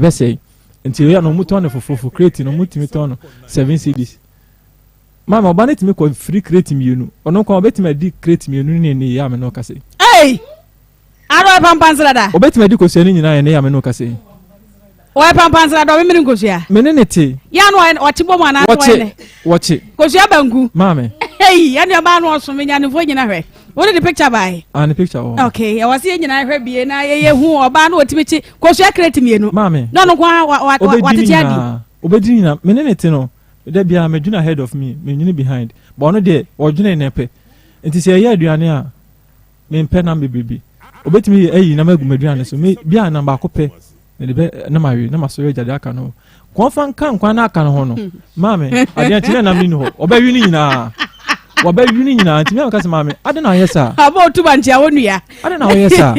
Ɛbɛsɛe. Nti ɛyɛ no, ɔmo tɔn no fofofo. Crate no, ɔmo tumi tɔn no 7 cedis. Maame, ɔba no tumi kɔ firi crate mmienu. Ɔno kwan ɔbɛtumi adi crate mmienu ne yɛ ame no kasa yi. Ei, ara ɔyɛ pampansra da. Ɔbɛtumi adi kosua no nyinaa yɛ ne yɛ ame no kasa yi. Ɔyɛ pampansra da, ɔmemene nkosua. Me ne te. Yɛ no, ɔyɛ ɔkye bɔ mu anaa ɔyɛ wɔkye ne wɔkye. Kosua banku. Maame. Ei, ɛne ɔbaa no ɔso menyanefoɔ nyina hwɛ wode de picture bae. Ah, ne picture wɔ hɔ. Okay, ɛwɔ sɛ yɛn nyinaa hwɛ bie na yɛyɛ hu ɔbaa no wɔtumi kye kosua crate mmienu. Maame. Na ɔno nko ara Ɔbɛdi ne watete adi. nyinaa, ɔbɛdi ne nyinaa. Me ne ne te no da biara, medwene ahead of me, menwene behind, but ɔno deɛ, ɔdwene ne pɛ. Nti sɛ ɛyɛ aduane a, mempɛ nam bebrebe. Obɛtumi yɛ ayi nam agu m'aduane so, me bia nam baako pɛ mede bɛ na mawe na masɔre agyade aka no kɔnfa nka nkwan na aka no ho no. Maame, adeɛ nkye na nam ne ni hɔ, ɔbɛwi ne nyinaa, wɔbɛwi ne nyinaa. Nti mi ameka sɛ, maame, ade na ɔyɛ saa? Ɔbɛ otu ba nkyia wo nua. Ade na ɔyɛ saa?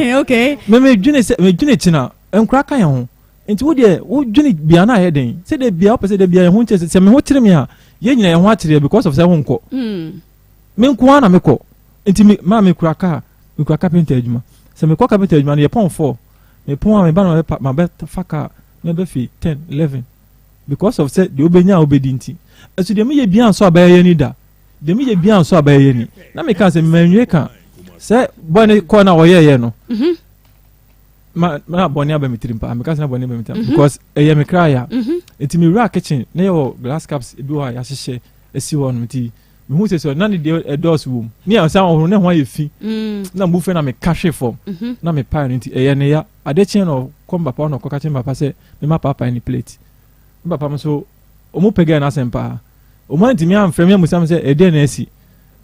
Me medwene sɛ medwene kyina nkora ka yɛn ho. Nti wo deɛ, wodwene bia na ayɛ den sɛ de bia wopɛ sɛ de bia yɛn ho nkyɛ sɛ me ho kyerɛ me a, yɛn nyina yɛn ho akyerɛ because of sɛ ho nkɔ. Me nko ara na mekɔ. Nti me maa mekura kaa, mekura carpenter adwuma. Sɛ mekɔ carpenter adwuma no, yɛ pɔn 4, mepɔn a, meba na mabɛpa mabɛfa kaa mɛbɛ fi 10, 11 because of sɛ deɛ wobɛnya a wobɛdi. Nti ɛso deɛ meyɛ bia nso a bɛyɛ ni da, deɛ meyɛ bia nso a bɛyɛ ni. Na meka sɛ manwie ka sɛ bɔne kɔ na wɔyɛɛyɛ no. Ma na bɔne aba me tirim paa. Meka sɛ na bɔne aba me tirim because ɛyɛ me kra ya. Nti mewura kitchen na yɛwɔ glass cups ebi wɔ a yɛahyehyɛ asi hɔ nom. Nti mehu sɛ na ne deɛ ɛdɔɔso wɔ mu ne yɛ sɛ ɔhoro ne ho ayɛ fi. Na mbu fɛ na meka hwe fam na mepae no. Nti ɛyɛ ne ya. Ade kyeɛ na ɔkɔ me papa hɔ na ɔkɔka kyerɛ me papa sɛ mema paapae ne plate. Me papa m so ɔmo pɛ gɛ n'asɛm paa. Ɔmo antumi amfrɛ me amusa me sɛ ɛdeɛ na asi.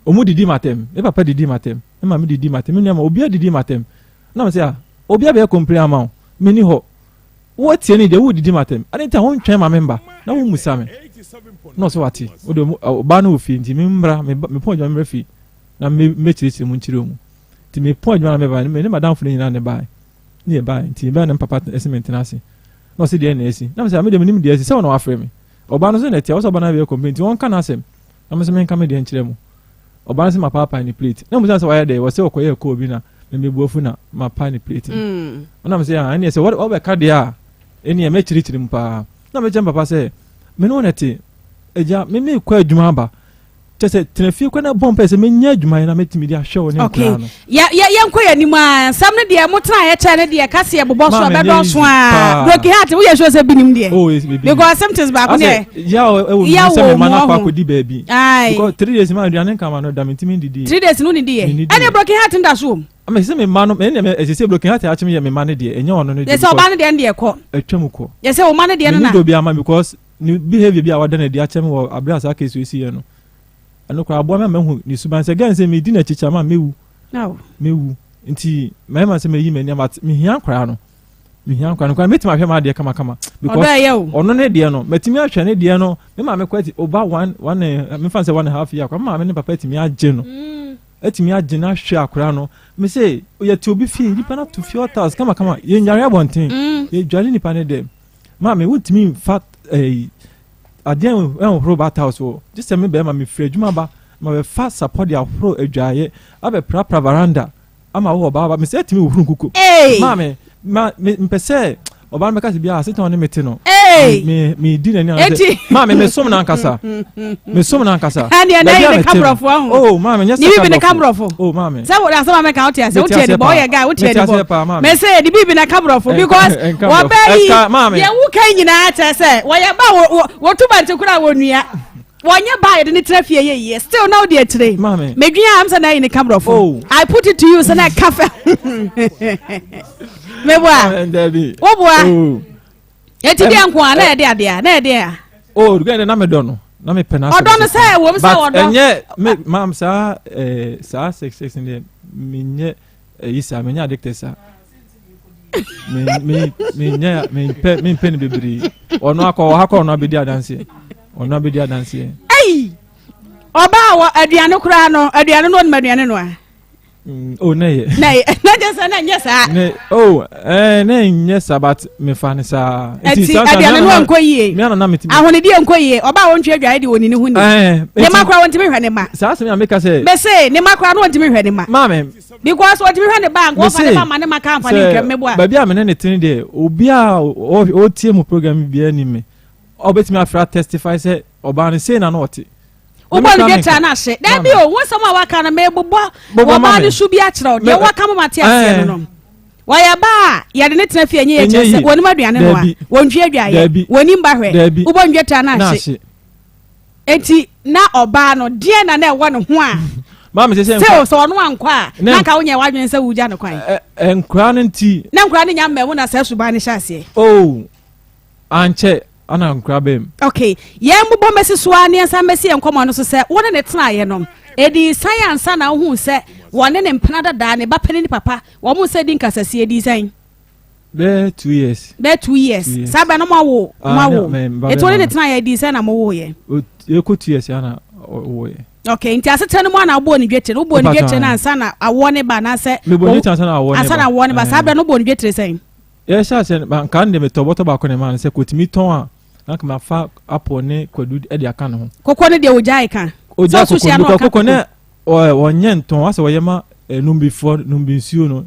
Ɔmo didi m'atɛm. Me papa didi m'atɛm, me maame didi m'atɛm, me nua ma obiara didi m'atɛm. Na me sɛ, ah, obiara bɛyɛ complain ama wo, menni hɔ, woatie ne deɛ wodidi m'atɛm ade. Nti a wontwɛn ma me mba na womusa me na ɔsɛ wate wode ɔbaa no wɔ fie. Nti memmra mepɔn adwuma memmra fie na mɛkyerɛkyerɛ mu nkyerɛ mu. Nti mepɔn adwuma na meba, me ne madamfo no nyinaa ne bae ne yɛ bae. Nti mebaa na me papa ɛsɛ mentena ase na ɔsɛ deɛ na asi. Na mesɛ, mede menim deɛ asi sɛ wɔna wafrɛ me. Ɔbaa no so na ɛtia wɔ sɛ ɔbaa no abɛyɛ complain, nti wɔnka n'asɛm na me nso menka me deɛ nkyerɛ mu. Ɔbaa no sɛ mapaapae ne plate na musa sɛ wayɛ dɛ wɔ sɛ ɔkɔyɛ kɔɔ bi na memebu afu na mapa ne plate no. Ɔnam sɛ, ah, ɛneɛ sɛ wɔbɛka deɛ a, ɛneɛ mɛkyerɛkyerɛ mu paa. Na mekyɛ me papa sɛ me ne wo na te agya, me mekɔ adwuma aba kyɛ sɛ tena fie kɔ na bɔ mpae sɛ menya adwuma yɛ na mɛtumi de ahwɛ wo ne nkoraa no. Yɛ yɛ yɛnkɔ yɛn anim a, nsɛm no deɛ motena a yɛkyɛ no deɛ kaseɛ bobɔ so a Maame, ɛnyɛ bɛdɔɔso easy a paa. Broken heart, woyɛ sure sɛ binim deɛ? Oh, yes, baby. Because symptoms baako asɛ deɛ ya ɛwɔ Ya mu sɛ wɔ me ma mu no akɔ ɔho. akɔdi baabi Aye. because 3 days ma aduane nka ma no da, mentumi ndidi. 3 days no wonidi yɛ? Menni ɛne diɛ. Broken heart no da so wɔ mu. Ama sɛ me ma no ɛne ɛsɛ sɛ broken heart akyem yɛ me ma no deɛ, ɛnyɛ ɔno no yɛ deɛ. sɛ ɔbaa no deɛ no deɛ kɔ. Atwa mu kɔ. Yɛ sɛ ɔma no deɛ no menni na dɔ bi ama because ne behavior bi a wada no adi akyɛ me wɔ abere a saa case wei si yɛ no, ɛno koraa aboa me ama mahu ne suban sɛ gɛn sɛ medi n'akyi kyɛ ama mewu. No. Mewu nti mmarima sɛ meyi m'ani ama mehia nkwaraa no, mehia nkwaraa no koraa, mɛtumi ahwɛ m'adeɛ kamakama because ɔdɔ ɛyɛ o. Ɔno ne deɛ no, mɛtumi ahwɛ ne deɛ no. Me maame kɔ ati over one one mefa sɛ 1.5 year akora, me maame ne papa atumi agye no. Atumi agye no ahwɛ akora no. Me sɛ yɛte obi fie, nipa no ato fie ɔtas kamakama, yɛnware abɔnten. Yɛdware nipa ne dɛm. Maame, wontumi nfa adeɛ ɛnhoro bath house wɔ gye sɛ me bɛrima mefiri adwuma ba ma bɛfa sapɔ de ahoro adwaeɛ abɛprapra veranda ama wo ɔbaa ba. Mesɛ atumi wohuru nkuko. Hey! Maame, ma me mpɛ sɛ ɔbaa no bɛka sɛ bia asetɔn ne mete no. Hey! Me di n'ani anasɛ Enti- maame, mesom no ankasa, mesom no ankasa. Ɛneɛ na Baabi ɛyɛ a ne mete no. kaborɔfo ahu. Oh maame, nyɛ sɛ Ne bibi ne kaborɔfo. kaborɔfo. Oh maame. Sɛ wode asɛm a mɛka, wote ase? Mete Wotie ne aseɛ bɔ paa. woyɛ guy, wotie Mete ne aseɛ bɔ paa, maame. mɛ sɛ yɛde bibi na kaborɔfo because ɛnka borɔfo. wɔbɛ yi Ɛka, maame. deɛ woka nyinaa kyerɛ sɛ wɔyɛ ba wɔtu bante koraa, wɔnua wɔnyɛ ba a yɛde ne tena fie yɛ yie still na wode akyire. Maame. Medwene a m sɛ na ayi ne kaborɔfo. Oh. I put it to you sɛ na ɛka fɛ meboa. Maame, dabi. Woboa. Oh. Eti deɛ nko a na yɛde adeɛ a na yɛde a Oh, gɛn na medɔ no na mepɛ n'asɛm. Ɔdɔ no sɛ ɛwɔ mu sɛ But ɔdɔ. ɛnyɛ me maam saa saa sex sex deɛ, menyɛ ɛyi saa, menyɛ addicted saa. Me me menyɛ, mempɛ, mempɛ no bebree. Ɔno akɔ ɔha kɔ, ɔno abɛdi adanseɛ, ɔno abɛdi adanseɛ. Ɛyi ɔbaa wɔ aduane koraa no, aduane no, ɔnim aduane no a. Oh, na yɛ. Na yɛ na kyɛ sɛ na nyɛ saa. Ne oh ɛɛ na nyɛ saa but mefa ne saa. Ɛti aduane no ankɔ yie. Mi anana mi ti. Ahonidi ankɔ yie ɔbaa wɔn ntwi adwae de wɔn ni ho ni. Ɛɛ ne ma kora wɔn ntumi hwɛ ne ma. Saa asɛm yà meka sɛ. Mese ne ma kora no wɔn ntumi hwɛ ne ma. Maame. Because wɔn ntumi hwɛ ne ba nka wɔfa ne ba ma ne ma ka nfa ne ntwam meboa. Baabi a me ne ne tene deɛ obi a ɔtie mu program biara ni me ɔbɛtumi afra testify sɛ ɔbaa no sei na na ɔte. Wobɔ no dwetire no ahye. Dabi o, wo nsɛm a waka no mebobɔ wɔbaa no so bi akyerɛ wo. Deɛ waka ma mate aseɛ no no. Wɔyɛ ba a yɛde ne tena fie ɛnyɛ yɛ kyerɛ sɛ wɔnim aduane noa, wɔntwi adwaeɛ, wɔnim ba hwɛ, wobɔ no dwetire no ahye. Enti na ɔbaa no deɛ na na ɛwɔ ne ho a maame sɛ sɛ still sɛ ɔno ankɔ a na nka wonyɛ w'adwene sɛ wogya no kwan. Nkura no nti. Na nkura no nya mmamu na saa suban no hyɛ aseɛ. Oh, ankyɛ ana nkura bɛm. Okay, yɛn bobɔ mmɛsi so ara ne yɛn nsa mmɛsi yɛn nkɔmɔ no so sɛ wo ne ne tenaeɛ no, ɛdii san ansa na wohuu sɛ wɔne ne mpena dadaa, ne ba panin ne papa, wɔn nsa di nkasasie, ɛdii sɛn? Bɛyɛ 2 years. Bɛyɛ 2 years. Saa bɛn no mo awo, mo awo. Eti wo ne ne tenaeɛ ɛdii sɛn na mo woeɛ? Yɛkɔ 2 years ana ɔwoeɛ. Okay, nti asetena no mu ana wobɔɔ ne dwetire no? Wobɔɔ ne dwetire no ansa na awoɔ ne ba anaasɛ? Mebɔɔ ne dwetire ansa na awoɔ ne ba. Ansa na awoɔ ne ba. Saa berɛ no wobɔɔ ne dwetire sɛn? Yɛhyɛ aseɛ no, anka no deɛ metɔ bɔtɔ baako na ɛmaa no sɛ kɔtumi tɔn a, na anka mafa apple ne kwadu de aka ne ho. Koko no deɛ ogyae ka. Ogyae koko no because koko no ɔnyɛ ntɔn asɛ ɔyɛ ma numbifoɔ numbi nsuo no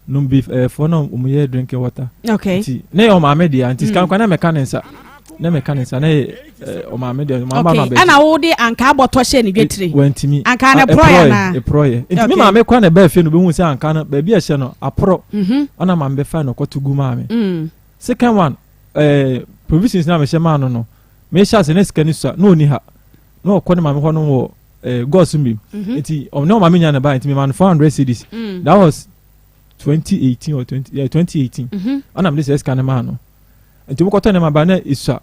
numbi foɔ na wɔn yɛ drinking water. Okay. Nti ne yɛ ɔmaame deɛ nti sika nkwa na mɛka ne nsa na mɛka ne nsa na yɛ ɔmaame deɛ ɔmaame ba na bɛ. Okay ɛna wo de ankaa bɔtɔ hyɛ ne dwetire. Wantumi. Ankaa no porɔyɛ anaa? Eporɔyɛ. Nti me maame kora na ɛbaa fie no bɛhu sɛ ankaa no baabi a ɛhyɛ no aporɔ. Mhm. Ɛna maame bɛfa no kɔto gu maa me. Mm. Second one, eh, provisions na mehyɛ maa no no, mehyɛ ase na sika no sua na ɔni ha. Na ɔkɔ ne maame hɔ no wɔ eh, gɔs bi. Mhm. Nti ɔne ɔmaame nya ne ba nti mema no 400 cedis. Mm. That was 2018 or 20, yeah, 2018. Mhm. Ɛna mede sɛ sika no maa no. Nti wokɔtɔ nneɛma ba na esua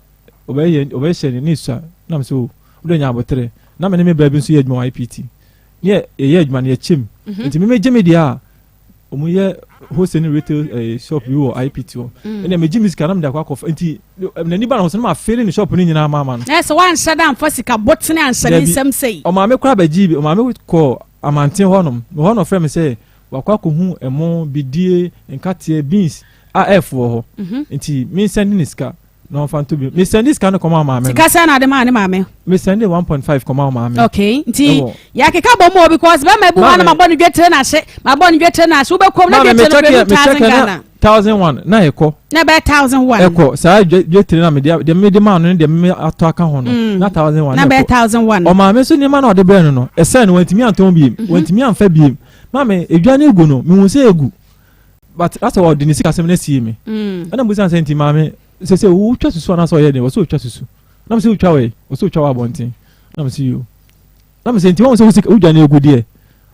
ɔbɛyɛ ɔbɛhyɛ ne ne esua na mesɛ o wode nya abotere na me ne me bra bi nso yɛ adwuma wɔ IPT ne yɛyɛ adwuma no yɛkyɛm mhm. nti memegye me deɛ a wɔn yɛ wholesale ne retail eh, shop bi wɔ IPT hɔ mm. ɛnna megye me sika na mede akɔ akɔfa nti n'ani ba na ho so na ma fele ne shop no nyinaa ma ama no. Ɛsɛ wanhyɛ da nfa sika botene anhyɛ ne nsam sɛyi. Ɔmaame koraa bɛgye bi ɔmaame kɔ amanten hɔnom hɔ na ɔfrɛ me sɛ wakɔ akɔhu ɛmo bidie nkateɛ beans a ɛɛfo wɔ hɔ mhm. nti mensɛnde ne sika na ɔmfa ntɔ bi mesɛnde sika no kɔma maame no sika sɛn na ade maa ne maame mesɛnde 1.5 kɔma maame okay nti yɛakeka bɔ mu o because bɛma ebu hɔ na mabɔ ne dwetire na ahye mabɔ ne dwetire na ahye wobɛkɔm na dwetire no kura 1000 Ghana 1001 na ɛkɔ na ɛbɛyɛ 1001 ɛkɔ saa dwetire na mede deɛ mede maa no ne deɛ mede atɔ aka ho no mm. na 1001 na ɛbɛyɛ 1001 ɔmaame nso nneɛma na ɔde brɛ no no ɛsɛn no wɔntumi antɔn biem mhm. wɔntumi amfa biem maame edwa no egu no mehu sɛ egu but asɛ ɔde ne sikasɛm no asie me mm. ɛna mbusa sɛ nti maame sɛ sɛ wotwa susu anaasɛ ɔyɛ den wɔsɛ wotwa susu na mesɛ wotwa wɔ wɔsɛ wotwa wɔ abɔnten na mesɛ yo na mesɛ nti wɔn sɛ wosika wodwa no egu deɛ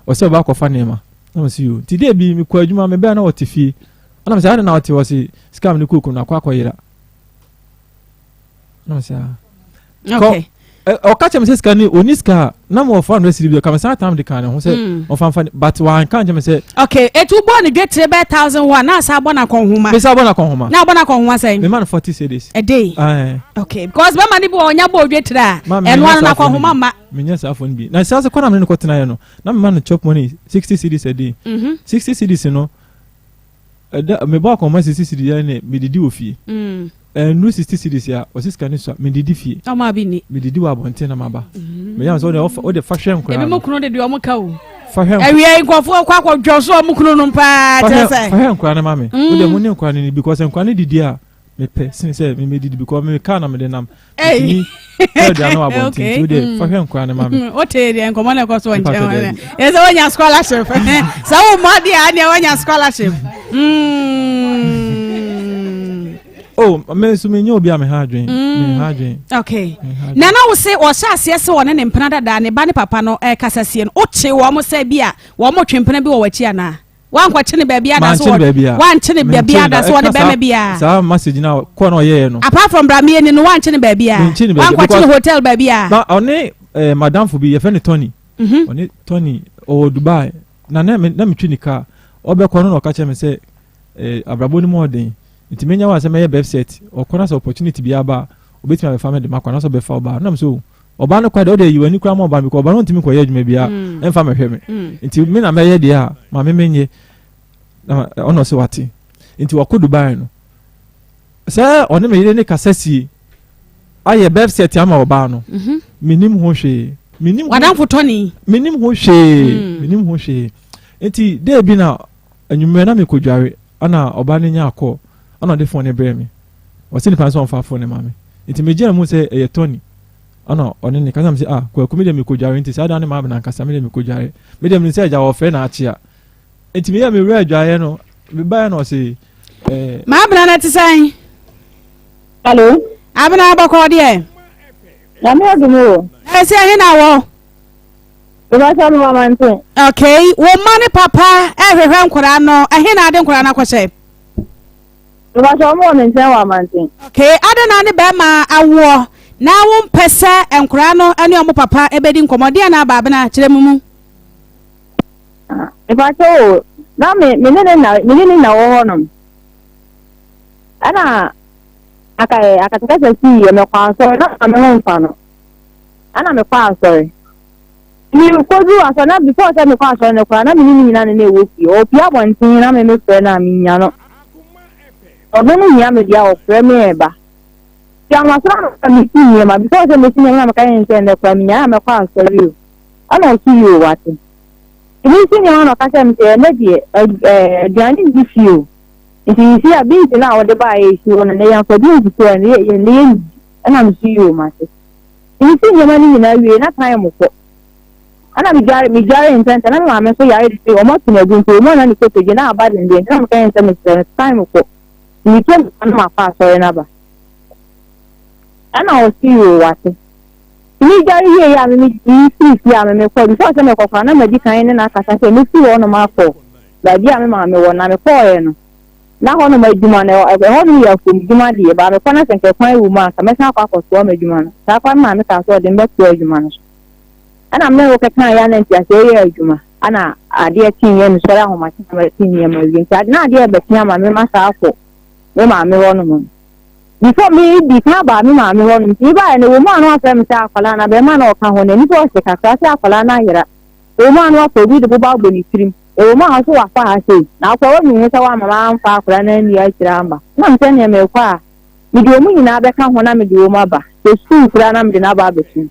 ɔsɛ ɔba akɔfa nneɛma na mesɛ yo nti deɛ bi mekɔ adwuma mebɛn na ɔte fie ɛna mesɛ ade na ɔte hɔ se sika mi ne kooku no akɔ akɔyera na mesɛ ah okay ɔka kyerɛ me sɛ sika ni oni sika a na mo wɔ 400 cedi bi ɔka me san tam de kan ne ho sɛ mm. ɔfa nfa but wanka nkyɛn me sɛ. Okay etu bɔ ne dwetire bɛɛ 1001 na asa abɔ na kɔnhoma. Mesa abɔ na kɔnhoma. Na abɔ na kɔnhoma sɛn. Mema no 40 cedis. A day. Uh, okay because bɛma ne bi wɔ ɔnya bɔ dwetire a ɛno ano na kɔnhoma ma. Menya saa fo no bi na saa sɛ kɔnam ne no kɔtena yɛ no na mema no chop money 60 cedis a day. Mm -hmm. 60 cedis no ɛda mebɔ akɔnhoma 60 cedis yɛ ne medidi wɔ fie. Mm. Ɛnuru 60 cedis a, ɔse sika no sua, medidi fie. Ɔmo abi ni. Medidi wɔ abɔnten na maba. Mm. Meyam sɛ wode wode fa hwɛ nkoraa. Ebi mo kunu de deɛ ɔmo ka o. Fa hwɛ nkoraa. Awia yi nkurɔfoɔ kɔ akɔdwɔ so ɔmo kunu nom paa kyerɛ sɛ. Fa hwɛ nkoraa no ma me. Mm. Wode mo ne nkoraa no ni because nkoraa no didi a mepɛ sene sɛ me medidi because me car na mede nam. Hey. Tɔ aduane wɔ abɔnten nti wode mm. fa hwɛ nkoraa no ma me. Wote deɛ nkɔmmɔ no ɛkɔ so wɔ nkyɛn hɔ yɛ sɛ woanya scholarship sɛ wo mmɔ deɛ a neɛ woanya scholarship. Mm. Oh, me nso menyɛ obi a meha adwen. Mm. Meha adwen. Okay. Na na wo se ɔhyɛ aseɛ sɛ ɔne ne mpena dada ne ba ne papa no ɛkasa sie no wokye wɔn sɛ bi a wɔn twe mpena bi wɔ w'akyi anaa? Wankɔkye ne baabi ada so wankye ne baabi ada so ɔne bɛrima bi a. Saa message na kɔ na ɔyɛɛ no. Apart from Bramieni no wankye ne baabi a. Wankɔkye ne hotel baabi a. Na ɔne eh, madamfo bi yɛfrɛ no Tony. Mhm. Ɔne Tony ɔwɔ Dubai na na metwi ne kaa ɔbɛkɔ no na ɔka kyerɛ me sɛ eh, abrabɔ no mu ɔden nti menya wa sɛ mɛyɛ birth cert ɔkɔ na sɛ opportunity bi aba a obetumi abɛfa me de makɔ anaasɛ ɔbɛfa ɔbaa nam so. Ɔbaa no koraa deɛ, ɔde ayi w'ani koraa ma ɔbaa no because ɔbaa no ntumi nkɔyɛ adwuma biara ɛmfa mɛhwɛ me. Nti me na mɛyɛ deɛ a ma me menyɛ. Na ɔna ɔsɛ wate. Nti wakɔ Dubai no. Sɛ ɔne me yere ne kasa sie ayɛ birth cert ama ɔbaa no. Menim ho hwee. Menim ho. Wadamfo tɔni. Menim ho hwee. Menim ho hwee. Nti dee bi na anwummerɛ na mekɔdware ana ɔbaa no nya akɔ ana ɔde phone no brɛ me. Ɔsɛ nipa nso ɔmfa phone no ma me. Nti megyina mu sɛ ɛyɛ Tony. Ana ɔne ne kasa me sɛ ah Kwaku me deɛ mekɔdware nti saa da ne maame nankasa me deɛ mekɔdware. Me deɛ menim sɛ agya wɔfrɛ na akyea. Nti meyɛ me wura adwaeɛ no mebaeɛ na ɔse eh. Maabena no te sɛn? Hello. Abena bɔkɔɔ deɛ? Nyame adom o. Ɛsɛ ɛhe na wɔ? Mebakyɛ me mama nten. Okay, wo mma ne papa ɛhwehwɛ nkwadaa no, ɛhe na ade nkwadaa no akɔhyɛ? Mebakyɛ wɔn wɔ me nkyɛn wɔ amanten. Okay, adɛn na ne bɛrima awoɔ na wompɛ sɛ nkwadaa no ne wɔn papa bɛdi nkɔmmɔ? Deɛ na aba Abena, kyerɛ mu mu. Mebakyɛ o, na me me ne ne na me ne ne na wɔ hɔnom. Ɛna aka akasakasa sii yɛ mekɔ asɔre na maame ho mfa no. Ɛna mekɔ asɔre. Mekɔduru asɔre na before sɛ mekɔ asɔre no koraa na me ne ne nyinaa na na ɛwɔ fie. Ɔpie abɔnten na me mefrɛ no a menya no. Ɔno no hia me deɛ a ɔfrɛ me ɛba. Nti ahomaso no na mesi nneɛma before sɛ mesi nneɛma na meka yɛn sɛ nnɛ koraa menyae a mɛkɔ asɔre o. Ɛna ɔso yi o wate. Nti mesi nneɛma na ɔka kyerɛ me sɛ ɛnɛ deɛ aduane nni fie o. Nti you see a beans no a wɔde baeɛ esi hɔ no nnɛ yɛmfa bi nsusu a nnɛ yɛnnidi. Ɛna meso yi o mate. Misii nneɛma no nyinaa wiei na time kɔ. Ɛna midware midware ntɛmntɛm na me maame nso yare dede wɔn ato no agu nti wɔn a na ne kotodwe na aba denden nti na meka yɛn sɛ mesrɛ no time kɔ nti metu mmirika na makɔ asɔre no aba. Ɛna ɔse yoo wate. Nti medware wieeɛ a me mefiri fie a me mekɔ before sɛ mekɔ koraa na madi kan ne no akasa sɛ mefiri hɔnom akɔ baabi a me maame wɔ na mekɔɔeɛ no Na hɔnom adwuma no, ɛhɔnom yɛ afuomdwuma deɛ, baa mekɔ na sɛ nka kwan wɔ mu a, anka mɛsan akɔ akɔtoa m'adwuma no. Saa koraa no maame kaa sɛ ɔde me bɛtoa adwuma no so. Ɛna me ne no kɛkaeɛ a na nteaseɛ yɛ adwuma. Ɛna adeɛ kyeeɛ mesɔre ahomakye na masi nneɛma wie. Nti ade na adeɛ rebɛkye ama me masan akɔ me maame hɔnom no. Before me di kan baa me maame hɔnom nti mebaeɛ no, ɛwɔ mu a na wafrɛ me sɛ akwadaa no abarimaa na ɔka ho no, ani sɛ ɔhye kakra sɛ akwadaa no ayera. Ɛwɔ mu a na wafa obi de boba abɔ ne tirim. Ɛwɔ mu a ɔse wafa ha sei, na akora wanu ho sɛ wamma mamfa akora no anni akyire amma. Na mesɛ neɛ merekɔ a, mede wɔn nyinaa bɛka ho na mede wɔn aba. Sɛ sukuu koraa na mede no aba abɛsom.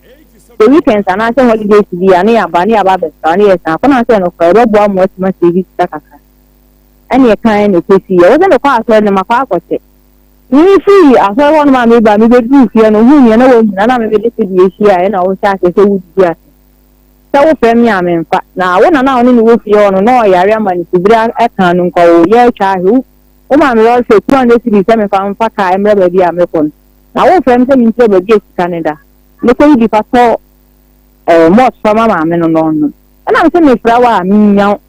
Sɛ weekends anaasɛ holidays bi a, ne yɛaba ne yɛaba abɛsra ne yɛsan akɔ. Na sɛ nokorɛ ɛbɛboa ma watumi asave sika kakra. Ɛne ɛkaeɛ na ɛkɔsiiɛ. Ɛwɔ sɛ mekɔ asɔre no makɔ akɔkyɛ. Mefiri asɔre hɔnom a meba mebɛduruu fie no, ohuu nea na wahunu na me mede sedeɛ hyiaeɛ na ɔhyɛ aseɛ sɛ wodidi ase. Sɛ wofrɛ me a, memfa. Na wo nana a wo ne no wɔ fie hɔ no, na ɔyare ama ne sibire aka no nkwa o, yɛ atwa ahwe. Wo wo maame lɔre 200 cedis sɛ memfa mfa kaa mmra baabi a mekɔ no. Na wofrɛ me sɛ menkyerɛ baabi a sika no da. Mekɔyi bi fa tɔ eh, malt fa ma maame no na ɔnnom. Ɛna mese mefrɛ wo a, mennya wo.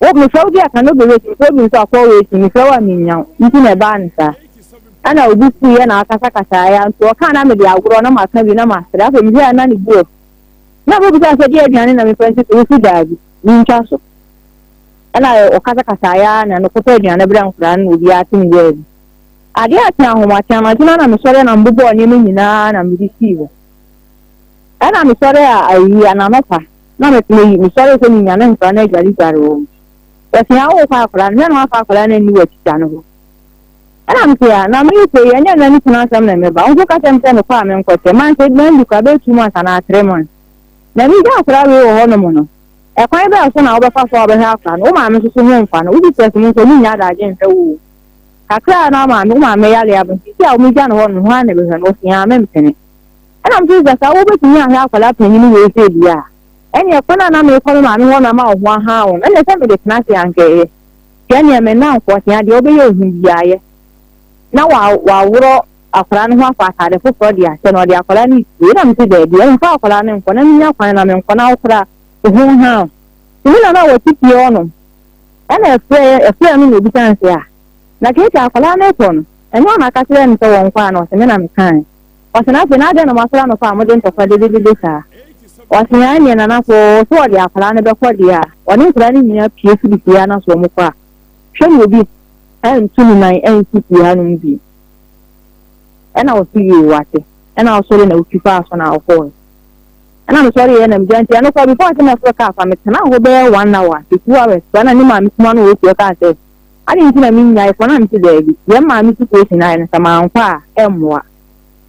Wo mefrɛ wo bi a ka no be wait, mefrɛ wo bi nso a call waiting, mefrɛ wo a mennya wo. Nti na ɛbaa no saa. Ɛna obi fuiɛ na akasakasaeɛ a, nti ɔkaa na mede agorɔ na maka bi na masere. Afei mehwɛɛ a na ne bo afu. Na mobisa sɛ deɛ aduane na mefa nsi so, wosi daabi, mentwa so. Ɛna ɔkasakasaeɛ ara na mekɔtɔ aduane brɛ nkwadaa no na obiara te ne baabi. Adeɛ akye ahomakye anadwo no na mesɔre na mebobɔɔ nneɛma nyinaa na mede sii hɔ. Ɛna mesɔre a ayi ananɔpa na mesɔre sɛ menyane nkwadaa no adwaredware wɔn. Wɔsi awo kɔ akwadaa no, hwɛ na wafa akwadaa no ani wɔ tikya no hɔ. Ɛna mese a, na meyɛ sei, ɛnyɛ nnɛ ne kunu asɛm na meba. Wo nso ka kyerɛ me sɛ mekɔ a menkɔkyɛ. Mankyɛ, mandi koraa bɛyɛ 2 months anaa 3 months. Na megya akwadaa wei wɔ hɔnom no, ɛkwan bɛn so na wobɛfa so a wobɛhwɛ akwadaa no? Wo maame nso so ho mfa no. Wo sisters mu nso, ɔmo nnya adagye nhwɛ wo o. Kakra a na maame, wo maame yare aba nti, sisi a wɔgya no hɔ no, hwan na ɛbɛhwɛ no? Ɔse aa mempene. Ɛna mese sɛ saa wobɛtumi ahwɛ akwadaa panyin wei sɛ bi a, ɛneɛ kwan a na mekɔ me maame hɔ no ama wo ho ahaa wo no, ɛneɛ sɛ mede tena ase anka ɛyɛ. Hwɛ nea me nnamfo ɔtea deɛ wobɛyɛ ohu biara yɛ na wa waworɔ akwadaa no ho afa ataade foforɔ de ahyɛ no ɔde akwadaa no repue na mese daabi ɛmfa akwadaa no nkɔ na menya kwan na menkɔ na wokora wo ho nha wo nti me nana a wɔte fie hɔ nom ɛna ɛfrɛ ɛfrɛ no na obisa no sɛ a na keke akwadaa no rekɔ no ɛnyɛ ɔna aka kyerɛ no sɛ wɔnkɔ a na ɔse me na mekae ɔse na afei na adɛn na moasɔre anɔpa a mode ntɔkwa dededede saa ɔse ɛneɛ nana so sɛ ɔde akwadaa no bɛkɔ deɛ a ɔne nkwadaa no nyinaa pue firi fie ha na so ɔmo kɔ a hwɛ na obi ɛnto ne nan ɛnsi fie hanom bio ɛna ɔse yie wate. Ɛna ɔsɔre na otwi faa so na ɔkɔɔe. Ɛna mesɔreeɛ na megya nti ɛno koraa before sɛ mɛforo kaa fa metenaa hɔ bɛyɛ 1 hour to 2 hours koraa na ne maame kuma no wɔ fie ɔkaa sɛ ade nti na mennyae kɔ. Na mese daabi, yɛn maame situation ayɛ no sɛ mankɔ a ɛmmoa.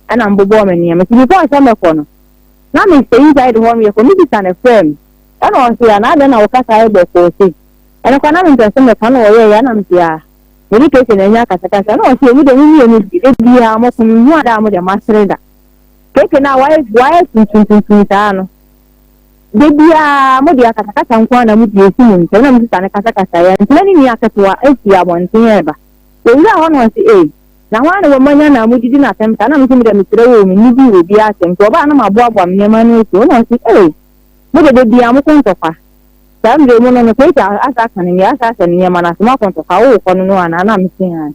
Ɛna mbobɔɔ me nneɛma nti before sɛ mɛkɔ no na mestay inside hɔ no yɛkɔ me sister na frɛ me, ɛna ɔse a na adɛn na wɔkasa ayɛ bɔkɔɔ sei? Ɛno koraa na mempɛ sɛ mɛka na ɔyɛeɛ. Ɛna mese a mede keke na anya akasakasa. Na ɔse mu de mo mmienu de da biara mɔko, mehu ada a mo deɛ masere da keke no a wayɛ tuntuntuntun saa no, da biara mo de akasakasa nko ara na mo de esi mo ntɛm. Na me sister no kasakasa yɛ nti na ne nua ketewa esi abɔnten ɛreba owura hɔ na ɔse ee, na hɔ a na wɔn anya na mo didi n'atɛm saa. Na me nso mi de mesrɛ wɔ mi nidi wɔ bi asɛm nti ɔbaa na ma aboaboa me nneɛma no esi hɔ. Na ɔse ee, mo de da biara mo ko ntɔkwa saa mmerɛ mu no keke asa aka ne nea asa ahyɛ ne nneɛma no ase mo akɔ ntɔkwa wowɔ kɔ no ana. Na me se han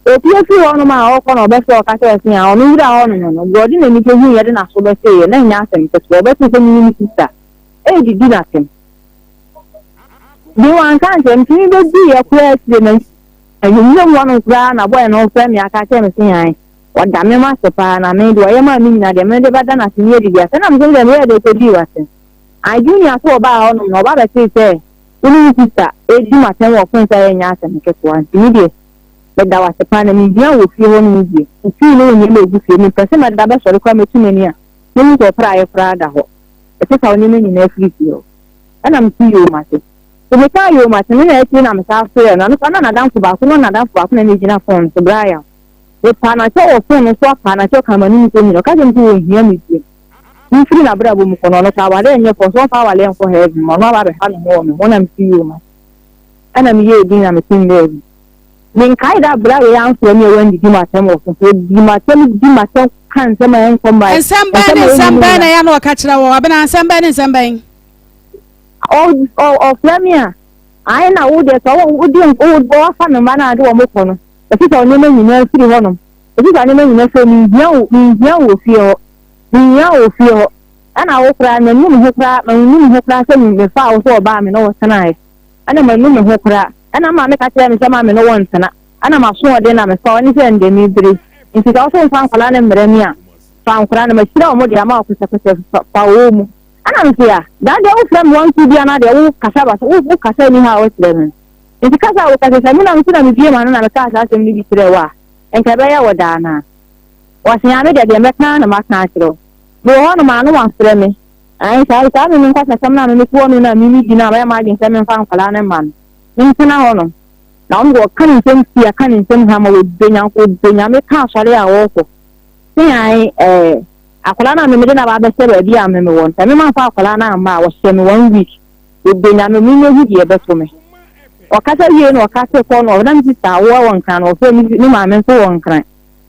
opie firi hɔnom a ɔkɔ na ɔbɛfrɛ ɔka kyerɛ sɛ a ɔno wura hɔnom no deɛ ɔde n'ani kɔhu yɛde n'aso bɛteeɛ na ɛnyɛ asɛm ketewa. Ɔbɛte sɛ mene ne sister ɛredidi n'atɛm de wanka nkyerɛ me tumi bɛdi yɛ koraa akyire na anwummerɛ mu hɔnom koraa na bɔɛ no frɛ me aka kyerɛ me sɛ han ɔda me ma ase paa na me deɛ ɔyɛ maa me nyina deɛ mede bɛda n'ase ne adidi ase. Na me sɛ deɛ meyɛ de kɔdii w'asɛm a Junior so ɔbaa hɔnom na ɔba bɛtee sɛ wo ne wo sister ɛdi m'atɛm wɔ phone sɛ ɛnyɛ asɛm ketewa nti me deɛ meda wase paa na menhia wɔ fie hɔ no mu bio. Ofii ne wo nneɛma ɛgu fie, mepɛ sɛ mɛda bɛsɔre koraa mɛtu m'ani a mehu sɛ ɔpra ayɛ koraa da hɔ, ɛsɛ sɛ wo nneɛma nyinaa firi fie hɔ. Ɛna mese yoo, mate. Nti mekaa yoo, mate no na akyiri na mesaa frɛɛ no. Ano koraa na nadamfo baako no nadamfo baako na ne gyina phone so. Brian mepaa n'akyɛw wɔ phone no so apaa n'akyɛw ka m'anom sɛ nyina ɔka kyerɛ me sɛ wɔnhia me bio, mfiri n'abrabɔ mu kɔ no ɔno koraa aware nyɛ fɔ so ɔmfa aware nkɔ heaven ma ɔno aba abɛha ne ho wɔ me ho. Na mese yoo, mate. Ɛna meyɛɛ din na metem baabi. Menkae da bra wei amfrɛ me a wandidi m'atɛm wɔ so so di m'atɛm di m'atɛm ka nsɛm a ɛnkɔ mma. Nsɛm bɛn ne nsɛm bɛn na ɛyɛ na ɔka kyerɛ wɔ Abena? Nsɛm bɛn ne nsɛm bɛn? Ɔfrɛ me a ae na wo deɛ sɛ wode wafa me mma no ade wɔn kɔ no ɛsi sɛ nneɛma nyinaa firi hɔnom, ɛsi sɛ nneɛma nyinaa firi, menhia wo, menhia wo wɔ fie hɔ, menhia wo wɔ fie hɔ. Ɛna wo koraa manu me ho koraa, manu me ho koraa sɛ mefaa wo sɛ ɔbaa me na wɔtenaeɛ. Ɛna manu me ho koraa. Ɛna maame ka kyerɛ me sɛ maame no wɔ ntena ɛna maso ɔden na mefa ɔne sɛ ndɛ mebere nti sɛ wosɛ mfa nkwadaa no mmerɛ me a fa nkwadaa no mahyira wɔn de ama wo kɔsɛkɔsɛ fa wɔ mu. Ɛna mese a daa deɛ wofrɛ me 1 2 bi anaa deɛ wo kasa ba wo kasa ni ha a wɔkyerɛ me nti kasa a wokasa sɛ me na mese na mebie ma no na mekaa saa asɛm no bi kyerɛ wo a nka ɛbɛyɛ wɔ daa naa wɔse a me deɛ deɛ mɛka na maka akyerɛ wo. Mewɔ hɔ nom a no wafrɛ me ae saa saa me nkɔsɛsɛm no a me mete hɔ no na me medi no a mɛyɛ m'adwene sɛ memfa nkwadaa no mma no mentena hɔ nom na ɔno wɔka ne nsɛm tia ka ne nsɛm ha ma wɔdɔ Nyankopɔn Nyame ka asɔre a wɔrekɔ sɛ ae akwadaa no a memede no aba abɛhyɛ baabi a meme wɔ no sɛ memamfa akwadaa no amma a wɔhyɛ me one week wɔdɔ Nyame menyɛhu deɛ ɛbɛto me. Ɔkasa wie na ɔka sɛ kɔ no ɔna me sister awoɔ wɔ Nkran na ɔfrɛ me maame nso wɔ Nkran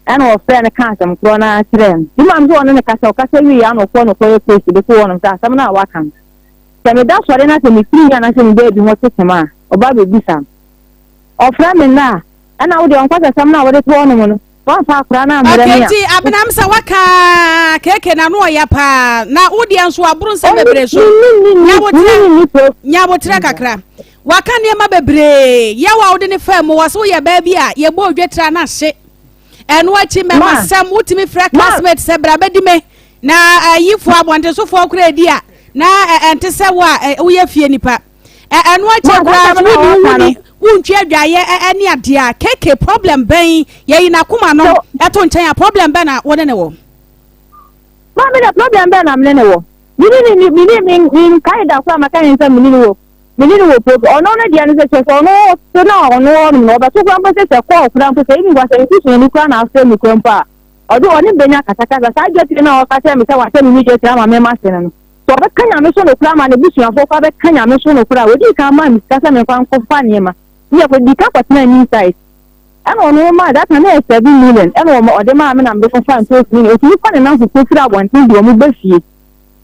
ɛna ɔfrɛ no ka asɛm korɔ no akyerɛ no. Ne maame sɛ ɔne ne kasa ɔkasa wie a na ɔkɔ no kɔyɛ case de to hɔ nom sɛ asɛm no a waka no sɛ meda sɔre na sɛ mefiri yi anaasɛ me baabi ho tetem a ɔba bɛbisa no. Ɔfrɛ me nna a ɛna wode ɔnkɔsɛsɛm no a wode to hɔ nom no wɔmfa akora no ammrɛ me a. Nti Abenam sɛ waka keke na no ɔya paa na wodeɛ nso aboro nsɛm bebree so. Nyabotrɛ, nyabotrɛ kakra. Waka nneɛma bebree yɛwɔ a wode ne faa mu wɔ sɛ woyɛ baa bi a yɛbɔ odwa no ahye. Ɛno akyi mɛma sɛm wotumi frɛ classmate sɛ bra bɛdi me na ayifoɔ abɔntensofoɔ koraa edi a na ɛnte sɛ wo a woyɛ fie nipa. Ɛno akyi koraa so wodi wo ni wontwi adwaeɛ ɛne adeɛ a keke problem bɛn yɛyi n'akoma no ɛto nkyɛn a problem bɛn na wo ne ne wɔ? Maame na problem bɛn na mene ne wɔ? Mene ne mene me nkae da koraa maka ne sɛ mene ne wɔ mene ne wɔ problem. Ɔno no deɛ no sɛ kyerɛ sɛ ɔno so na ɔno ɔnom no ɔbɛto koraa mpo sɛ sɛ kɔɔ koraa mpo sɛ ebi nkwa sɛ nsusuani ni koraa na afrɛ me koraa mpo a ɔde ɔne bɛnya kasakasa. Saa dwatire no a ɔka kyerɛ me sɛ wahyɛ me me dwatire ama me ma se no no sɛ ɔbɛka Nyame so no koraa ma ne busuafoɔ koraa bɛka Nyame so no koraa wɔdii kan maa me sika sɛ memfa nkɔfa nneɛma ne yɛkɔ di ka kɔtena new site ɛna ɔno maa that time na yɛ 7 million ɛna ɔmo ɔde maa me na mede kɔfa ntoosi ne otumi fa ne namfofoɔ firi abɔnten de ɔmo ba fie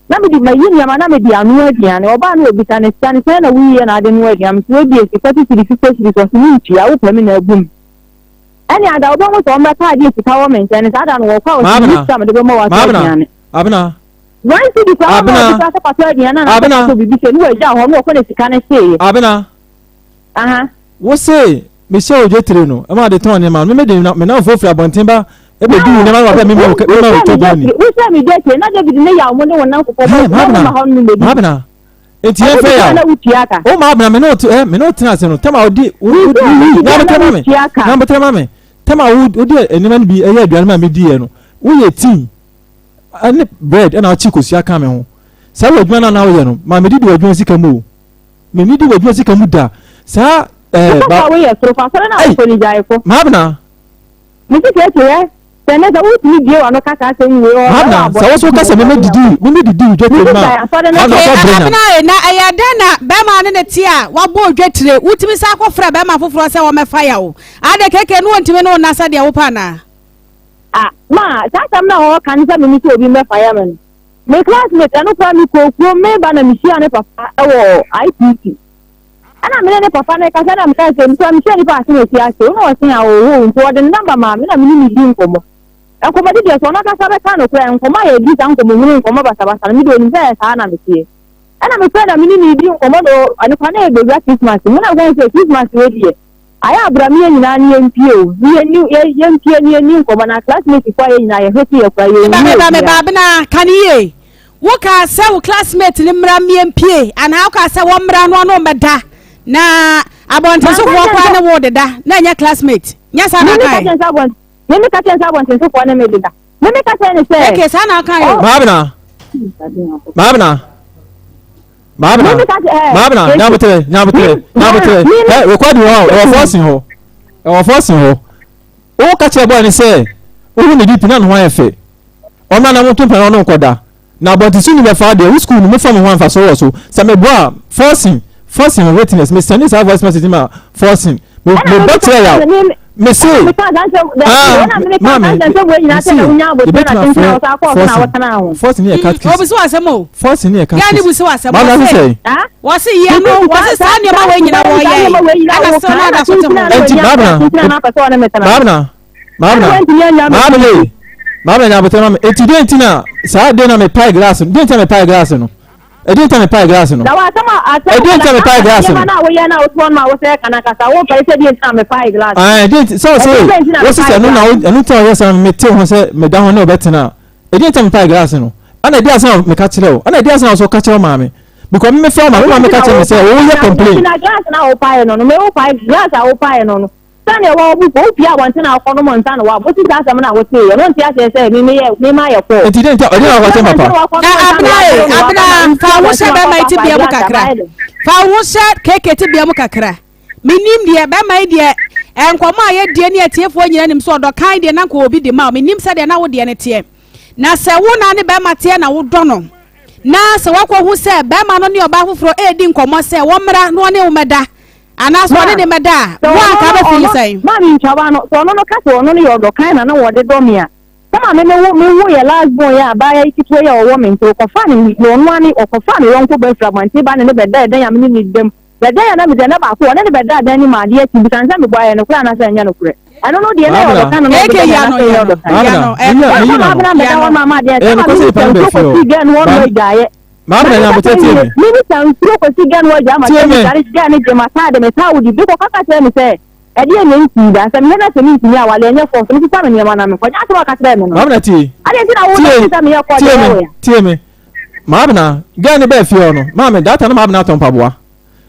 na mede mayi nneɛma na mede anoa aduane. Ɔbaa no obisa ne sika ne sɛn na woyiyɛ na ade noa aduane so ebi esi 30 cedi, 50 cedi so ɔsi ne ntua wopɛ me na abu me ɛne ada wobɛhu sɛ ɔmmɛka adeɛ sika wɔ me nkyɛn ne saa da no wɔkɔ a ɔsi ne sika mede bɛma wɔatɔ aduane. Abena. 1 cedi koraa wɔn a ɔbi sɛ kɔtɔ aduane a na kɔtɔ biribi sɛ ne wɔagya hɔ ne wɔkɔ ne sika ne seeɛ. Abena. Aha. Wo se mehyɛ odwetire no ɛma de tɔn nneɛma no meme de me namfoɔ firi abɔnten ba. Ebe di wo nneɛma no wabɛ mema wo mema wo tɔ bɔɔni. Wohyɛ me dwetire na David ne yaw mo ne wo nnamfofoɔ bɔ na mo ma hɔ no mmɛdi. Maabena eti yɛn fɛ yaw. O maabena me ne wo te me ne wo tena ase no tɛm a wodi wo nyabotrɛ ma me nyabotrɛ ma me tɛm a wodi nneɛma no bi ɛyɛ aduane ma me di yɛ no woyɛ tii ɛne bread ɛna ɔkye kosua ka me ho saa wɔ adwuma no na woyɛ no ma me didi wɔ adwuma sika mu o me ni di wɔ adwuma sika mu da saa ɛɛ ba woyɛ soro fa sɔrɔ na wokɔ ni gyae ko maabena. Mese keke yɛ sɛ nɛ sɛ wotumi bie wano ka saa asɛm wei ɔ ɛwɔ abɔnten sɛ woso kasa meme didi meme didi wo dwetire ma ana ɔfa brɛ na abena na ɛyɛ dɛn na bɛrima ne ne te a wabɔ odwetire wotumi sa akɔfrɛ bɛrima foforɔ sɛ wɔmɛfa ya wo ade keke no wɔntumi ne wo nna sɛdeɛ wopɛ anaa? Ah ma saa asɛm no a wɔka ne sɛ meme sɛ obi mmɛfa ya me no me classmate ɛno koraa mekɔɔ kurom meba na mehyia ne papa ɛwɔ IPC Ɛna me ne ne papa no rekasa na meka sɛ mekura mehyia nipa ase na ɔsi ase wo na ɔse a ɔwɔ nti ɔde ne namba maa me na me ne ne di nkɔmmɔ nkɔmmɔdi deɛ sɛ ɔno ankasa bɛka nokorɛ nkɔmmɔ a yɛdi saa nkɔmmɔhunu nkɔmmɔ basabasa no me deɛ ɔnim sɛ ɛyɛ saa na meteɛ ɛna mefrɛ na me ne ne di nkɔmmɔ na ɔne na yɛbɛwura Christmas mu na meka sɛ Christmas wei deɛ ayɛ abra me yɛ nyinaa ne yɛmpie o ne yɛni yɛmpie ne yɛni nkɔmmɔ na classmate fo a yɛ nyinaa yɛhwɛ yɛ kora yɛnni meba meba abena ka ne yie Wokaa sɛ wo classmate no mmra mmiempie anaa wokaa sɛ wɔmmra no ano mmɛda na abɔntensofoɔ koraa ne wo deda na ɛnyɛ classmate nyɛ saa na akae. Meme ka kyerɛ sɛ abɔntensofoɔ ne me deda. Meme ka kyerɛ ne sɛ. Eke saa na akae o. Maabena. Maabena. Maabena. Maabena. Nyabotere nyabotere nyabotere. Ɛ rekɔdi hɔ ɛwɔ fɔsin hɔ ɛwɔ fɔsin hɔ. Wo ka kyerɛ bɔyɛ ne sɛ wohu ne DP na ne ho ayɛ fɛ. Ɔmmra na monto mpena na ɔne wo nkɔda. Na abɔntesoni bɛfa deɛ, wo sukuu no, mofa me ho a mfasoɔ wɔ so. Sɛ meboa a, forcing, forcing witness, me sɛnde saa voice message no ma forcing, me, mebɔ kyerɛ yaw. Me se, ah, maame, me se, yɛbɛtumi afrɛ forcing, forcing yɛ catechist. Obi so asɛm o. Forcing yɛ catechist. Yɛn ni asɛm. Maame ase sɛ. Wɔsi yɛ no, wɔsi saa nneɛma wɔ nyina wɔ yɛ. Ɛna sɛ ɔno ada so te ho. Enti, maame, maame, Maame maame le maame nya abotire maame eti den ti na saa den na me pae glass no den ti na me pae glass no ɛden ti na me pae glass no na wasɛm a asɛm ɛden ti na me pae glass no na woyɛ na wotoɔ no a wosɛ kana kasa wo pɛrɛ sɛ den ti na me pae glass ɛɛ den ti sɛ ɔsɛ wosi sɛ ɛno na ɛno ti na ɔyɛ sɛ me te ho sɛ me da ho ne ɔbɛtena ɛden ti na me pae glass no ɛna ɛde asɛm a meka kyerɛ wo ɛna ɛde asɛm a ɔsɛ ɔka kyerɛ maame because me fɛ maame maame ka kyerɛ me sɛ woyɛ complain na glass na wo pae no no me wo pae glass a wo pae no no Sɛnea ɛwɔ wo bo mpo, wopue abɔnten na wokɔnom nsa na woabɔ. Wote saa asɛm no a woteeɛ no, wonte aseɛ sɛ me meyɛ me ma yɛ kɔɔ. Enti dɛn nti a ɔde na wakɔkyɛ papa? Na Abena e, Abena, fa wo ho hyɛ bɛrima yi tebea mu kakra. Fa wo ho hyɛ KK tebea mu kakra. Menim deɛ, bɛrima yi deɛ, nkɔmmɔ a yɛdie ne atiefoɔ nyinaa nim sɛ ɔdɔ kan deɛ na nka obi de ma wo. Menim sɛdeɛ na wo deɛ no teɛ. Na sɛ wo na ne bɛrima teɛ na wodɔ no, na sɛ woakɔhu sɛ bɛrima no ne ɔbaa foforɔ redi nkɔmmɔ sɛ wɔmmra na ɔne wo mmɛda, Anaasɛ ɔne ne mmɛda a, wo a anka wobɛfeeli sɛn? Maame ntwawa no, sɛ ɔno no ka sɛ ɔno no yɛ ɔdɔ kann na na wɔde dɔ me a, sɛ maame me wo me wo yɛ last born yɛ abaayewa yi ketewa yi a ɔwɔ me nti ɔkɔfaa ne ne ɔno ara ne ɔkɔfaa ne yɔnko ba firi abɔnten ba ne ne bɛdaa dan a me ne no da mu bɛdan a na meda na baako ɔne ne bɛdaa dan no mu adeɛ kye bisa no sɛ mebɔ ayɛ nokorɛ anaasɛ ɛnyɛ nokorɛ ɛno no deɛ na yɛ ɔdɔ kann na na ɔde dɔ me anaasɛ ɛnyɛ ɔdɔ kann ɛno maame na mɛda hɔ ma ma adeɛ sɛ maame mi sɛ nsuo kɔsi gɛn hɔ no agyaeɛ Maame na nyabotɛ tie me. Me bisa nsuo kɔsi gɛn hɔ agya ma sɛ me dware gɛn ne gye ma taa de me taa wodi bi kɔka ka kyerɛ me sɛ ɛdeɛ na ɛnsii da sɛ meyɛ na sɛ mentumi awale ɛnyɛ fɔ so mesesa me nneɛma na mekɔ nyɛ asɛm a ɔka kyerɛɛ me no. Maame na tie. Adeɛ nti na wo na sɛ meyɛ kɔ deɛ ɛwɔ ya. Tie me. Maame na gɛn ne bɛɛ fie hɔ no maame data no maame na atɔ mpaboa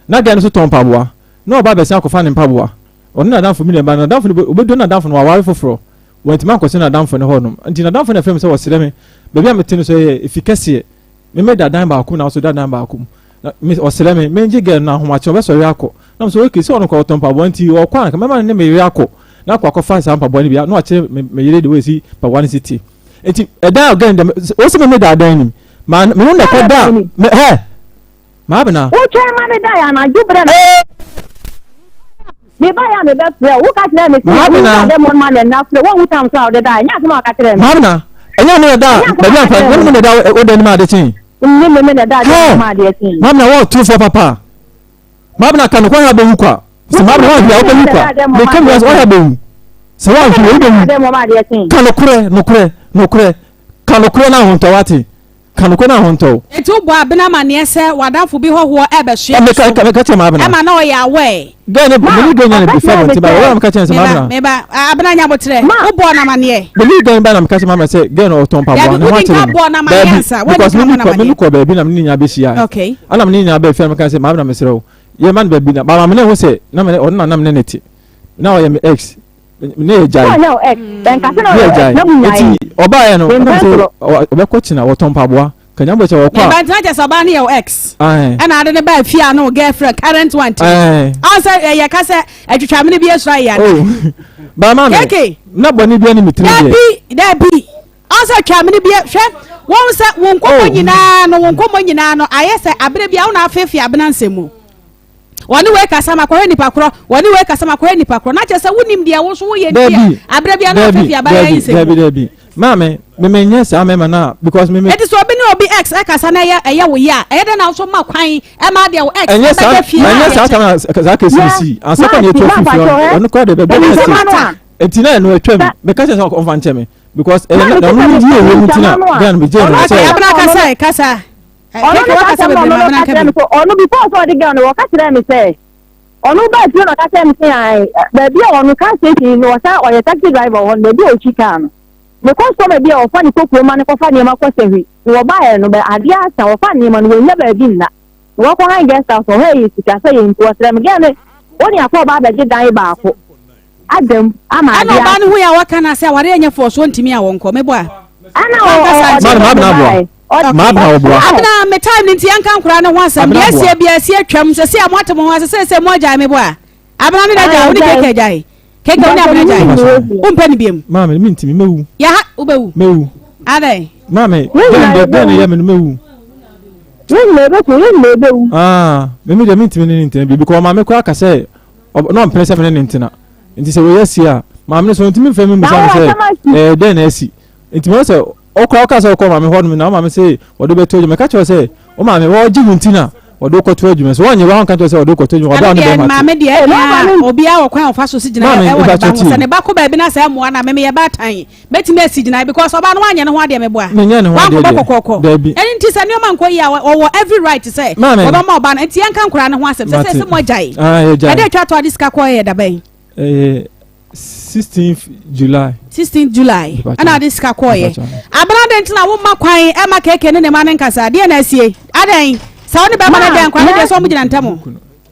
na gɛn no so tɔn mpaboa na ɔba abɛsen akɔfa ne mpaboa ɔne n'adamfo mi na ɛba n'adamfo no obɛduru n'adamfo no waware foforɔ Wantumi ankɔsɛ n'adamfo no hɔnom. Nti n'adamfo no frɛɛ me sɛ ɔsrɛ me. Baabi a mete no so ɛyɛ efi kɛseɛ. Me meda dan baako mu na ɔso da dan baako mu. Na me ɔsrɛ me mengye girl no na ahomakye ɔbɛsɔre akɔ. Na me sɛ okay sɛ ɔno kɔ ɔtɔ mpaboa nti ɔkɔ a nka mɛma no ne me yere akɔ na akɔ akɔfa saa mpaboa no bi na wakyerɛ me me yere de wei si mpaboa no si te. Nti ɛdan a girl no da ɔsɛ me meda dan nim. Ma me no na ɛkɔ da me hɛ. Maabena. Wotwɛn ma me daeɛ anadwo berɛ na mebaeɛ a mebɛfrɛ wo. Woka kyerɛɛ me sɛ Maabena. wo dɛ mo ma ne nna frɛ woanhu tam so a wode daeɛ. Nyɛ asɛm a woka kyerɛɛ me. Maabena. Ɛnyɛ wo ne na da baabi a mfa wo ne me na da wo dan mu ade kyee. Ne me me na da adeɛ mu adeɛ kyee. Maabena wɔɔ turofoɔ papa. Maabena ka nokware a wobɛwu kwa. Sɛ maabena woanhwɛ a wobɛwu kwa. Meka wiase woahwɛ abɛwu. Sɛ woanhwɛ wobɛwu. Ka nokorɛ nokorɛ nokorɛ ka nokorɛ na ahontɔ wate. Ka nokorɛ na ho ntɔ wo. Enti wobɔ Abena amaneɛ sɛ w'adamfo bi hɔhoɔ rebɛsoɛ ne so. Meka kyerɛ m'Abena. Ɛma na ɔyɛ aware. Girl no, me ne girl nya no before abɔnten ba, wɔn na meka kyerɛ no sɛ m'Abena. Meba, meba, Abena nya aboterɛ. Wobɔɔ no amaneɛ. Me ne girl no ba na meka kyerɛ m'Abena sɛ girl no ɔtɔn mpaboa, ne ho akyere no. Dabi, wodi nka bɔɔ no amaneɛ ansa. Dabi, because me ne kɔ, me ne kɔ baabi na me ne nyinaa bɛhyia. Okay. Ɛna me ne nyinaa bɛɛ fie na meka sɛ m'Abena mesrɛ wo, yɛ ma no baabi na, ba maame no ehu sɛ na me ne, ɔno na na me ne no te. Na ɔyɛ me ex. Ne yɛ gyae. Ne yɛ gyae. Eti ɔbaayɛ no, ɔka sɛ ɔbɛkɔ kyina wɔtɔn mpaboa. Kanyambo kyɛ wɔkɔ a. Meba ntina kyɛ sɛ ɔbaa no yɛ wo ex. Ɛna ade ne baa fie a no girlfriend current one ti. Ɔn sɛ yɛ ka sɛ atwitwa mene bi asura yɛ ana. Ba ma me. Keke. Na bɔne bi ani me tiri deɛ. Dabi dabi. Ɔn sɛ atwa mene bi hwɛ wɔn sɛ wɔn nkɔmɔ nyinaa no wɔn nkɔmɔ nyinaa no ayɛ sɛ abere bi a wɔn afeefee abena nsɛm mu. Wɔne wei kasa ma kɔhwɛ nipa korɔ, wɔne wei kasa ma kɔhwɛ nipa korɔ. Na kyerɛ sɛ wonim deɛ wo nso woyɛ nti a aberɛ bia na afeefee aba yɛ nsɛm mu. Dabi dabi maame me me nyɛ saa mɛma na because me me. Eti sɛ obi ne obi ex ɛkasa na ɛyɛ ɛyɛ wo yɛ a ɛyɛ dɛ na nso ma kwan ɛma deɛ wo ex ɛbɛgye fie na ɛnyɛ saa tam na saa kesi ne si ansa kɔ na etu afiri fie hɔ ɔno kora de bɛbɛ na ɛte eti na ɛno atwam meka kyerɛ sɛ ɔmfa nkyɛ me because ɛyɛ na ɔno ne yie wɔ mu ti na Ghana me gye no sɛ. Abena kasa kasa. Ɔno ne kasɛm na ɔno no ka kyerɛ me sɛ ɔno before sɛ ɔde girl no wɔka kyerɛ me sɛ ɔno baa fie na ɔka kyerɛ me sɛ ae baabi a ɔno car station no ɔsan ɔyɛ taxi driver wɔ hɔ no baabi a ɔtwi car no ne customer bi a ɔfa ne kɔ kurom ma no kɔfa nneɛma kɔ sahwi na wɔbaeɛ no bɛ adeɛ asa wɔfa nneɛma no wɔnnya baabi nna na wɔkɔ han guest house ɔhɔ yɛ sika sɛ yɛ nti wɔsrɛ me girl no wo ne akɔ ɔba abɛgye dan baako adam ama adeɛ ɛna ɔbaa no hu yɛ a wɔka no sɛ awareɛ nyɛ fɔɔ so ɔntumi a wɔnkɔ mebɔ a ɛna ɔde baeɛ Maabena ɔboa. Abena me time no nti yɛnka nkoraa no ho asɛm. Deɛ asie bia asie atwam. Sɛsɛ a moate mo ho ase sɛsɛ mo agyae me boa. Abena ne n'agyae wo ne keke agyae. Keke wo ne abena agyae. Wompɛ ne biam. Maame mentimi mewu. Yaha wobɛwu. Mewu. Adɛn. Maame dɛn dɛ dɛn na ɛyɛ me no mewu. Yɛn nyinaa ɛbɛku yɛn nyinaa ɛbɛwu. Ah mimi deɛ mentimi ne ne ntena bi because maame koraa ka sɛ na ɔmpene sɛ me ne ne ntena nti sɛ wei asi a maame no so ntumi mfrɛ me mmisa me sɛ ɛɛ dɛn na asi nti mɛ sɛ Ɔkora ɔka sɛ ɔkɔ maame hɔ nom na ɔmaame se wɔde bɛto adwuma ɛka kyerɛ sɛ wo maame wɔgye wo nti na wɔde wokɔto adwuma so wɔnyɛ wɔn ka kyerɛ sɛ wɔde wokɔto adwuma wɔbɛa ne bɛrima maame deɛ ɛnea obiara wɔ kwan a ɔfa so si gyina ɛwɔ ne ba ho sɛ ne ba kɔ baabi na sɛ ɛmoa na meme yɛ baatan mɛtumi asi gyina because ɔbaa no wanyɛ ne ho adeɛ meboa menyɛ ne ho adeɛ deɛ kɔkɔkɔ ɛne nti sɛ nneɛma nkɔ yie a ɔwɔ every right sɛ wɔbɛma ɔbaa no nti yɛnka nkoraa ne ho asɛm sɛ sɛ sɛ mo agyae ɛde atwa to ade sika kɔɔ yɛ dabɛn 16th July. 16th July ɛna ade sika kɔɔyɛ abena de ntina wo ma kwan ɛma keke ne ne ma ne nkasa deɛ na asie adɛn sɛ wo ne bɛma no dɛn nkwa ne deɛ sɛ ɔmo gyina ntam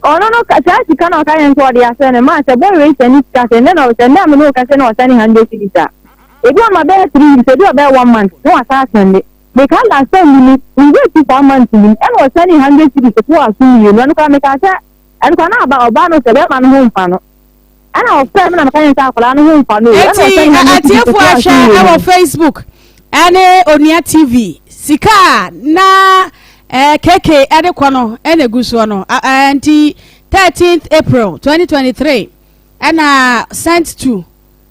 ɔno no saa sika na ɔka yɛn sɛ ɔde asɛ no maa sɛ bɔyɛ wei sɛ ne sika sɛ nnɛ na sɛ nnɛ a me ne wo kasa na ɔsɛ ne hundred cedis a ebi ɔma bɛyɛ 3 weeks ebi ɔbɛyɛ one month na wasa asɛnde meka last time ni mi nwura ti saa month ni ɛna ɔsɛ ne hundred cedis to aso mmienu ɛno koraa meka sɛ ɛno koraa na aba ɔbaa no sɛ bɛrima no ho mfa no Ɛna ɔfrɛɛ me na meka kyerɛ no sɛ akwadaa no ho mfa no o. Ɛna Eti ɔsɛn me atiefo ahwɛ ɛwɔ Facebook ɛne Onua TV sika a na ɛɛ KK ɛde kɔ no ɛna egu soɔ no ɛɛ nti 13th April 2023 ɛna sent to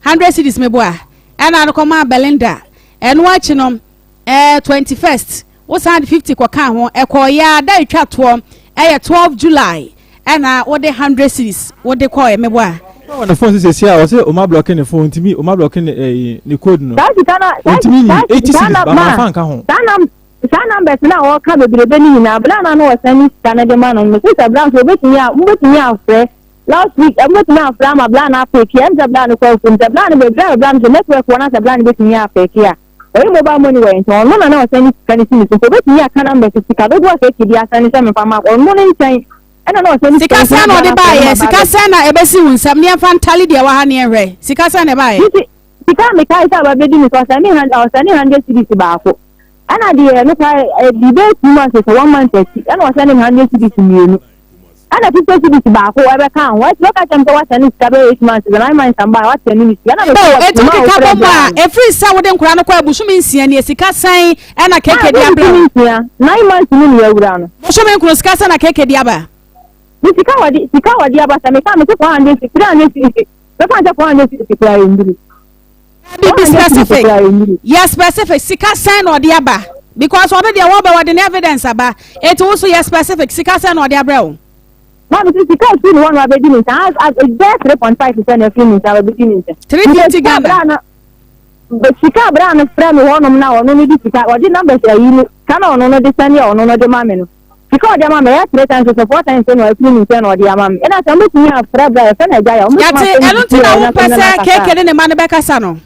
100 cedis meboa ɛna no kɔma Belinda ɛno akyi no Ɛɛ 21st wo san de 50 kɔkaa ho, ɛkɔɔeɛ a da ɛtwa toɔ ɛyɛ 12 July ɛna wode 100 cedis wode kɔɔeɛ mebɔ a. Ɔwɔ ne phone so sɛsi a ɔsɛ ɔma blɔke ne phone ntumi ɔma blɔke ne ɛyi ne code no Saa sika na saa ntumi nyi saa 80 saa cedis na ba ma ma fa nka ho. saa nam saa numbers na ɔka bebrebe ne nyinaa bla na na ɔsan ne sika no de ma no mese sɛ bla nso obetumi a mobetumi afrɛ last week mobetumi afrɛ ama bla no apeke ɛm sɛ bla no kɔ afuom sɛ bla no baabi a bla no sɛ network wɔ no sɛ bla no betumi apeke a Ɔyɛ mobile money wɔ yɛn nkyɛn, ɔno na na ɔsan ne sika no si ne so, nti obetumi aka numbers sika dodoɔ a Keke de asane sɛ memfa mma ɔno ne nkyɛn ɛna na ɔsan ne Sika sika no si sɛn na ɔde na Ghana baeɛ? ma Sika ba sɛn na ɛbɛsi wo nsam? Ne yɛmfa ntale deɛ ɛwɔ ha ne yɛnhwɛ. Sika sɛn na ɛbaeɛ? Nti sika a mekae sɛ aba bɛdi me so, ɔsane ɔsane hundred cedis baako. Ɛna deɛ no koraa ɛdi bɛyɛ 2 months sɛ one month akyi ɛna ɔsane me hundred cedis mmienu. Ɛna 50 cedis baako ɛbɛka ho. Ɛti wɔka kyerɛ me sɛ wasɛne sika bɛyɛ 8 months sɛ 9 months amba a wasɛne me sika. Ɛna Oh, mekɔ eti ma wokeka wofrɛ bɔ mu bra a, no. ɛfiri sɛ wode nkwadaa no kɔɛ bosome 6 nie, sika sɛn ɛna Ah, KK de abrɛ bosome wo? 6, 9 months mu ne yɛawura no. Bosome 9 sika sɛn na KK de aba? Ne sika wɔde sika wɔde aba sɛ meka mese 400 300 cedis bɛfa sɛ 400 cedis koraa ɛnnuru. Be 400 cedis specific. koraa ɛnnuru. Yɛ specific. Sika sɛn na ɔde aba? Because ɔno deɛ wɔbɛ wɔde ne evidence aba. Eti wo so yɛ specific. Sika sɛn na ɔde abrɛ wo? Maa mi sɛ sika efiri ne hɔ na wabɛdi ne nsa as as bɛyɛ 3.5 sɛ na efiri ne nsa wabɛdi ne nsa. 350 Sika Ghana. abira na sika abira no frɛ mi hɔnom na ɔno no de sika ɔde numbers ayi no. Sika na ɔno no de sɛndeɛ ɔno no de ma me no. Sika a ɔde ama me ɛyɛ 3 times sɛ 4 times na afiri ne nkyɛn na ɔde ama me. Ɛna sɛ mobɛtumi afrɛ berɛ a yɛfrɛ no agya yɛ, mobɛtumi Yɛte afrɛ no ɛno nti sisi na a wopɛ ɔno sɛ akasa. Keke ne ne ma no bɛkasa no.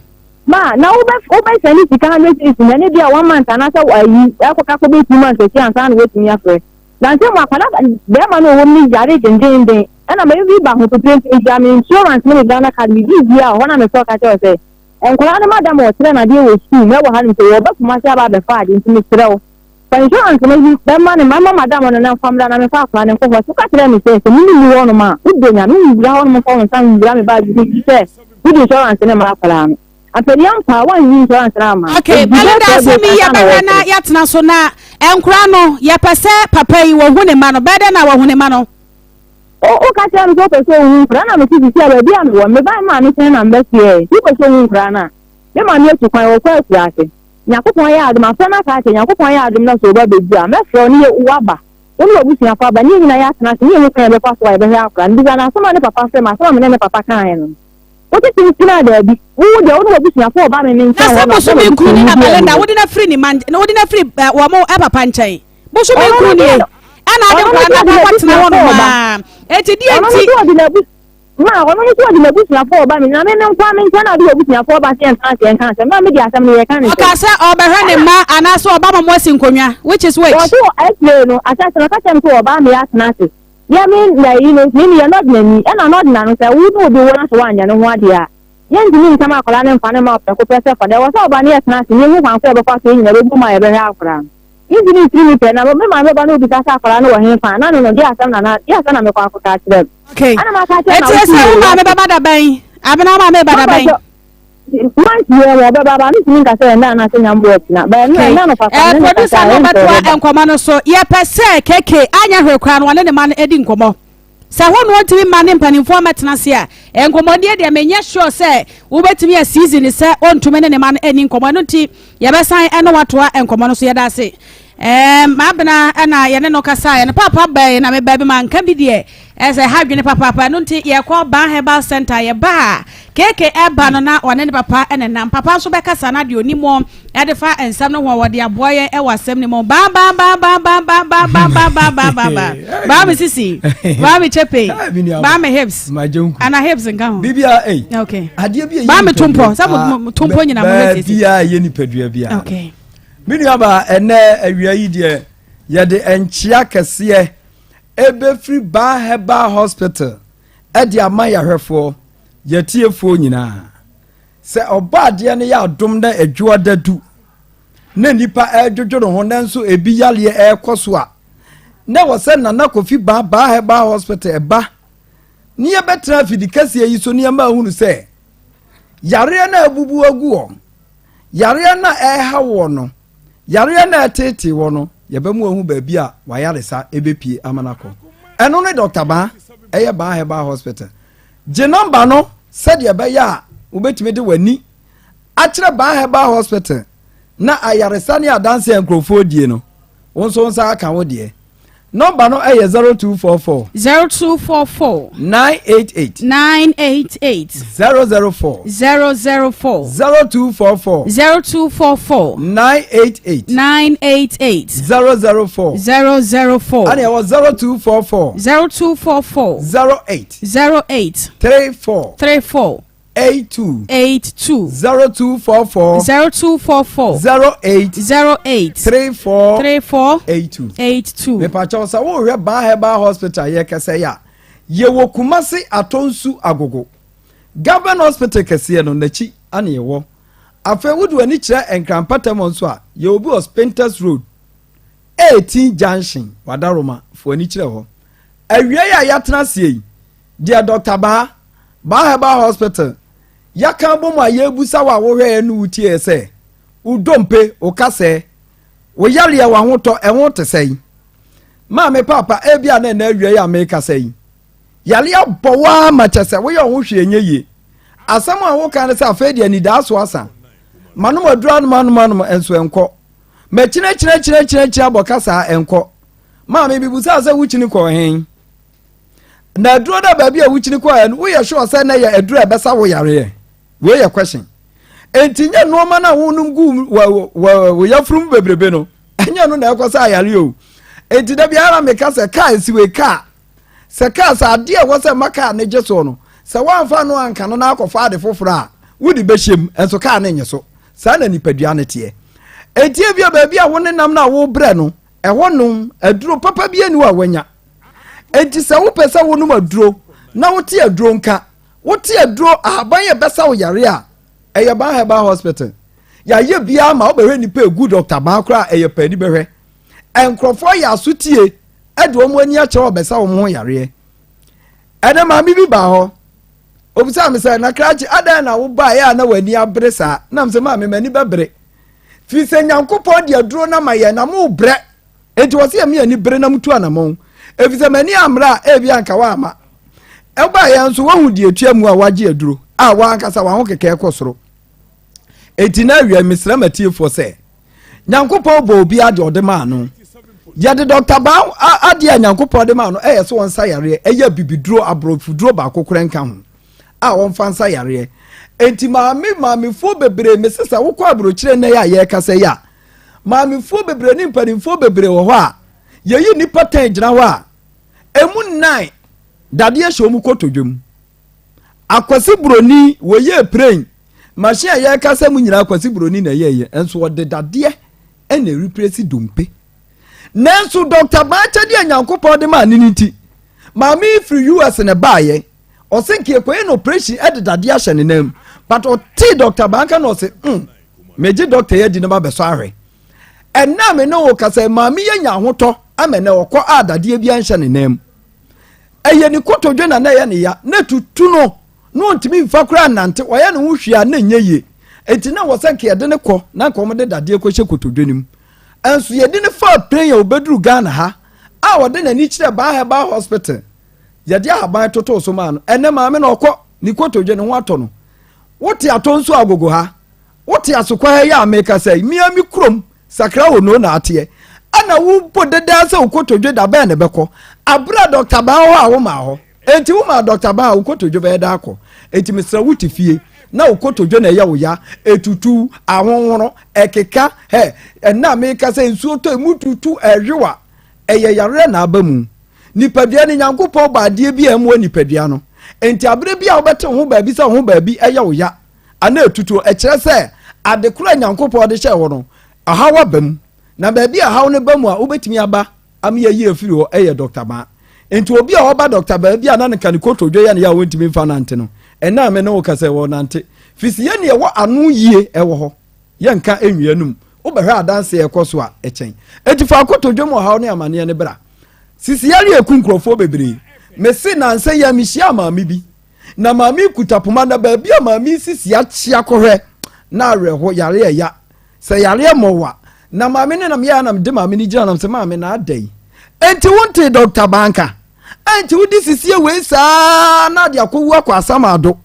Ma na wobɛ wobɛsɛne sika 100 cedis na ne bi a one month anaasɛ ayi ɛkɔka kɔ bɛ 2 months akyi ansa na woatumi afrɛ. Na nsɛm mu akwadaa bɛrima no a ɔwɔ mu no yare dendenden, ɛna ma ebi ba ho pepere, nti mehyia me insurance ne me Ghana card, me biribi a hɔ na mefrɛ ɔka kyerɛ sɛ nkwadaa no madam a ɔkyerɛ n'adeɛ wɔ sukuu mu ɛwɔ ha nom sɛ wɔba Kumase aba abɛfa adeɛ, nti mesrɛ wo, fa insurance no yi bɛma ne mama madam no na mfa mmra na mefa akwadaa no nkɔ hɔ. So ka kyerɛ me sɛ mene ni hɔ nom a wodɔ Nyame nwura hɔ nom, fa wo nsa nwura me baage bi sɛ wode insurance no ma akwadaa no ampani ampa a woanyi insurance no ama. Okay, Belinda, asɛm yi yɛbɛhwɛ na yɛatena so na nkora no, yɛpɛ sɛ papa yi wɔhu ne ma no. Bɛyɛ dɛ na wɔhu ne ma no. Woka kyerɛ me sɛ wopɛ sɛ ohu nkora na mete sisi a baabi a mewɔ meba maame kyɛn na mbɛsoɛ. Wopɛ sɛ ohu nkora no a, me maame atu kwan, wɔkɔ akura ase. Nyankopɔn yɛ adom, afrɛ no aka akyerɛ Nyankopɔn yɛ adom na sɛ ɔba bɛdu a, mɛfrɛ wo ne yɛ woaba, wo ne w'abusuafo aba ne yɛ nyinaa yɛatena ase ne yɛhu kwan yɛbɛfa so a yɛbɛhwɛ akora no. Bisa no asɛm a ne papa frɛ me, asɛm a me ne ne papa kaeɛ no, wotete nkyina daabi, wo deɛ wo ne w'abusuafo ɔba me me Na nkyɛn sɛ hɔ no bosome nkuru ni na Belinda wode no afiri ne ma na wode no afiri wɔn mo papa nkyɛn bosome Ɔno nkuru no nie deɛ- ɛna ade ɔno nkora no no deɛ akɔ akɔtena hɔ nom ɔba. a eti deɛ Ɔno no nti so ɔde n'abu ma ɔno no so ɔde n'abusuafo ɔba me na me me nkoa me nkyɛn na ɔde w'abusuafo ɔba sɛ yɛnka asɛ yɛnka asɛm na me de asɛm no yɛka ne ɔka sɛ ɔbɛhwɛ ne mma anaasɛ ɔba ma mo asi nkonnwa, which is which? Wɔso akyire no asase no, ɔka kyerɛ me sɛ ɔba me atena ase yɛ me na yi no me meyɛ nɔdenani, ɛna nɔdena no sɛ wo ne obi wo na sɛ woanyɛ ne ho adeɛ a, yɛntumi ntam akwadaa no mfa ne ma ɔprɛko pɛ sɛ fa da. Ɛwɔ sɛ ɔba no yɛtena ase ne yɛhu kwan ko yɛbɛfa so yɛ nyina bɛbu ma yɛbɛhwɛ akwadaa no. Ntumi mfiri me pɛ na me maame bɛba na obisa sɛ akwadaa no wɔ he fa na no no de asɛm na na de asɛm na mekɔ akɔka akyerɛ no. Okay. Ɛna maka kyerɛ na Eti wosi sɛ wo wɔ maame bɛba da bɛn? Abena, wo maame ba da bɛn? Month yɛ wɔ ɔbɛba ba metumi nka sɛ ɛnda anaasɛ nyambo akyina bɛɛ no. Ɛnda no papa ne ne Producer kasa no a ɛnsɛ bɛtoa ɔbɛba. Nkɔmmɔ no so, yɛpɛ sɛ Keke anyɛ hwee koraa no wɔne ne ma no adi nkɔmmɔ. Sɛ hɔ no ɔntumi mma ne mpanimfoɔ mmɛtena ase a, nkɔmmɔdie deɛ menyɛ sure sɛ wobɛtumi a season sɛ ɔntumi ne ne ma no ani nkɔmmɔ. Ɛno nti yɛbɛsan ɛne watoa nkɔmmɔ no so. Yɛda ase. Maabena ɛna yɛne no kasaeɛ no papa bɛn na meba bi ma nka bi deɛ ɛsɛ ha dwene papaapa. Ɛno nti yɛkɔ Ban Herbal Center, yɛba a Keke ɛba no na ɔne ne papa ɛne nam. Papa nso bɛkasa na deɛ onim ɛde fa nsɛm no ho a wɔde aboa yɛn ɛwɔ asɛm no mu. Ban ban ban ban ban ban ban ban ban ban ban ban ban baa me sisi, baa me chepe, baa me hips ana hips nka ho. Bibia ei. Okay. Adeɛ bi a ɛyɛ baa me nipadua- tompɔ sɛ mo tompɔ nyina mo hwɛ sisi. Baabi a ɛyɛ nipadua biara. Me nua baa, ɛnɛ awia yi deɛ yɛde nkyea kɛseɛ ɛbɛfiri Baa Herbal Hospital ɛde ama yɛahwɛfoɔ, yɛtiefoɔ nyinaa sɛ ɔbɔ adeɛ no yɛ adom na adwoa dadu na nipa ɛredwodwo ne ho, nanso ebi yareɛ ɛrekɔ so a, na wɔ sɛ Nana Kofi Baa Baa Herbal Hospital ɛba ne yɛbɛtena afidi kɛseɛ yi so nneɛma ahunu sɛ yareɛ no a abubu agu wɔn, yareɛ no a ɛreha wɔ no, yareɛ no a ɛtetee wɔ no, yɛbɛmu ahu baabi a wayaresa ɛbɛpie ama no akɔ. Ɛno ne Dr. Baa ɛyɛ Baa Herbal Hospital. Gye nɔmba no sɛdeɛ ɛbɛyɛ a wobɛtumi de w'ani akyerɛ Baa Herbal Hospital na ayaresa ne adanse a nkurɔfoɔ die no, wo nso wo nsa aka wo deɛ. Nɔmba no ɛyɛ 0244 0244 988 988 004. 004. 0244 0244 988 988 004. 004. Ɛna ɛwɔ 0244 0244 08 08 34 34 82. 82. 0244 0244 08 08 34 34 82. 82. Mepakyɛw, sɛ wohwɛ Baa Herbal Hospital yɛ kɛsɛ yi a, yɛwɔ Kumase Atɔnsu Agogo, Government Hospital kɛseɛ no n'akyi ane yɛwɔ. Afei wode w'ani kyerɛ Nkrampatam hɔ nso a, yɛwɔ bi wɔ Spintex Road 18 Junction, Wadaroma fo ani kyerɛ hɔ. Awiei a yɛatena aseɛ yi deɛ, Dr. Baa Baa Herbal Hospital yɛaka bɔ mu a yɛrebusa wo a wohwɛɛ ne wotieɛ sɛ wo dompe, wo kasɛɛ, wo yareɛ, w'ahotɔ ɛho te sɛn? Maame, paapa, ebi a na ɛna awia yi a mekasa yi, yare abɔ wo ara ma kyɛ sɛ woyɛ wo ho hwee nyɛ yie. Asɛm a woka ne sɛ afei deɛ anidaa so asa, manom aduru anom anom anom nso ɛnkɔ, makyinakyinakyinakyinakyina abɔ kasaa ɛnkɔ. Maame, bibusaa sɛ wokyini kɔɔ hen? Na aduro no a baabi a wokyini kɔɔ no, woyɛ sure sɛ na yɛ aduro a ɛbɛsa wo yareɛ? Wei yɛ question. Enti nyɛ nneɛma no a wonom gu wɔ wɔ wɔ yafunu mu bebrebe no, ɛnyɛ Ɛnyɛ no na ɛkɔ sɛ ayare o. Enti da biara meka sɛ kaa esi wei kaa. Sɛ kaa sɛ adeɛ a ɛwɔ sɛ ma kaa no gye soɔ no, sɛ woamfa no anka no na akɔfa ade foforɔ a, wode bɛhyɛ mu, nso kaa no nnye so. Saa na nipadua no teɛ. Enti ebia baabi a wo nenam no a wobrɛ no, ɛhɔ nom aduro papa bi ani hɔ a woanya. Enti sɛ wopɛ sɛ wonom aduro na wote aduro nka, wote aduro ahaban a ɛbɛsa wo yare a, ɛyɛ Ban Herbal Hospital. Yɛayɛ biara ma wobɛhwɛ nnipa egu Dɔkta Ban koraa ɛyɛ paani bɛhwɛ. Nkurɔfoɔ yɛ asotie de wɔn ani akyerɛ wɔbɛsa wɔn ho yareɛ. Ɛnɛ maame bi baa hɔ, obisaa me sɛ, na krakye adɛn na wobaeɛ a na w'ani abere saa? Nam sɛ maame m'ani bɛbere. Firi sɛ Nyankopɔn de aduro no ama yɛn na mobrɛ. Enti wɔ sɛ yɛme ani bere na mutu anamɔn. Ɛfiri sɛ m'ani ammere a ebi anka woamma. Ɛbaeɛ nso woahu deɛ ɛtua mu a woagye aduro a woankasa w'ahokeka kɔ soro. Enti na awia mesrɛ m'atiefoɔ sɛ Nyankopɔn bɔ obiara deɛ ɔde maa no. Yɛde Dɔkta Baa adeɛ a Nyankopɔn de maa no ɛyɛ sɛ ɔnsa yareɛ, ɛyɛ abibiduro, aborɔfoduro baako koraa nka ho a ɔmfa nsa yareɛ. Enti maame maamefoɔ bebree mese sɛ wokɔ aburokyire nnɛ yi a yɛrekasa yi a, maamefoɔ bebree ne mpanimfoɔ bebree wɔ hɔ a yɛyi nnipa tɛn gyina hɔ a emu nnan dadeɛ hyɛ wɔn kotodwe mu. Akwasi Buroni wɔyɛɛ plane machine a yɛrekasa mu nyinaa Akwasi Buroni na ɛyɛɛyɛ nso wɔde dadeɛ ɛna ɛrepresi dompe. Nanso Dr. Baakyɛdeɛ a Nyankopɔn de maa ne no nti maame yi firi US na ɛbaayɛ ɔse nka yɛkɔyɛ no operation ɛde dadeɛ ahyɛ ne nan mu but ɔtee Dr. Banka na ɔse mm, megye dɔkta yi adi na mabɛsɔ ahwɛ. Ɛnna me ne wo kasa maame yi anya ahotɔ ama ɛnɛ ɔkɔ a dadeɛ bi anhyɛ ne nan mu. Ɛyɛ ne kotodwe na na ɛyɛ ne ya na tutu no na ɔntumi mfa koraa nnante ɔyɛ ne ho hwee a na ɛnyɛ yie. Enti na wɔ sɛ nka yɛde ne kɔ na nka wɔde dadeɛ kɔhyɛ kotodwe no mu. Nso yɛde ne faa plane a ɔbɛduru Ghana ha a ɔde n'ani kyerɛ Baa Herbal Hospital yɛde ahaban totoo so maa no. Ɛnɛ maame no ɔkɔ ne kotodwe ne ho atɔ no. Wote atɔ nso agogo ha. Wote asokwa ha yi a mekasa yi, mea me kurom, Sakra Ono na ateɛ. Ɛna wobɔ dedaa sɛ wo kotodwe da bɛn na ɛbɛkɔ. Abere a Dɔkta Baa wɔ hɔ a womaa hɔ. Enti womaa Dɔkta Baa a wo kotodwe bɛyɛ daa akɔ. Enti mesrɛ wo te fie na wo kotodwe na ɛyɛ wo ya, ɛtutu, ahonhono, ɛkeka, hɛ, ɛnna a mekasa yi nsuo tɔ emu tutu, ɛhwewa. Ɛyɛ yareɛ na aba mu. Nipadua no, Nyankopɔn bɔ adeɛ bi a ɛmmoa nipadua no. Enti abere bi a wobɛte wo ho baabi sɛ wo ho baabi ɛyɛ wo ya, anaa etutuo, ɛkyerɛ sɛ ade koro a Nyankopɔn de hyɛɛ hɔ no, ɔhaw aba mu. Na baabi a ɔhaw no ba mu a wobɛtumi aba ama yɛayi afiri hɔ yɛ Dɔkta Baa. Enti obi a ɔba Dɔkta Baa bi a na nka ne kotodwe yɛ no yɛ a wɔntumi mfa nante no, ɛnnɛ a me ne wo kasa yi, ɔrenante. Firi sɛ yɛn deɛ ɛwɔ ano yie wɔ hɔ, yɛnka nnua no mu. Wobɛhwɛ adanse a ɛkɔ so a, ɛkyɛn. Enti fa kotodwe mu ɔhaw ne amaneɛ no bra. Sisi yareɛ ɛku nkurɔfoɔ bebree. Mese nansa yi a mehyiaa maame bi. Na maame yi kuta poma na baabi a maame yi sisi akyea kɔhwɛ na awerɛho yare ɛya sɛ yareɛ mmɔwa na maame no nam yɛ a na mede maame no gyina nam sɛ maame na ada yi enti wontee dɔkta banka enti wode sisie wei saa na ade akɔwu akɔ asamado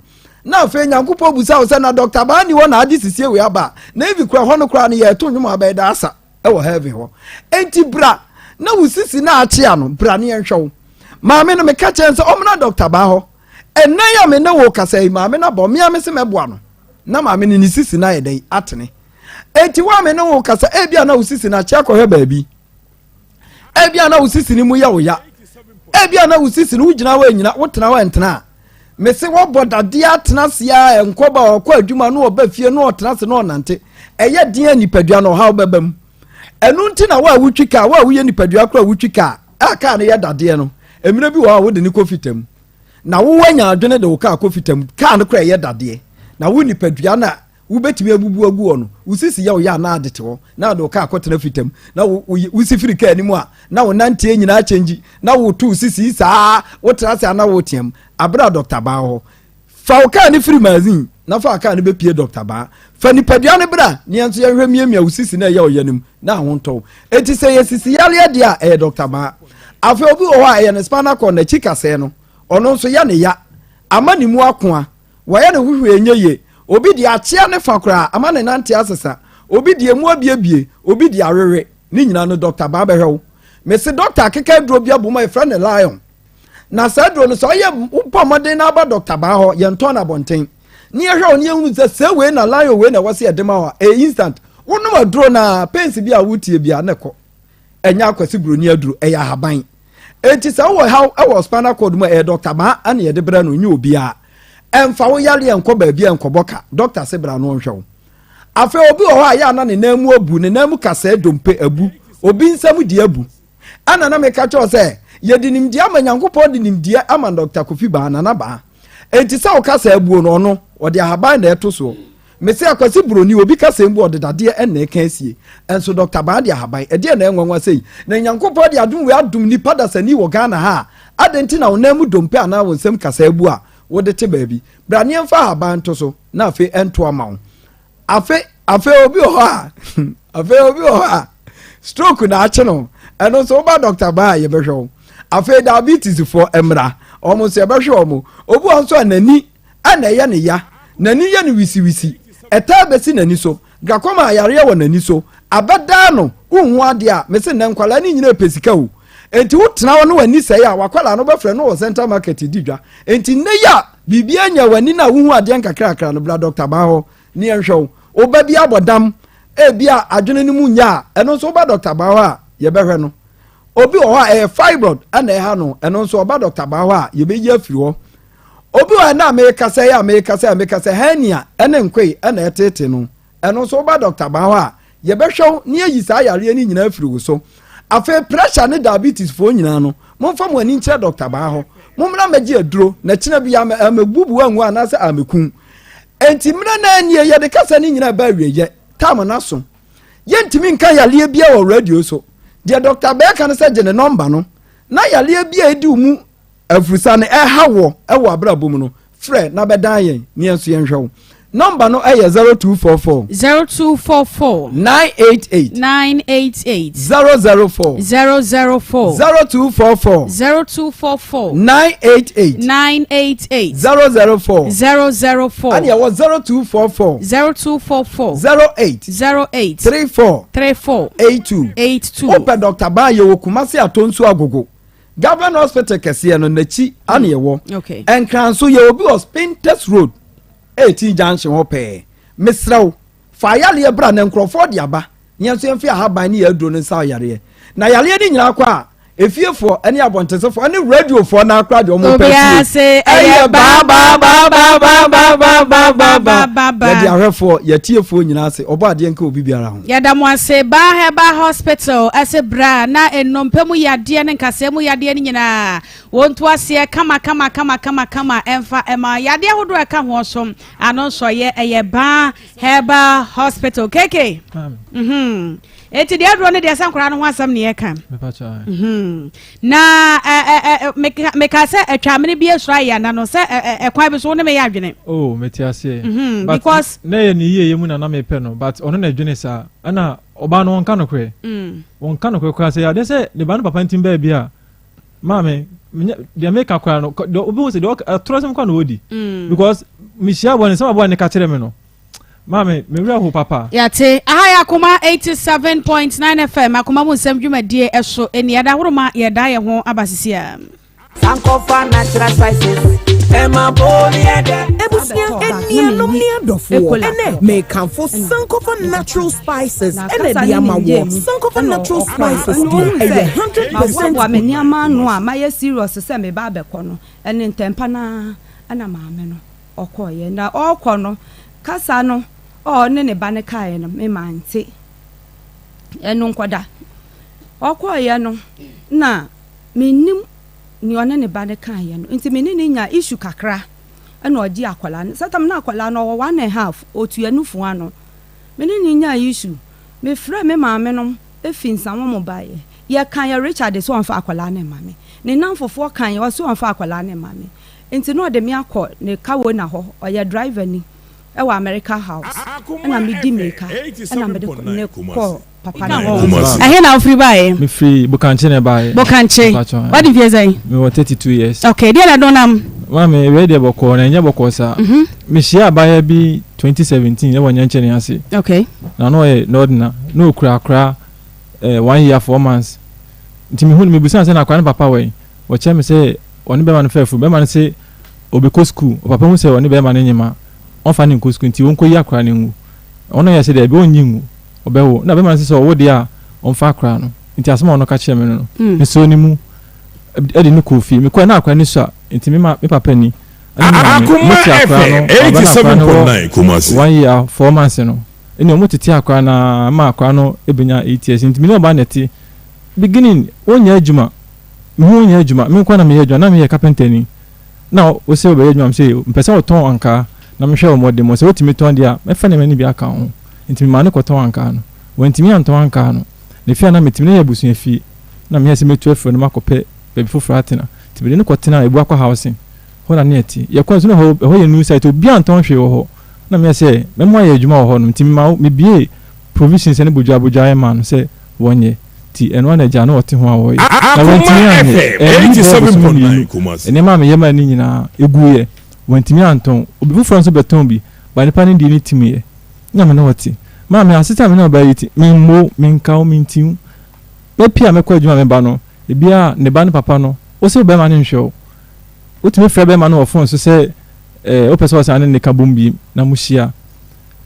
na afei nyankopɔn busa wo sɛ na dɔkta baa ni hɔ na ade sisie wei aba na ebi kura hɔ no koraa no yɛto nnwom abɛyɛ da asa wɔ heaven hɔ. Enti bra na wo sisi na akyea no, bra ne yɛnhwɛ wo. Maame no meka kyerɛ no sɛ ɔmmra dɔkta baa hɔ. Ɛnnɛ yi a me ne wo kasa yi, maame no abɔ me a me se mɛboa no. Na maame no ne sisi no ayɛ dɛn atene. Enti wo a me ne wo kasa, ebia na wo sisi no akyea kɔhwɛ baabi. Ebia na wo sisi no mu yɛ wo ya. Ebia na wo sisi no wogyina hɔ anyina, wotena hɔ ɛntena a. Mese wɔbɔ dadeɛ atena ase a ɛnkɔba ɔkɔ adwuma na ɔba fie na ɔtena ase na ɔnante. Ɛyɛ den a nipadua no ɔhaw bɛba mu. Ɛno nti na wo a wotwi kaa, wo a woyɛ nipadua koro a wotwi kaa a kaa no yɛ dadeɛ no, mmerɛ bi wɔ hɔ a wode no kɔ fita mu. Na wo anya adwene de wo kaa kɔ fita mu, kaa no koraa ɛyɛ dadeɛ. Na wo nipadua no a wobɛtumi abubu agu hɔ no, wo sisi yɛ wo ya na ade te hɔ, na ade wo kaa kɔtena fita mu, na wosi firi kaa anim a, na wo nanteɛ nyinaa kyɛngyi, na woto wo sisi saa, wotena ase a na woteam. Aberɛ a dɔkta baa hɔ, fa wo kaa no firi magazine na fa kaa no bɛpie dɔkta baa. Fa nipadua no bra na yɛn nso yɛnhwɛ miamia wo sisi na ɛyɛ ɔya no mu na ho ntɔ wo. Enti sɛ yɛ sisi yareɛ deɛ a, ɛyɛ dɔkta baa. Afei obi wɔ hɔ a ɛyɛ ne spinal cord, n'akyi kasɛɛ no, ɔno nso yɛ ne ya, ama ne mu akoa. Wɔyɛ ne ho hwee nyɛ yie. Obi deɛ akyea ne fa koraa ama ne nante asesa. Obi deɛ emu abiebie, obi deɛ awewe. Ne nyinaa no dɔkta baa bɛhwɛ wo. Mese dɔkta akeka aduro bi abom a yɛfrɛ no lion. Na saa aduro no sɛ ɔyɛ wobɔ mmɔden na aba dɔkta baa hɔ, yɛntɔn no abɔnten. Ne yɛhwɛ wo ne yɛhunu sɛ sɛ wei na lion wei na ɛwɔ sɛ yɛde ma wo a, ɛyɛ instant. Wonom aduro no a, pains bi a wotie bi a na ɛkɔ. Ɛnyɛ akwasi buroni aduro, ɛyɛ ahaban. Enti sɛ wowɔ haw wɔ spinal cord mu a, ɛyɛ Dɔkta Maa na yɛde brɛ no, nyɛ obiara. Ɛmfa wo yareɛ nkɔ baabi a nkɔbɔ ka, dɔkta se bra na ɔnhwɛ wo. Afei obi wɔ hɔ a yɛ a na ne nan mu abu, ne nan mu kasɛɛ dompe abu, obi nsam di abu. Ɛna na meka kyerɛ wo sɛ yɛde nimdeɛ ama Nyankopɔn de nimdeɛ ama Dɔkta Kofi Baa, Nana Baa. Enti sɛ wo kasɛɛ abuo no, ɔno, ɔde ahaban na ɛto soɔ. Mese Akwasi Broni, obi ka sɛm bu ɔde dadeɛ na ɛka asie. Nso Doctor Baa de ahaban, ɛdeɛn na ɛnwanwa sei? Na Nyankopɔn de adom wei adom nipa dasani wɔ Ghana ha a, adɛn nti na wo nan mu dompe anaa wo nsam kasaa bu a wode te baabi? Bra ne yɛmfa ahaban nto so na afei ɛnto ama wo. Afe, afei obi wɔ hɔ a, afei obi wɔ hɔ a, stroke na akye no, ɛno nso woba Doctor Baa a yɛbɛhwɛ wo. Afei diabetes foɔ mmra, wɔn nso yɛbɛhwɛ wɔn. Obi wɔ hɔ nso a n'ani na ɛyɛ no ya, n'ani yɛ no wisiwisi, ɛtaa bɛsi n'ani so, glaucoma yareɛ wɔ n'ani so, abɛdaa no, wonhu adeɛ a, mese nnɛ nkwadaa no nyina pɛ sika o, enti wotena hɔ na w'ani sɛe a, w'akwadaa no wobɛfrɛ no wɔ central market di dwa, enti nnɛ yi a biribiara nya w'ani no a wohu adeɛ nkakrakra no, bra Dɔkta Baa hɔ ne yɛnhwɛ wo, wo ba bi abɔ dam, ebia adwene no mu nyɛ a, ɛno nso woba Dɔkta Baa hɔ a yɛbɛhwɛ no. Obi wɔ hɔ a ɛyɛ fibroid na ɛha no, ɛno nso ɔba Dɔkta Baa hɔ a yɛbɛyi afiri hɔ. Obi wɔ ɛna a merekasa yi a merekasa yi a merekasa yi hernia ne nkoe na ɛtete no. Ɛno nso woba dɔkta baa hɔ a, yɛbɛhwɛ wo na yɛayi saa yareɛ no nyinaa afiri wo so. Afei pressure ne diabetes foɔ nyinaa no, momfa mo ani nkyerɛ dɔkta baa hɔ. Mommra mmɛgye aduro na kyena bi ammɛbubu wo anwu anaasɛ ammɛku. Enti mmerɛ no ara nie yɛde kasa no nyinaa ba awieeɛ. Time no aso. Yɛntumi nka yareɛ biara wɔ radio so. Deɛ dɔkta bɛɛka no sɛ gye ne nɔmba no na yareɛ bi a ɛdi wo mu Afurusa no ɛha wɔ wɔ abrabɔ mu no, frɛ na bɛdan yɛn na yɛn nso yɛnhwɛ wo. Nɔmba no yɛ 0244. 0244. 988. 988. 004. 004. 0244. 0244. 988. 988. 004. 004. Ɛna ɛwɔ 0244. 0244. 08. 08. 34. 34. 82. 82. Wopɛ Dr. Baa yɛwɔ Kumasi Atonsu Agogo. Government hospital kɛseɛ no n'akyi ana ɛwɔ. Okay. Nkran nso yɛ obi wɔ Spintex road 18 junction hɔ pɛɛ. Mesrɛ wo, fa ayareɛ bra na nkurɔfoɔ de aba na yɛn nso yɛmfa ahaban ne yɛn aduro no nsa yareɛ. Na yareɛ no nyinaa kɔ a, efiefoɔ ne abɔntensofoɔ ne radiofoɔ no akora deɛ wɔn pɛ Obiara tie. se ɛyɛ baa baa baa baa baa baa baa baa baa baa baa baa. Yɛde ahwɛfoɔ, yɛtiefoɔ nyinaa ase. Ɔbɔ adeɛ nka obi biara ho. Yɛda mo ase Baa Herbal Hospital se bra na nnompe mu yadeɛ ne nkasɛɛ mu yadeɛ no nyinaa wɔntu aseɛ kama kama kama kama kama ɛmfa ɛma yadeɛ ahodoɔ a ɛka hoɔ so ano nsɔeɛ ɛyɛ Baa Herbal Hospital KK mhm eti deɛ aduro no deɛ sɛ nkwadaa no ho asɛm ne yɛka mhm Na ɛ ɛ meka sɛ atwamene bi asura yɛ ana no sɛ ɛ ɛ ɛkwan bi so wo ne me yɛ adwene. Oh mete aseɛ. Mm-hmm, but because na yɛ ne yie yɛ mu na na mepɛ no but ɔno na ɛdwene saa ɛna ɔbaa no ɔnka nokorɛ. Mm. Ɔnka nokorɛ koraa sɛ adeɛ sɛ ne ba no papa ntim baabi a maame deɛ meka koraa no deɛ obi hu sɛ deɛ atorɔ sɛm koraa na ɔdi. Mm. Because mehyia bɔ ne nsɛm aboa ne ka kyerɛ me no. Maame, me werɛ how papa. Yɛate. Aha yɛ Akoma 87.9 FM, Akoma mu nsɛm dwumadie ɛso ɛni. Adahoroma yɛda yɛn ho aba sisi a. Sankofa natural spices. Ɛma bone yɛ dɛ. Abusua, anuanom ne adɔfoɔ, ɛnɛ mekamfo Sankofa Natural Spices ɛna ɛde ama woɔ. Sankofa Natural Spices deɛ ɛyɛ 100%. Maboaboa me nneɛma ano a mayɛ serious sɛ meba abɛkɔ no, ɛne ntɛmpa no ara na maame no ɔkɔeɛ. Na ɔrekɔ no, kasa no a ɔne ne ba no kaeɛ no, me mante. Ɛno nkɔda. Ɔkɔeɛ no, na mennim nea ɔne ne ba no kaeɛ no. Nti me ne no nyaa issue kakra ɛna ɔgye akwadaa no. Sɛ tam na akwadaa no ɔwɔ one and half, ɔtua nufu ano. Me ne no nyaa issue. Mefrɛɛ me maame nom fi Nsawam baeɛ. Yɛkaeɛ Richard sɛ ɔmfa akwadaa no mma me. Ne nnamfofoɔ kaeɛ, ɔse ɔmfa akwadaa no mma me. Nti na ɔde me akɔ ne Kawona hɔ, ɔyɛ driver ni wɔ America House, ɛna me di mirika ɛna mede ne kɔɔ papa no hɔ. Ɛhe na wofiri baeɛ? Mefiri Bokankye na ɛbaeɛ. Bokankye. Wadi mfeɛ sɛn? Mewɔ 32 years. Okay, deɛ na ɛdɔ nam? Maame, wei deɛ bɔkɔɔ na ɛnyɛ bɔkɔɔ saa. Mehyia abaayewa bi 2017 ɛwɔ Nyɛnkyɛne ase. Okay. Na na ɔyɛ nɔɔdena, na ɔkura akora eh, one year four months. Nti mehu no mebusa no sɛ na akora no papa wɔ he? Ɔkyerɛ me sɛ ɔne bɛrima no faa afuru. Bɛrima no se ɔbɛkɔ sukuu. Ɔpapa hu sɛ ɔne bɛrima no nyem a, ɔmfa no nkɔ sukuu nti ɔnkɔyi akwadaa no ngu. Ɔno yɛ sɛ daabi ɔnnyi ngu, ɔbɛwo. Na bɛrima no se sɛ ɔwo deɛ a, ɔmfa akwadaa no. Nti asɛm a ɔno ka kyerɛɛ me no no, mesɔɔ ne mu de no kɔɔ fie. Mekɔɛ na akwadaa no sua, nti me ma me papa ni ɛne me maame, Akoma wɔte akwadaa FM no, aba na akwadaa no wɔ 87.9 Kumasi. 1 year 4 months no, ɛne wɔn tete akwadaa no ara ma akwadaa no bɛnya 8 years. Nti me ne ɔbaa na ɛte. Beginning, wɔnyɛ adwuma, me ho nyɛ adwuma, me nko ara na meyɛ adwuma, na meyɛ carpenter ni. Na wosɛ wobɛyɛ adwuma, mesɛ mpɛ sɛ wɔtɔn ankaa na mehwɛ wɔn mmɔdemmɔ, sɛ wotumi tɔn deɛ a, mɛfa nneɛma no bi aka wo ho. Nti memaa no kɔtɔn ankaa no. Wantumi antɔn ankaa no. Na fie a na mete mu no yɛ abusua fie. Na meyɛɛ sɛ mɛtu afiri hɔ na makɔpɛ baabi foforɔ atena. Nti mede no kɔtenaa Abuakwa Housing. Hɔ na na yɛte. Yɛkɔe nso na ɛhɔ ɛhɔ yɛ new site, obiara ntɔn hwee wɔ hɔ. Na meyɛɛ sɛ mɛma wayɛ adwuma wɔ hɔnom. Nti mema mebuee provisions ne bodwaa bodwaa maa no sɛ wɔnyɛ. Nti ɛno ara na agya na ɔte ho a ɔreyɛ. Na Akoma wantumi anyɛ. FM Anni bɛyɛ bosome 87.9 mmienu. Kumasi. Nneɛma a meyɛ maa no nyinaa, ɛguiɛ. Wantumi antɔn. Obi foforɔ nso bɛtɔn bi, but nipa no deɛ no timiiɛ. Na me ne wo te. Maame, asetena a me ne ɔbaa yi te, memmɔ wo, menka wo, menti wo. Mɛpue a mɛkɔ adwuma a meba no, ebia ne ba ne papa no, wo se wo bɛrima no nhwɛ wo. Wotumi frɛ bɛrima no wɔ fon so sɛ eh, wopɛ sɛ ɔsan ne ne ka bom bi na mohyia.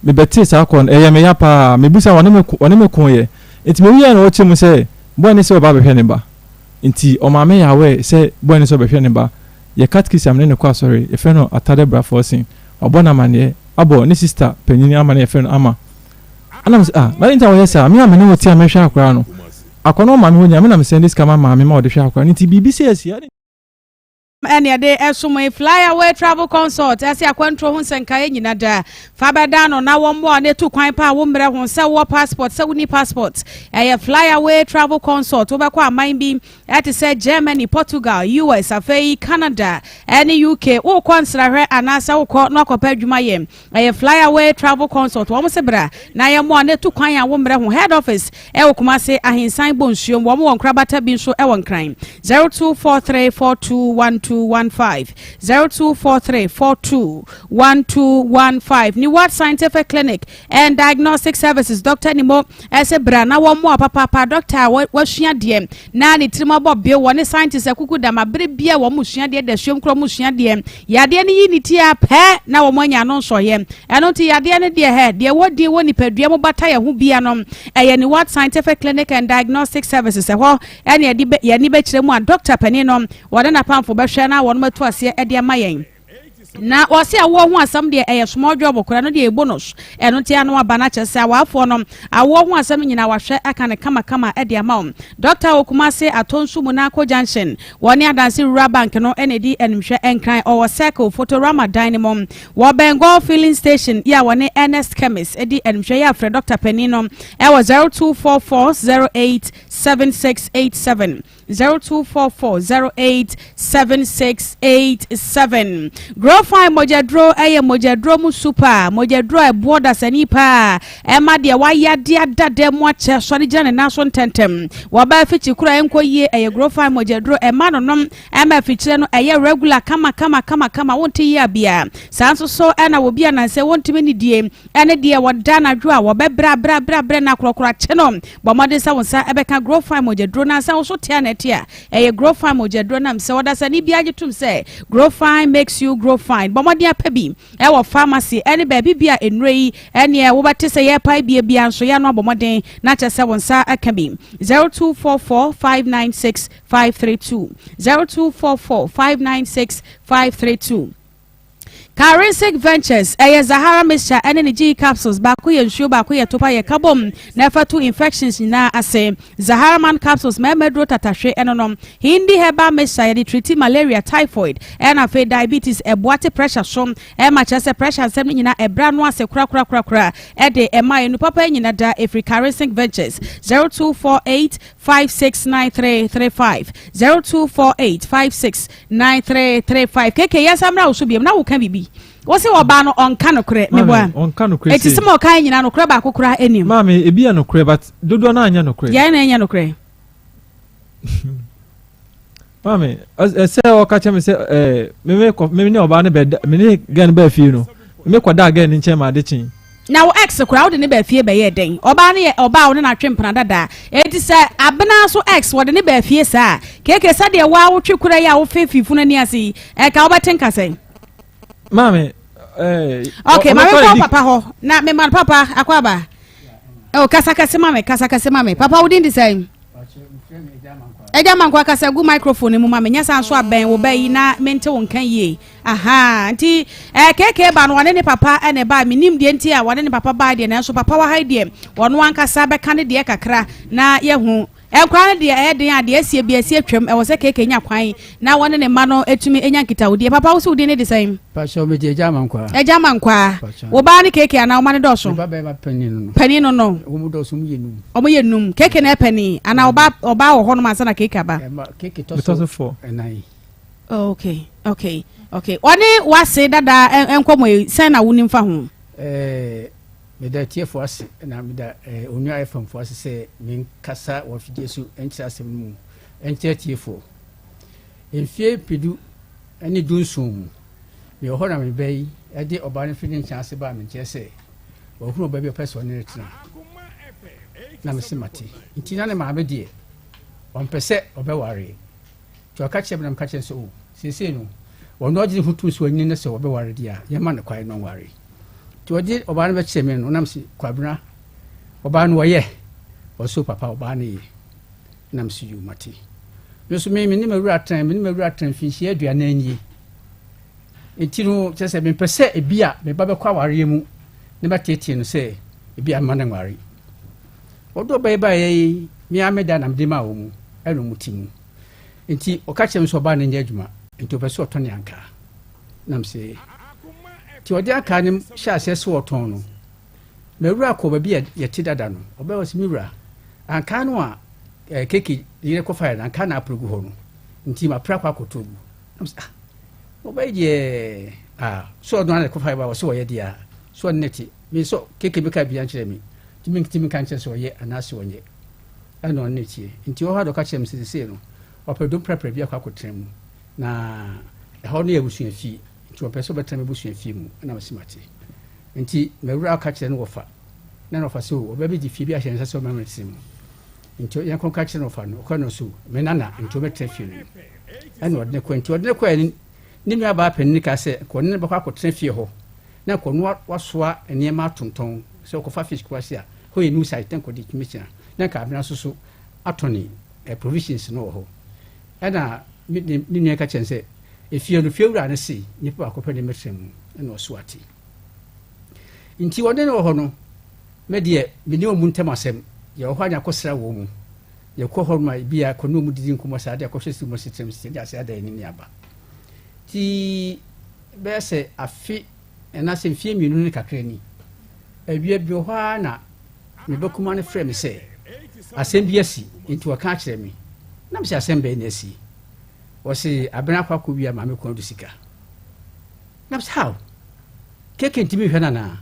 Mebɛtee saa kɔɔ no, ɛyɛ me ya paa. Mebusa ɔne me ɔne me koeɛ. Nti mewiee na ɔkyerɛ mu sɛ bɔe ne sɛ ɔba abɛhwɛ ne ba. Nti ɔmaa me yawee sɛ bɔe ne sɛ ɔbɛhwɛ ne ba. Yɛ katkisi a me ne no kɔ asɔre, yɛfrɛ no Atade Brafoɔsen. Wabɔ no amaneɛ, abɔ ne sista panyin amaneɛ a yɛfrɛ no Ama. Ɛna mese, ah, na adɛn nti na woyɛ saa? Me a me ne wo te a mehwɛ akwadaa no. Akwadaa no wɔ maame hɔ nyinaa, me na mesɛnde sika ma maame ma ɔde hwɛ akwadaa no. Nti biribi sei asi, adɛn? Ɛne ɛde ɛsom yi Fly Away Travel Consult ɛse akwantuo ho nsɛnkaeɛ nyina da fa bɛda no na wɔn mmoa na etu kwan pa a wo mmerɛ ho sɛ wowɔ passport sɛ wonni passport ɛyɛ Fly Away Travel Consult wobɛkɔ aman bi ɛte sɛ Germany, Portugal, US, afei Canada ɛne UK. Wokɔ nsrahwɛ anaasɛ wokɔ na wakɔpɛ adwuma yɛ. Ɛyɛ Flyaway Travel Consult. Wɔn se bra na yɛmmoa na etu kwan a wo mmerɛ ho. Head office ɛwɔ Kumasi, Ahensan Bonsuom. Wɔn wɔ nkorabata bi nso ɛwɔ Nkran. 0243421215 0243421215 Neward Scientific Clinic and Diagnostic Services Dr. Nimo ɛsɛ bra na wɔn mmoa papaapa. Doctor a wasua deɛ na ne tirim abɔ bio, wɔne scientist akuku dam abere bia wɔn sua deɛ da suom korɔ wɔn sua deɛ yadeɛ no yi ne ti a pɛ na wɔn anya ano nsɔyɛ. Ɛno nti yadeɛ no deɛ hɛ deɛ wɔdi wɔ nipadua mu bata yɛn ho bia no, ɛyɛ ne What Scientific Clinic and Diagnostic Services ɛhɔ ɛne yɛde bɛ yɛn ani bɛkyerɛ mu a doctor panin no wɔne n'apamfo bɛhwɛ na wɔn atu aseɛ ɛde ama yɛn. Na wɔse awoɔ ho asɛm deɛ ɛyɛ small job koraa no deɛ ɛyɛ bonus. Ɛno nti ano aba no akyerɛ sɛ awaafoɔ no awoɔ ho asɛm nyinaa wahwɛ aka no kamakama de ama wo. Dɔkta wɔ Kumase Atonsu Munako Junction, wɔne Adanse Rural Bank no na ɛdi animhwɛ. Nkran ɔwɔ Circle Photorama dan no mu, wɔ bɛn Goil Filling Station yi a wɔne Ernest Chemist di animhwɛ yi a frɛ dɔkta panin no wɔ 0244 08 7687. 0244087687 Growfine mogyaduro yɛ mogyaduro mu su paa, mogyaduro a ɛboɔ dasani paa, ɛma deɛ wayɛ adeɛ ada dan mu akyɛ sɔre gyina ne nan so ntɛntɛm. Wɔba afikyi koro a ɛnkɔ yie, ɛyɛ Growfine mogyaduro, ɛma no nom, ɛma afikyire no ɛyɛ regular kama kama kama kama, wonte yea biara. Saa nso so ɛna obi a nansɛ wɔntumi nidie ɛne deɛ wɔda anadwo a wɔbɛbrɛ abrɛ abrɛ abrɛ na akorɔkorɔ akye no. Bɔ mmɔden sɛ wo nsa bɛka Growfine mogyaduro no ansa wo so te a na ɛte a. Ɛyɛ Growfine mogyaduro nam sɛ ɔdasani biara gye tom sɛ Growfine makes you grow fine. Bɔ mmɔden apɛ bi wɔ pharmacy ne baabi bi a nnuro yi neɛ wobɛte sɛ yɛrepae bie biara nso yɛ ano abɔ mmɔden na kyerɛ sɛ wo nsa ka bi. 0244 596 532 0244 596 532 Karinsic Ventures, ɛyɛ Zahara mixture ɛne ne GE capsules, baako yɛ nsuo baako yɛ topa yɛ ka bom na ɛfa tu infections nyinaa ase. Zahara man capsules mmarima aduro tatahwe ɛno no. Hindi herbal mixture yɛde treati malaria, typhoid ɛna afei diabetes, ɛboa te pressure so ɛma kyerɛ sɛ pressure nsɛm no nyinaa ɛbrɛ ano ase korakorakorakora ɛde ɛma yɛn nu papa yi nyina da ɛfiri Karinsic Ventures. 0248 569335 0248 569335 keke yɛnsa mmra wo so biom na woka biribi wo se ɔbaa no ɔnka nokorɛ meboa ɔnka nokorɛ eti sɛ ma ɔka nyinaa nokorɛ baako koraa anim. Maame, ebi yɛ nokorɛ but dodoɔ no anyɛ nokorɛ. Yɛn na ɛnyɛ nokorɛ. Maame, ɛsɛ ɔka kyerɛ me sɛ ɛɛ me kɔ me ne ɔbaa no bɛ da me ne girl no bɛɛ fie no me kɔ da girl no nkyɛn ma ade kyen. Na wo ex koraa wode ne baa fie bɛyɛɛ dɛn? Ɔbaa no yɛ ɔbaa a wo ne no atwe mpena dada enti sɛ abena nso ex wɔde ne baa fie saa a KK sɛdeɛ wo ara wotwe kora yi a wofeefee funu ani ase yi ɛka wobɛte nka sɛn? Maame, ɛɛ. Ok, maame kɔ papa hɔ na mema no papa akɔ aba. Oh, kasa kɛse ma me, kasa kɛse ma me. Papa wo din de sɛn? Agya Mankwaa kasa gu microphone no mu ma me, nyɛ saa nso a bɛn wo ba yi na mente wo nka yie. Ahaa, nti eh, KK ba no ɔne ne papa na ɛbaa, mennim deɛ nti a wɔne ne papa baa deɛ, nanso papa wɔ ha yi deɛ, ɔno ankasa bɛka ne deɛ kakra na yɛahu. Nkwadaa no deɛ ɛyɛ den a deɛ asie bi asi atwam, ɛwɔ sɛ KK nya kwan na wɔne ne mma no tumi nya nkitahodie. Papa wo se wo din ne de sɛn? Pakyɛw me de Agya Amankwaa. Agya Amankwaa. Pakyɛw. Wo ba ne KK anaa wo ma no dɔɔso? Me ba bɛrima panin no no. Panin no no. Wɔn dɔɔso wɔn yɛ num. Wɔn yɛ num. KK na yɛ panin anaa ɔba ɔbaa wɔ hɔnom ansa na KK aba? Ɛma KK tɔ so ɛnan. Oh, okay okay okay. Ɔne wase dada nkɔmɔ yi sɛn na wonim fa ho? Ɛɛ meda atiefo ase na meda ɛɛ Onua FM fo ase sɛ menkasa wɔ afidie so nkyerɛ asɛm no mu nkyerɛ atiefoɔ. Mfie mpedu ne dunson mu, mewɔ hɔ na me ba yi de ɔbaa no firi ne nkyɛn ase baa me nkyɛn sɛ wahunu ɔbaa bi a ɔpɛ sɛ ɔne no tena. Na mese mate. Nti na ne maame deɛ ɔmpɛ sɛ ɔbɛware. Nti ɔka kyerɛ me na meka kyerɛ no sɛ o, seesei no ɔno ɔgye ne ho tom sɛ wanyini na sɛ ɔbɛware deɛ a yɛmma no kwan na ɔnware. Nti ɔde ɔbaa no bɛkyerɛ me no na mese Kwabena ɔbaa no ɔyɛ? Ɔse o papa ɔbaa no ye. Na mese yoo mate. Me nso me me ne m'awura tena me ne m'awura tena mfinhyia aduanan nie. Nti no kyerɛ sɛ mempɛ sɛ ebi a me ba bɛkɔ awareɛ mu na mɛteetee no sɛ ebi a mma no nware. Ɔdɔ ɔbaa yi baeɛ yi me ara me da na mede maa wɔn mu ɛna wɔn ti mu. Nti ɔka kyerɛ me sɛ ɔbaa no nyɛ adwuma nti ɔpɛ sɛ ɔtɔ ne ankaa. Na mese nti ɔde ankaa no hyɛ aseɛ sɛ ɔtɔn no. M'awura kɔɔ baabi a yɛte dada no, ɔbɛɛ ɔse, Me wura, ankaa no a eh, keke yere kɔfaeɛ no, ankaa na apere gu hɔ no, nti mapere akɔ akɔtɔ gu. Na mese, ah, ɔbɛyɛ deɛ, ah, so ɔno ara na ɛkɔfaeɛ ba, ɔse ɔyɛ deɛ a, so ɔne ne te. Me nso, keke bɛka biribiara nkyerɛ me, nti mentumi nka nkyerɛ sɛ ɔyɛ anaasɛ ɔnyɛ. Ɛna ɔne ne tie. Nti ɔhɔ a na ɔka kyerɛ me sɛ sesei no, ɔpɛ dom prapra bi akɔ akɔtena mu, na ɛhɔ no yɛ abusuafie, nti ɔpɛ sɛ ɔbɛtena m'abusuafie mu, ɛna mese mate. Nti m'awuraa ka kyerɛ ne wɔfa, na ne wɔfa se o, ɔbɛ bi de fie bi ahyɛ ne nsa sɛ ɔmma me tena mu. Nti yɛnkɔ nka kyerɛ ne wɔfa no, ɔkɔɛ no so, me nana, nti ɔmɛtena fie no mu. Ɛna ɔde ne kɔɛ, nti ɔde ne kɔɛ no, ne nua baa panin kaa sɛ, nka ɔne no bɛkɔ akɔtena fie hɔ, na nka ɔno wasoa nneɛma atontɔn, sɛ ɔkɔfa fish kɔ ase a, hɔ yɛ new site, na nka ɔde tumi tena, na nka abena nso so atɔne eh, provisions no wɔ hɔ. Ɛna ne nua ka kyerɛ no sɛ, efie no, fiewura no se, nipa baako pɛ na ɛmɛtena mu, ɛna ɔso ate. Nti wɔne no wɔ hɔ no, me deɛ me ne wɔn ntam asɛm, yɛwɔ hɔ a na yɛakɔsra wɔn mu. Yɛkɔ hɔ nom a, ebi a kɔ ne wɔn didi nkɔmmɔ saa de akɔhwɛ sɛ wɔn asetenam sɛ de ase ada yɛn ne aba. Nti bɛyɛ sɛ afe anaasɛ mfeɛ mmienu ne kakra ni, awia bi wɔ hɔ ara na me ba kuma no frɛ me sɛ asɛm bi asi, nti wɔka akyerɛ me. Na mesɛ asɛm bɛn na asi? Wɔse abena akɔ akɔwia maame kɔn do sika. Na mesɛ how? Keke ntumi nhwɛ no anaa?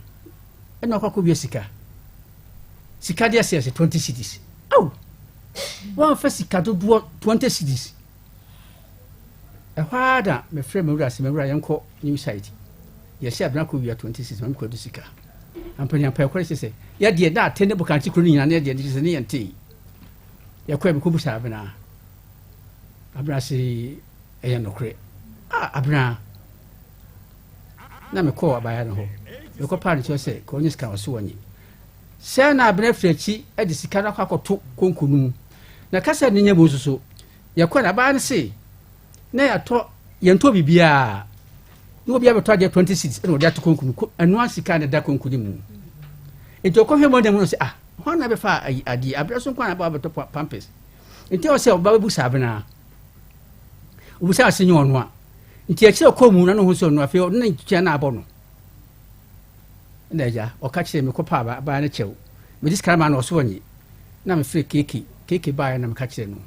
Ɛna ɔkɔ akɔwia sika. Sika deɛ sɛ ɛsɛ 20 cedis. Aw! Wɔamfa sika dodoɔ 20 cedis. Ɛhɔ ara na mefrɛ m'awura sɛ m'awura yɛnkɔ new site. Yɛsɛ abena kɔwia 20 cedis ma mekɔdu sika. Ampanyampa ɛkɔ sɛ sɛ yɛdeɛ na ate ne bokankye kuro no nyinaa ne yɛdeɛ ne sɛ ne yɛntee. Yɛkɔɛ mekɔbusa abena. Abena se ɛyɛ nokorɛ. Ah, abena! Na mekɔɔ abaayewa no hɔ. Mekɔpaa no kyɛw sɛ ka ɔnye sika no, ɔse ɔnye. Sɛ na abena firi akyi de sika no akɔ akɔto konko no mu. Na kasa no nya mu nso so, yɛkɔe no, abaayewa no se na yɛatɔ, yɛntɔ biribiara. Na obi abɛtɔ adeɛ 20 cedis ɛna ɔde ato konko mu. Ɛno sika na ɛda konko no mu. Nti ɔkɔhwɛ mu ɔda mu no sɛ, ah, hwan na abɛfa adeɛ? Abena so nko na abɛtɔ pampers. Nti ɔsɛ ɔba bɛbu saa abena. Obisaa se nyɛ ɔno a. Nti akyire ɔkɔɔ mu na ne ho sɛ ɔno afei ɔno na ntua na abɔ no. Ɛna agya ɔka kyerɛ me kɔpa aba abaa no kyɛw. Mede sika no maa no ɔso ɔnye. Na mefrɛ Keke. Keke baeɛ na meka kyerɛ no.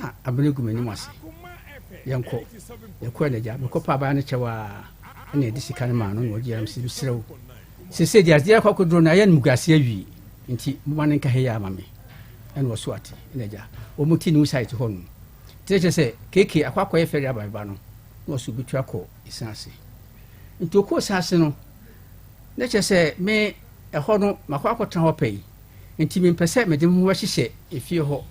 Ah, abena gu m'anim ase. Yɛnkɔ. Yɛkɔɛ na agya mekɔpa abaa no kyɛw a ɛna yɛde sika no maa no na ɔgye am mesrɛ wo. Sese deɛ adeɛ akɔ akɔduro no ayɛ no muguase awie. Nti moma no nka ha yi ama me. Ɛna ɔso ate. Ɛna agya wɔn ti new site hɔ nom. Nti na kyerɛ sɛ KK akɔ akɔyɛ fɛre aba me ba no na ɔsɛ obetu akɔ esan ase. Nti ɔkɔɔ esan ase no na kyerɛ sɛ me ɛhɔ no makɔ akɔtena hɔ pɛi nti mempɛ sɛ mede me ho bɛhyehyɛ efie hɔ.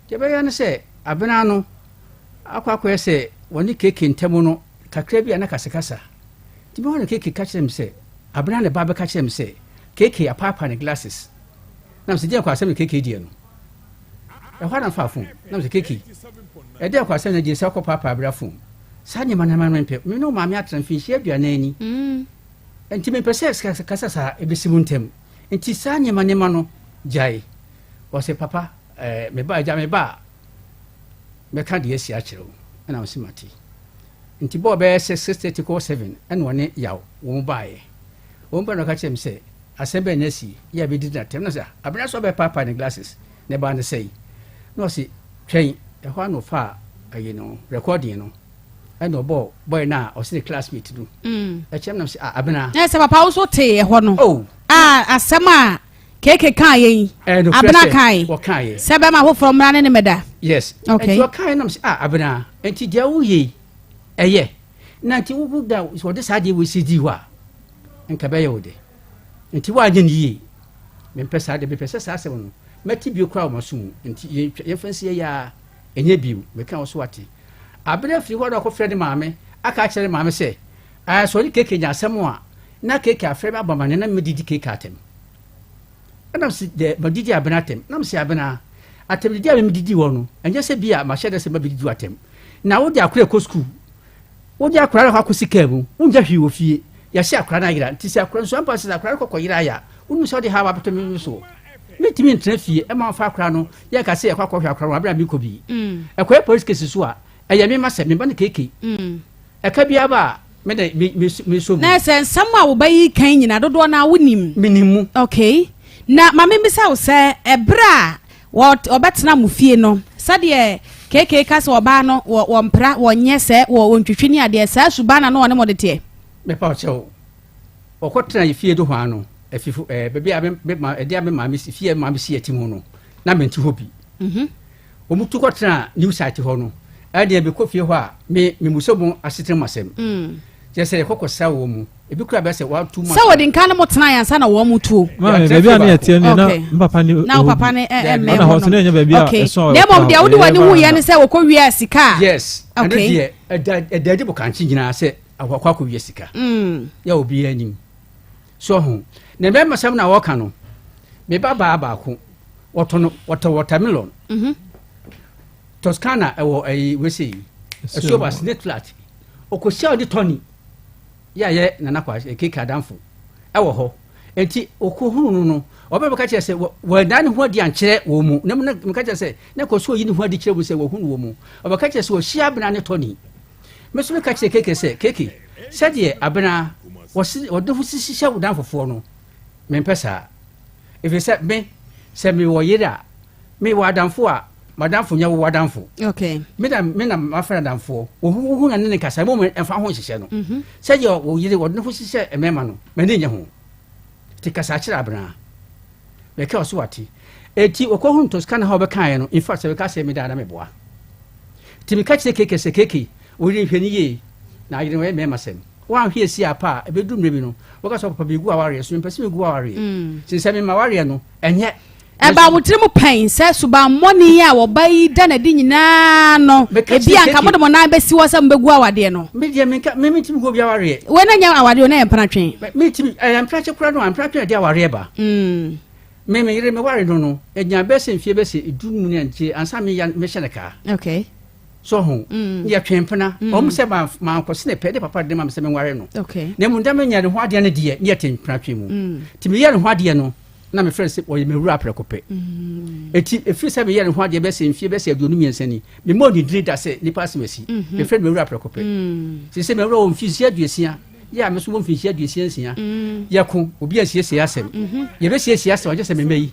Deɛ ɛbɛyɛ ne sɛ abena no akɔ akɔyɛ sɛ wɔne KK ntam no kakra bi a na kasakasa. Nti mehɔ no KK ka kyerɛ me sɛ abena ne ba bɛka kyerɛ me sɛ KK apaapa ne glasses. Na mesɛ deɛ kɔ asɛm ne KK deɛ no. Ɛhɔ ara na mefaa fon na mesɛ Keke, ɛdeɛn kwasɛm na gye sɛ wokɔpaapaa abira fon? Saa nneɛma no ma mempɛ. Me ne wo maame atena mfinhyia 40 ni. Nti mempɛ sɛ kasa saa ɛbɛsi mo ntam. Nti saa nneɛma nneɛma no gyae. Ɔse papa, eh, meba agya meba a mɛka deɛ asi akyerɛ wo. Ɛna ɔse mate. Nti bɔɔ bɛyɛ sɛ 6:30 kɔ 7 ɛna ɔne Yaw wɔn baeɛ. Wɔn baeɛ na ɔka kyerɛ me sɛ asɛm bɛn na asi yɛ a bɛdidi no atɛm. Na ɔse ah, Abena sɛ ɔbɛpaapae ne glasses na ɛbaa no sɛn? Na ɔse twɛn, ɛhɔ ara na ɔfaa ayi no, recording no, ɛna ɔbɔɔ boy no a ɔse ne classmate no. Mm. Ɛkyerɛ me na ɔse ah, Abena. Na sɛ papa wo so tee ɛhɔ no. Oh. Ah, asɛm a KK kaa yɛ yi. Eh, no Abena kae. Wɔkaeɛ. Sɛ bɛma foforɔ mmra ne ne mɛda. Yes. Okay. Nti ɔkaeɛ na ɔse ah, Abena, nti deɛ woyɛ yi, ɛyɛ. Na nti wo da wɔde saa adeɛ wei si di hɔ a, nka bɛyɛ wo de. Nti woanyɛ no yie. Mempɛ saa de, mepɛ sɛ saa asɛm no, mɛte bio koraa wɔ m'aso mu. Nti yɛntwa, yɛmfa nsi yɛ ara, ɛnyɛ bio. Meka wo so wate. Abena firi hɔ na ɔkɔfrɛ ne maame, aka akyerɛ ne maame sɛ, ɛɛ, sɛ ɔne Keke nya asɛm a, na Keke afrɛ me abɔ amanneɛ na medidi Keke atɛm. Ɛna mese, dɛ, madidi Abena atɛm. Na mese, Abena, atɛmdidi a medidi wɔ no, ɛnyɛ sɛ bi a mahyɛ da sɛ mabɛdidi wo atɛm. Na wode akora kɔ sukuu. Wode akwadaa no akɔ akɔsi kaa mu, wongya hwee wɔ fie, yɛase akwadaa no ayera, nti sɛ akwadaa nso ampa sɛ akwadaa no kɔkɔ yeraeɛ a, wonim sɛ wode haw abɛto me soɔ. Mentumi ntena fie ɛma mfa akwadaa no, yɛnka sɛ yɛkɔ akɔhwɛ akwadaa no wɔ abere a menkɔ bi. Mm. Ɛkɔyɛ police case so a, ɛyɛ me ma sɛ me ba no keke. Mm. Ɛka biara ba a, me na me me me so mu. Na sɛ nsɛm a wo ba yi kan nyina dodoɔ no a wonim. Menim mu. Okay. Na ma membisa wo sɛ ɛberɛ a Wɔbɛtena mo fie no. Sɛdeɛ KK ka sɛ ɔbaa no wɔ wɔmpra, wɔnyɛ sɛ wɔ wɔntwitwi ne adeɛ, saa suban na na ɔne mo de teɛ? Mepa wo kyɛw, wɔkɔ tena yɛ fie dohwaa no, afifo ɛɛ baabi a me me ma ɛde a me maame si fie a me maame si ɛte mu no, na mente hɔ bi. Mhm. Wɔn tu kɔ tena new site hɔ no, ɛdeɛ mekɔ fie hɔ a me me muso mo asetena mu asɛm. Mm. Kyerɛ sɛ yɛkɔ kɔ sra wɔn mu. Ebi kura bɛ sɛ watu ma. Sɛ wɔde nka ne mo tena yɛn ansa na wɔn mo tuo. Maame baabi a ne yɛ teɛ ne na n papa ne na wo papa ne ɛmɛ hɔ no na baabi a ɛsɔn na mmom deɛ wode w'ani hu yɛ ne sɛ wɔkɔ wia sika. Yes ɛno deɛ ɛda ɛda adi bɔ kankye nyinaa sɛ akɔ akɔ wia sika. Mm. Yɛ obi anim so ho na mmarima sɛm na wɔka no me ba baa baako wɔtɔ no wɔtɔ watermelon. Mm -hmm. Toscana ɛwɔ ɛyi wese yi ɛsuo ba snake flat ɔkɔhyia ɔde tɔni. yɛ a yɛ Nana Kwasi KK adamfo wɔ hɔ. Enti ɔkɔhunuu no no, ɔbɛ bɛka kyerɛ sɛ wɔanna ne ho adi ankyerɛ wɔn mu. Na meka kyerɛ sɛ na kɔ so ɔyi ne ho adi kyerɛ mu sɛ wɔhu no wɔ mu. Ɔbɛka kyerɛ sɛ wɔhyia Abena ne Tony. Me nso meka kyerɛ KK sɛ, KK, sɛdeɛ Abena wɔse wɔde ho sisi hyɛ wo damfofoɔ no, mempɛ saa. Ɛfiri sɛ me, sɛ mewɔ yere a, Me wɔ adamfo a, m'adamfo nyɛ wo w'adamfo. Okay. Me na me na mafrɛ adamfoɔ. Wo ho wo na ne ne kasa mmom ɛmfa ho nhyehyɛ no. Mhm. Sɛdeɛ wo yere wɔde ne ho hyehyɛ mmarima no, m'ani nnye ho. Te kasa kyerɛ abena. Mɛka ɔso wate. Eti wɔkɔhunu Toscana ha wɔbɛkaeɛ no, in fact sɛ meka sɛ meda na meboa. Nti meka kyerɛ Keke sɛ Keke, wo yere nhwɛ no yie na ayere no ɔyɛ mmarima sɛm. Woanhwɛ asi apa a, ɛbɛduru mmerɛ bi no, wɔka sɛ papa megu awareɛ so, mempɛ sɛ megu awareɛ. Mm. Sɛ sɛ mema awareɛ no, ɛnyɛ Ɛbaa wo tirim pɛn sɛ subammɔne yi a ɔbaa yi da no adi nyinaa no, ebia anka mode mo nan bɛsi hɔ sɛ mobɛgu awadeɛ no? Me deɛ menka, me mentumi gu obi awareɛ. Wei na nyɛ awadeɛ o, na yɛ mpratwe. Mentumi, ɛyɛ mpratwe koraa no a, mpratwe na ɛde awareɛ ba. Mm. Me me yere meware no no, ɛnya bɛyɛ sɛ mfie bɛyɛ sɛ du mu ne ankyire ansa meya mehyɛ no kaa. Okay. So ho, mm. yɛtwe mpena. Mm. Wɔn sɛ mankɔsene pɛ, ne papa de ma me sɛ menware no. Okay. Na mmom da menya ne ho adeɛ no deɛ, ne yɛte mpratwe mu. Mm. Nti meyɛ ne ho adeɛ no, na mefrɛ no sɛ ɔyɛ me wura prɛko pɛ. Enti ɛfiri sɛ meyɛ ne ho adeɛ bɛsɛ mfie bɛsɛ 23 ni, memmɔɔ ne dini da sɛ nnipa asɛm asi. Mhm. Mefrɛ no me wura prɛko pɛ. Mm. Seesei me wura wɔ mfinhyia 60, yɛ a me nso wɔ mfinhyia 66. Mm. Yɛko, obi ansiesie asɛm. Mhm. Yɛbɛsiesie asɛm agye sɛ me mma yi.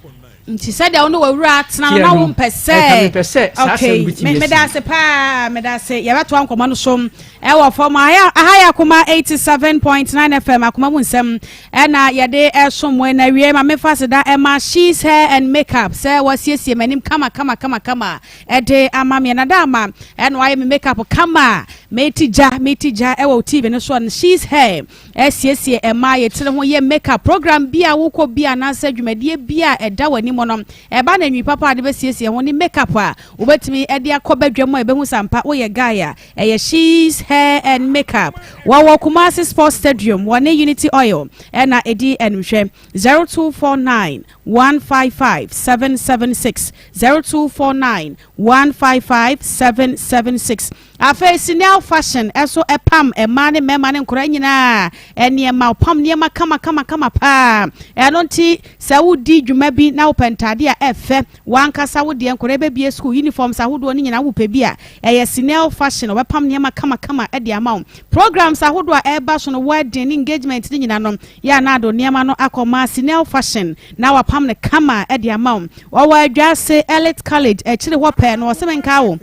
Nti sɛdeɛ wo ne w'awura atena no na wompɛ sɛ. Mepɛ sɛ saa asɛm bi tumi asi. Meda ase paa, meda ase. Yɛbɛtoa nkɔmmɔ no so ɛwɔ fam. Aha yɛ Akoma 87.9 FM, Akoma mu nsɛm. Ɛna yɛde ɛsom mo ɛna awiei ma menfa aseda ɛma She's Hair and Makeup sɛ wasiesie m'anim kama kama kama kama ɛde ama me ɛna da ama ɛna wayɛ me makeup kama meti gya meti gya ɛwɔ TV no so no She's Hair ɛsiesie ɛma yɛ tiri ho yɛ makeup program bi a wokɔ bi anaasɛ dwumadie bi a ɛda w'anim no ɛba na nwi papa a de bɛsiesie ho ne makeup a wobɛtumi ɛde akɔ badwa mu a ɛbɛhu sampa woyɛ guy a ɛyɛ She's Hair and Makeup. Wɔwɔ Kumasi Sports Stadium, wɔne Unity Oil ɛna ɛdi animhwɛ. 0249 155 776, 0249 155 776. Afei Sinel Fashion ɛso ɛpam mmaa ne mmarima ne nkwadaa nyinaa nneɛma, ɔpam nneɛma kama kama kama paa. Ɛno nti sɛ wodi dwuma bi na wopɛ ntaade a ɛfɛ wankasa wo deɛ, nkwadaa bɛbie school uniforms ahodoɔ no nyinaa, wopɛ bi a, ɛyɛ Sinel Fashion. Ɔbɛpam nneɛma kama kama ɛde ama wo. Programs ahodoɔ a ɛreba so no, wedding ne engagement ne nyinaa no, yɛ anaado nneɛma no akɔma Sinel Fashion na wapam no kama ɛde ama wo. Ɔwɔ Adwase Elite College akyire hɔ pɛɛ no. Ɔsɛm nka wo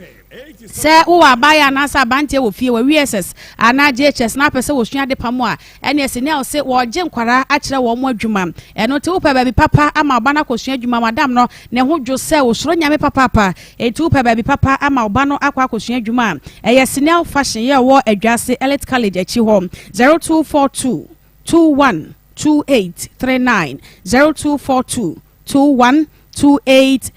sɛ wowɔ abaayɛ anaasɛ abanteɛ wɔ fie wɔ VSS anaa JHS na apɛ sɛ wɔsua ade pam a, ɛne ɛsɛ ne a sɛ wɔgye nkwaraa akyerɛ wɔn mo adwuma. Ɛno nti wopɛ baabi papa ama ɔba no akɔsua adwuma, madam no ne ho dwo sɛ osoro Nyame papaapa. Enti wopɛ baabi papa ama ɔba no akɔ akɔsua adwuma a, ɛyɛ Sinel Fashion yɛ ɔwɔ Adwase Elite College akyi hɔ. 0242 21 2839, 0242 21 2839.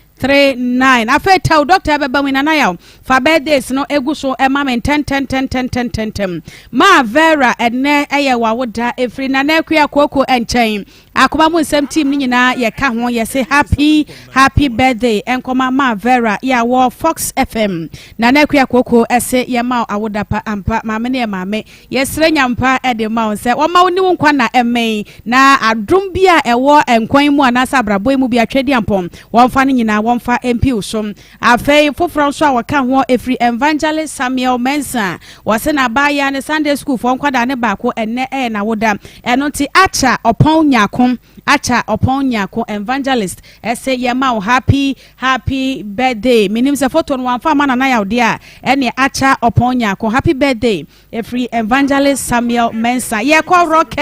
Afei tɛw dɔkta ɛbɛba mu, Nana Yaw, fa birthdays no egu so ɛma me ntɛntɛntɛntɛntɛntɛm. Maa Vera, ɛnɛ ɛyɛ wawoda. Efiri Nana Akua Kooko nkyɛn, Akoma Mu Nsɛm team no nyinaa yɛka ho, yɛsɛ happy happy birthday ɛnkɔma maa Vera yɛ wɔ Fox FM. Nana Akua Kooko ɛsɛ yɛma awoda pa ampa. Maame ne yɛ maame, yɛsrɛ Nyampa ɛde ma wo sɛ wɔma wo ne wo nkwa na ɛmɛn na adom bi a ɛwɔ nkwan mu anaasɛ abrabɔ yi mu bi atwɛdi ampɔn, wɔmfa no nyinaa wɔmfa mpiw so. Afei foforɔ nso a wɔka ho ɛfiri Evangelist Samuel Mensa, wɔsɛ n'abaayewa ne Sunday school foɔ nkwadaa ne baako, ɛnɛ ɛyɛ n'awoda. Ɛno nti Acha Ɔpɔn Nyako, Acha Ɔpɔn Nyako, Evangelist ɛsɛ yɛma wo happy happy birthday. Menim sɛ photo no wɔamfa ama Nana Yawdeɛ a, ɛne Acha Ɔpɔn Nyako, happy birthday ɛfiri Evangelist Samuel Mensa. Yɛkɔ Rock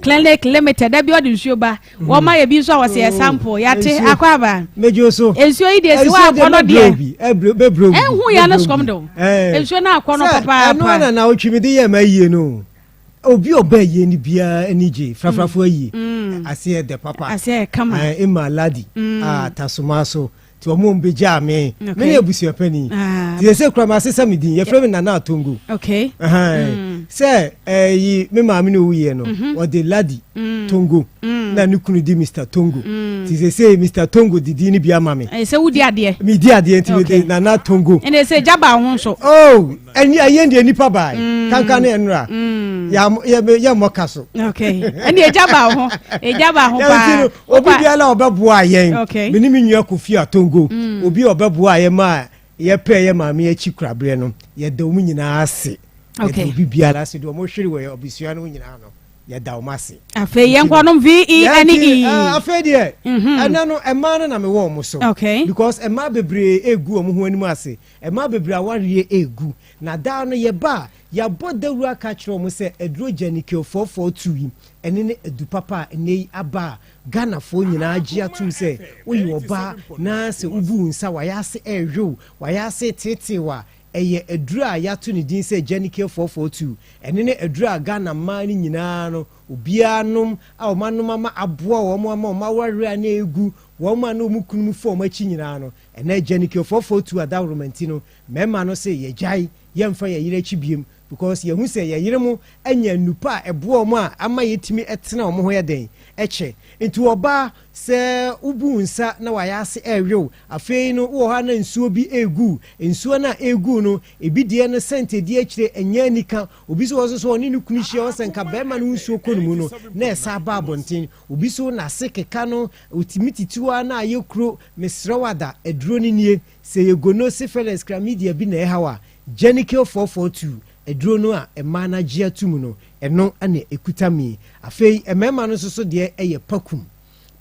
Clinic Limited. Dabi, ɔde nsuo ba, wɔn ma yɛ bi nso a wɔsɛ yɛ sample. Yate akɔ aba. Mejo so. Nsuo yi deɛ si wɔ akɔnɔ deɛ ɛnhu ya no, sukɔm de o nsuo no akɔnɔ papaapa. Ɛno ana na otwi mi de yɛ ma yie no, obi ɔbɛ yie ni biara ani gye frafrafo ayie aseɛ dɛ papa. Aseɛ kama. Ɛma ladi a tasoma so nti wɔn bɛ gya me me ne abusua panyin ti yɛ sɛ kura ma asesa mi din, yɛfrɛ mi Nana Atongo. Sɛ ɛyi me maame na owu yɛ no, ɔde Ladi Tongo na ne kunu di Mr Tongo, ti sɛ sɛ Mr Tongo didi ni bi ama mi. Sɛ wudi adeɛ. Mi di adeɛ nti mi de Nana Tongo. Ɛnna sɛ gya ba ho nso. Oh, ɛni ɛyɛ deɛ nipa baa yi kankan ne ɛnura yɛ yɛ mmɔ ka so. Okay, ɛnna egya ba ho, egya ba ho paa. Obi biara a ɔbɛboa yɛn, me ne me nua Kofi Atongo, obi a ɔbɛboa yɛn ma yɛpɛ yɛ maame akyi kuraberɛ no, yɛda wɔn nyinaa ase. Yɛda obi biara ase deɛ wɔn hwere wɔ abusua no nyinaa no, yɛda wɔn ase. Afei yɛn kɔ nom v e n e. Afei deɛ, ɛnɛ no mmaa no na mewɔ wɔn so because mmaa bebree egu wɔn ho anim ase, mmaa bebree awareɛ egu. Na daa no yɛba a, yɛabɔ dawuro aka kyerɛ wɔn sɛ aduro Gyanikeo 442 yi, ɛne ne adu papa a ɛnɛ yi aba a Ghanafoɔ nyinaa gye atom sɛ woyɛ ɔbaa na sɛ wobu wo nsa, wayɛ ase ɛrewew, wayɛ ase teeteew a, ɛyɛ aduro a yɛato ne din sɛ Gyanikeo 442. Ɛne ne aduro a Ghana mmaa no nyinaa no obiara nom a wɔn anom ama aboa wɔn ama wɔn awareɛ a na egu wɔn a na wɔn kunu mu fa wɔn akyi nyinaa no. Ɛnɛ Gyanikeo 442 adaworoma no, mmarima no sɛ yɛgyae, yɛmfa yɛ yere akyi biem because yɛhu sɛ yɛ yere mo anya nnupa a ɛboa wɔn a ama yɛtumi tena wɔn ho yɛ den ɛkyɛ. Nti ɔbaa, sɛ wobu nsa na wayɛ ase ɛrewew, afei no wowɔ hɔ a na nsuo bi egu nsuo no a egu no, ebi deɛ no sɛnte di akyire, ɛnyɛ anika. Obi so wɔ so so ɔne ne kunu hyia, ɔsɛ nka bɛrima no nsuo kɔ ne mu no na ɛsa aba abɔnten. Obi so n'ase keka no, otimi titiwa na ayɛ kuro. Mesrɛ wada aduro no nie. Sɛ yɛ gono, syphilis, chlamydia bi na ɛhaw a, Genical 442 aduro no a mmaa no agye atum no, ɛno na ɛkuta mi. Afei mmarima no nso so deɛ ɛyɛ Pakum.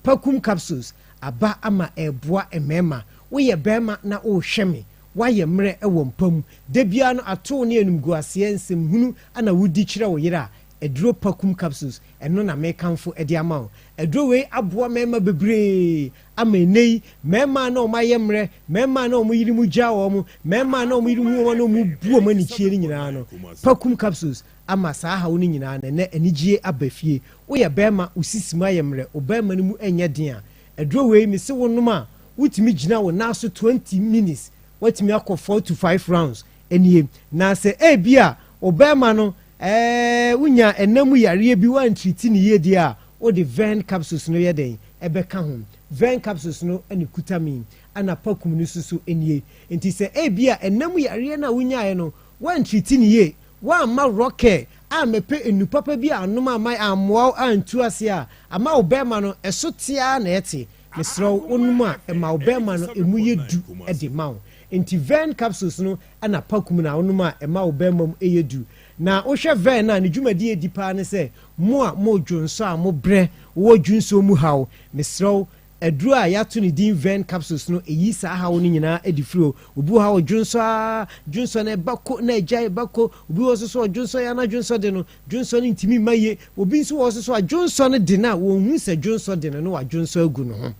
Pakum capsules aba ama ɛreboa mmarima. Woyɛ barima na worehwɛ me, woayɛ mmerɛ wɔ mpa mu, da biara no atoo ne animguaseɛ nsɛmhunu na wodi kyerɛ wo yere a, aduro Pakum capsules, ɛno na mekamfo de ama wo. Aduro wei aboa mmarima bebree ama ɛnnɛ yi mmarima a na wɔn ayɛ mmerɛ, mmarima a na wɔn yere mu gya wɔn, mmarima a na wɔn yere hu wɔn a na wɔn bu wɔn anikyie no nyinaa no, Pakum capsules ama saa haw no nyinaa na ɛnɛ anigye aba fie. Woyɛ barima, wo sisi mu ayɛ mmerɛ, wo barima no mu nyɛ den a, aduro wei mese wo nom a, wotumi gyina wo nan so 20 minutes, watumi akɔ 4 to 5 rounds nie. Na sɛ ebi a Wo bɛrima no, ɛɛ, wonya ɛna mu yareɛ bi, woantriti no yie deɛ a, wode Vern capsules no yɛ dɛn? Ɛbɛka ho. Vern capsules no na ɛkuta me, ɛna Pakum no nso so nie. Nti sɛ ebia ɛna mu yareɛ no a wonyaeɛ no, woantriti no yie, woamma Rockcare ammɛpɛ nnu papa bi annom amma ammoa wo antu aseɛ a, ama wo bɛrima no, ɛso te ara na ɛte. Mesrɛ wo, wonom a, ɛma wo bɛrima no ɛmu yɛ du de ma wo. Nti Vern capsules no na Pakum no a wonom a ɛma wo bɛrima mu yɛ du. Na wohwɛ Vern a, ne dwumadi a ɛdi paa ne sɛ, mo a mo dwonsɔ a mobrɛ, wowɔ dwonsɔ mu haw, mesrɛ wo, aduro a yɛato ne din Vern capsules no, ɛyi saa haw no nyinaa de firi hɔ. Obi wɔ hɔ a ɔdwonsɔ ara, dwonsɔ no ɛba ko na agyae, ɛba ko. Obi wɔ hɔ nso so ɔdwonsɔ yɛ a na dwonsɔ de no, dwonsɔ no ntumi mma yie. Obi nso wɔ hɔ nso so a dwonsɔ no de no a, wɔnhu sɛ dwonsɔ de no na wadwonsɔ agu ne ho.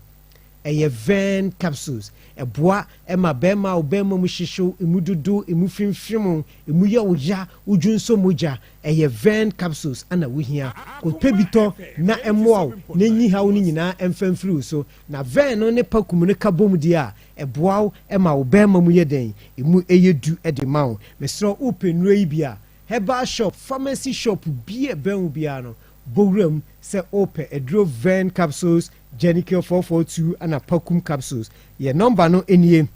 Ɛyɛ Vern capsules. Ɛboa ma barima a wo barima mu hyehye wo, emu dodo, emu fimfim wo, emu yɛ wo ya, wodwonsɔ mogya. Ɛyɛ Vern capsules na wohia. Kɔpɛ bi tɔ na ɛmmoa wo na enyi haw no nyinaa mfa mfiri wo so. Na Vern no ne Pakum no ka bom deɛ a, ɛboa wo ma wo barima mu yɛ dɛn? Emu yɛ du de ma wo. Mesrɛ wo, wopɛ nnuro yi bi a, herbal shop, pharmacy shop biara a ɛbɛn wo biara no, bɔ wura mu sɛ wopɛ aduro Vern capsules, Genical 442 ɛna Pakum capsules. Yɛ nɔmba no nie.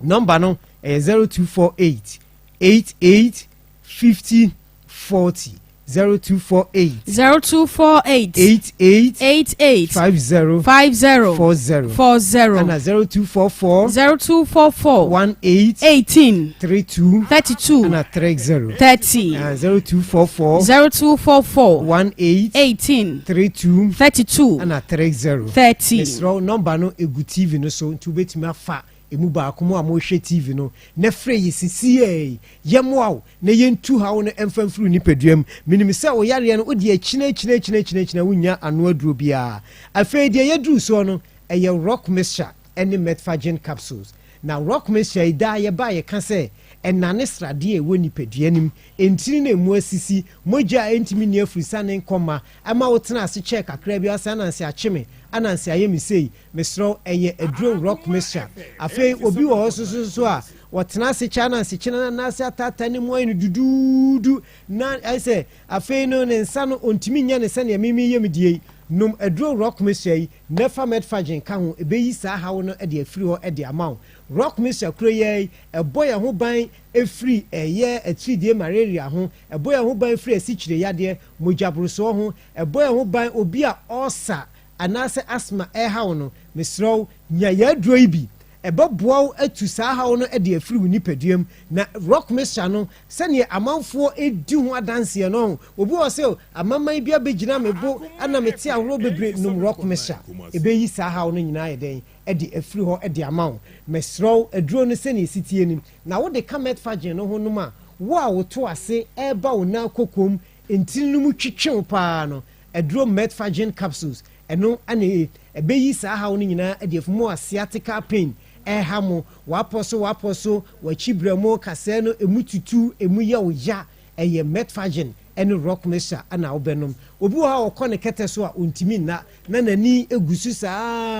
Nɔmba no ɛyɛ 0248 88 50 40. 0248 0248 88 88 50 50 40 40 ɛna 0244 0244 18 18 32 32 ɛna 30 30 ɛna 0244 0244 18 18 32 32 ɛna 30 30. Mesrɛ wo, nɔmba no egu TV no so nti wobɛtumi afa emu baako. Mo a mohwɛ TV no na frɛ yɛ sisiei, yɛmmoa wo na yɛntu haw no mfa mfiri wo nipadua mu. Menim sɛ wo yareɛ no wode akyina akyina akyina akyina akyina wonnya ano aduro biara. Afei deɛ yɛduru soɔ no ɛyɛ rock mixture ne metforgen capsules. Na rock mixture yi daa yɛba a yɛka sɛ ɛnane sradeɛ a ɛwɔ nipadua no mu, ntini no a ɛmu asisi, mogya a ɛntumi nni afurusane nkɔ mma, ɛma wotena ase kyɛɛ kakra bi a wosɛ ananse akye me, ananse ayɛ me sei. Mesrɛ wo, ɛyɛ aduro rock mixture. Afei obi wɔ hɔ nso so a wɔtena ase kyɛ ananse kyena na nan ase ataataa ne mu ayɛ no duduudu na ayɛ sɛ afei no ne nsa no ɔntumi nyɛ no sɛdeɛ me meyɛ me deɛ yi. Nom aduro rock mixture yi na fa Medfagin ka ho, ɛbɛyi saa haw no de afiri hɔ de ama wo. Rock mixture koro yi ara yi, ɛbɔ yɛn ho ban firi ɛyɛ atiridie malaria ho, ɛbɔ yɛn ho ban firi asikyire yadeɛ, mogyaborosoɔ ho, ɛbɔ yɛn ho ban obi a ɔɔsa anaasɛ asthma ɛreha wo no, mesrɛ wo nya yɛn aduro yi bi. Ɛbɛboa wo atu saa haw no de afiri wo nipadua mu. Na rock mixture no, sɛdeɛ amanfoɔ di ho adanseɛ no, obi wɔ hɔ sɛ, amaman bi abɛgyina me bo na mete ahoroɔ bebree, nom rock mixture. Ɛbɛyi saa haw no nyinaa ayɛ dɛn de afiri hɔ de ama wo. Mesrɛ wo, aduro no sɛdeɛ ɛsi teɛ ni, na wode ka Metforgen no ho nom a, wo a wo to ase reba wo nan kokoam ntini no mu twetwe wo pa ara no, aduro Metforgen capsules, Ɛno na ɛbɛyi saa haw no nyinaa adi afi mo a sciatica pain ɛreha mo, w'apɔ so w'apɔ so, w'akyi brɛmo, kasɛɛ no ɛmu tutu, ɛmu yɛ wo ya, ɛyɛ Metforgen ne Rock Mixture na wobɛnom. Obi wɔ hɔ a ɔkɔ ne kɛtɛ so a ɔntumi nna na n'ani gu so saa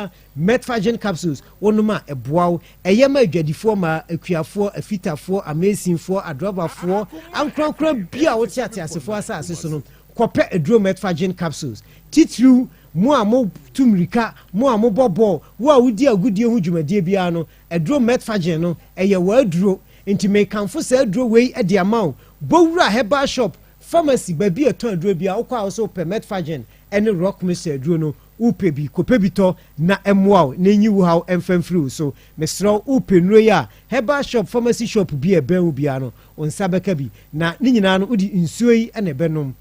ara, Metforgen capsules wonom a ɛboa wo. Ɛyɛ ma adwadifoɔ mmaa, akuafoɔ, afitafoɔ, ameesinfoɔ, adrɔbafoɔ, ankorankora bi a wote ateasefoɔ asase so no, Kɔpɛ aduro Metforgen capsules. Titiriw, mo a motu mmirika, mo a mobɔ bɔɔl, wo a wodi agodie ho dwumadie biara no, aduro Metforgen no, ɛyɛ w'aduro. Nti mekamfo saa aduro wei de ama wo. Bɔ wura herbal shop, pharmacy, baabi a ɛtɔn aduro biara, wokɔ a wo sɛ wopɛ Metforgen ne Rock Mixture aduro no, wopɛ bi, kɔpɛ bi tɔ na ɛmmoa wo na ɛnyi wo haw mfa mfiri wo so. Mesrɛ wo, wopɛ nnuro yi a, herbal shop, pharmacy shop bi a ɛbɛn wo biara no, Wo nsa bɛka bi. Na ne nyinaa no, wode nsuo yi na ɛbɛnom.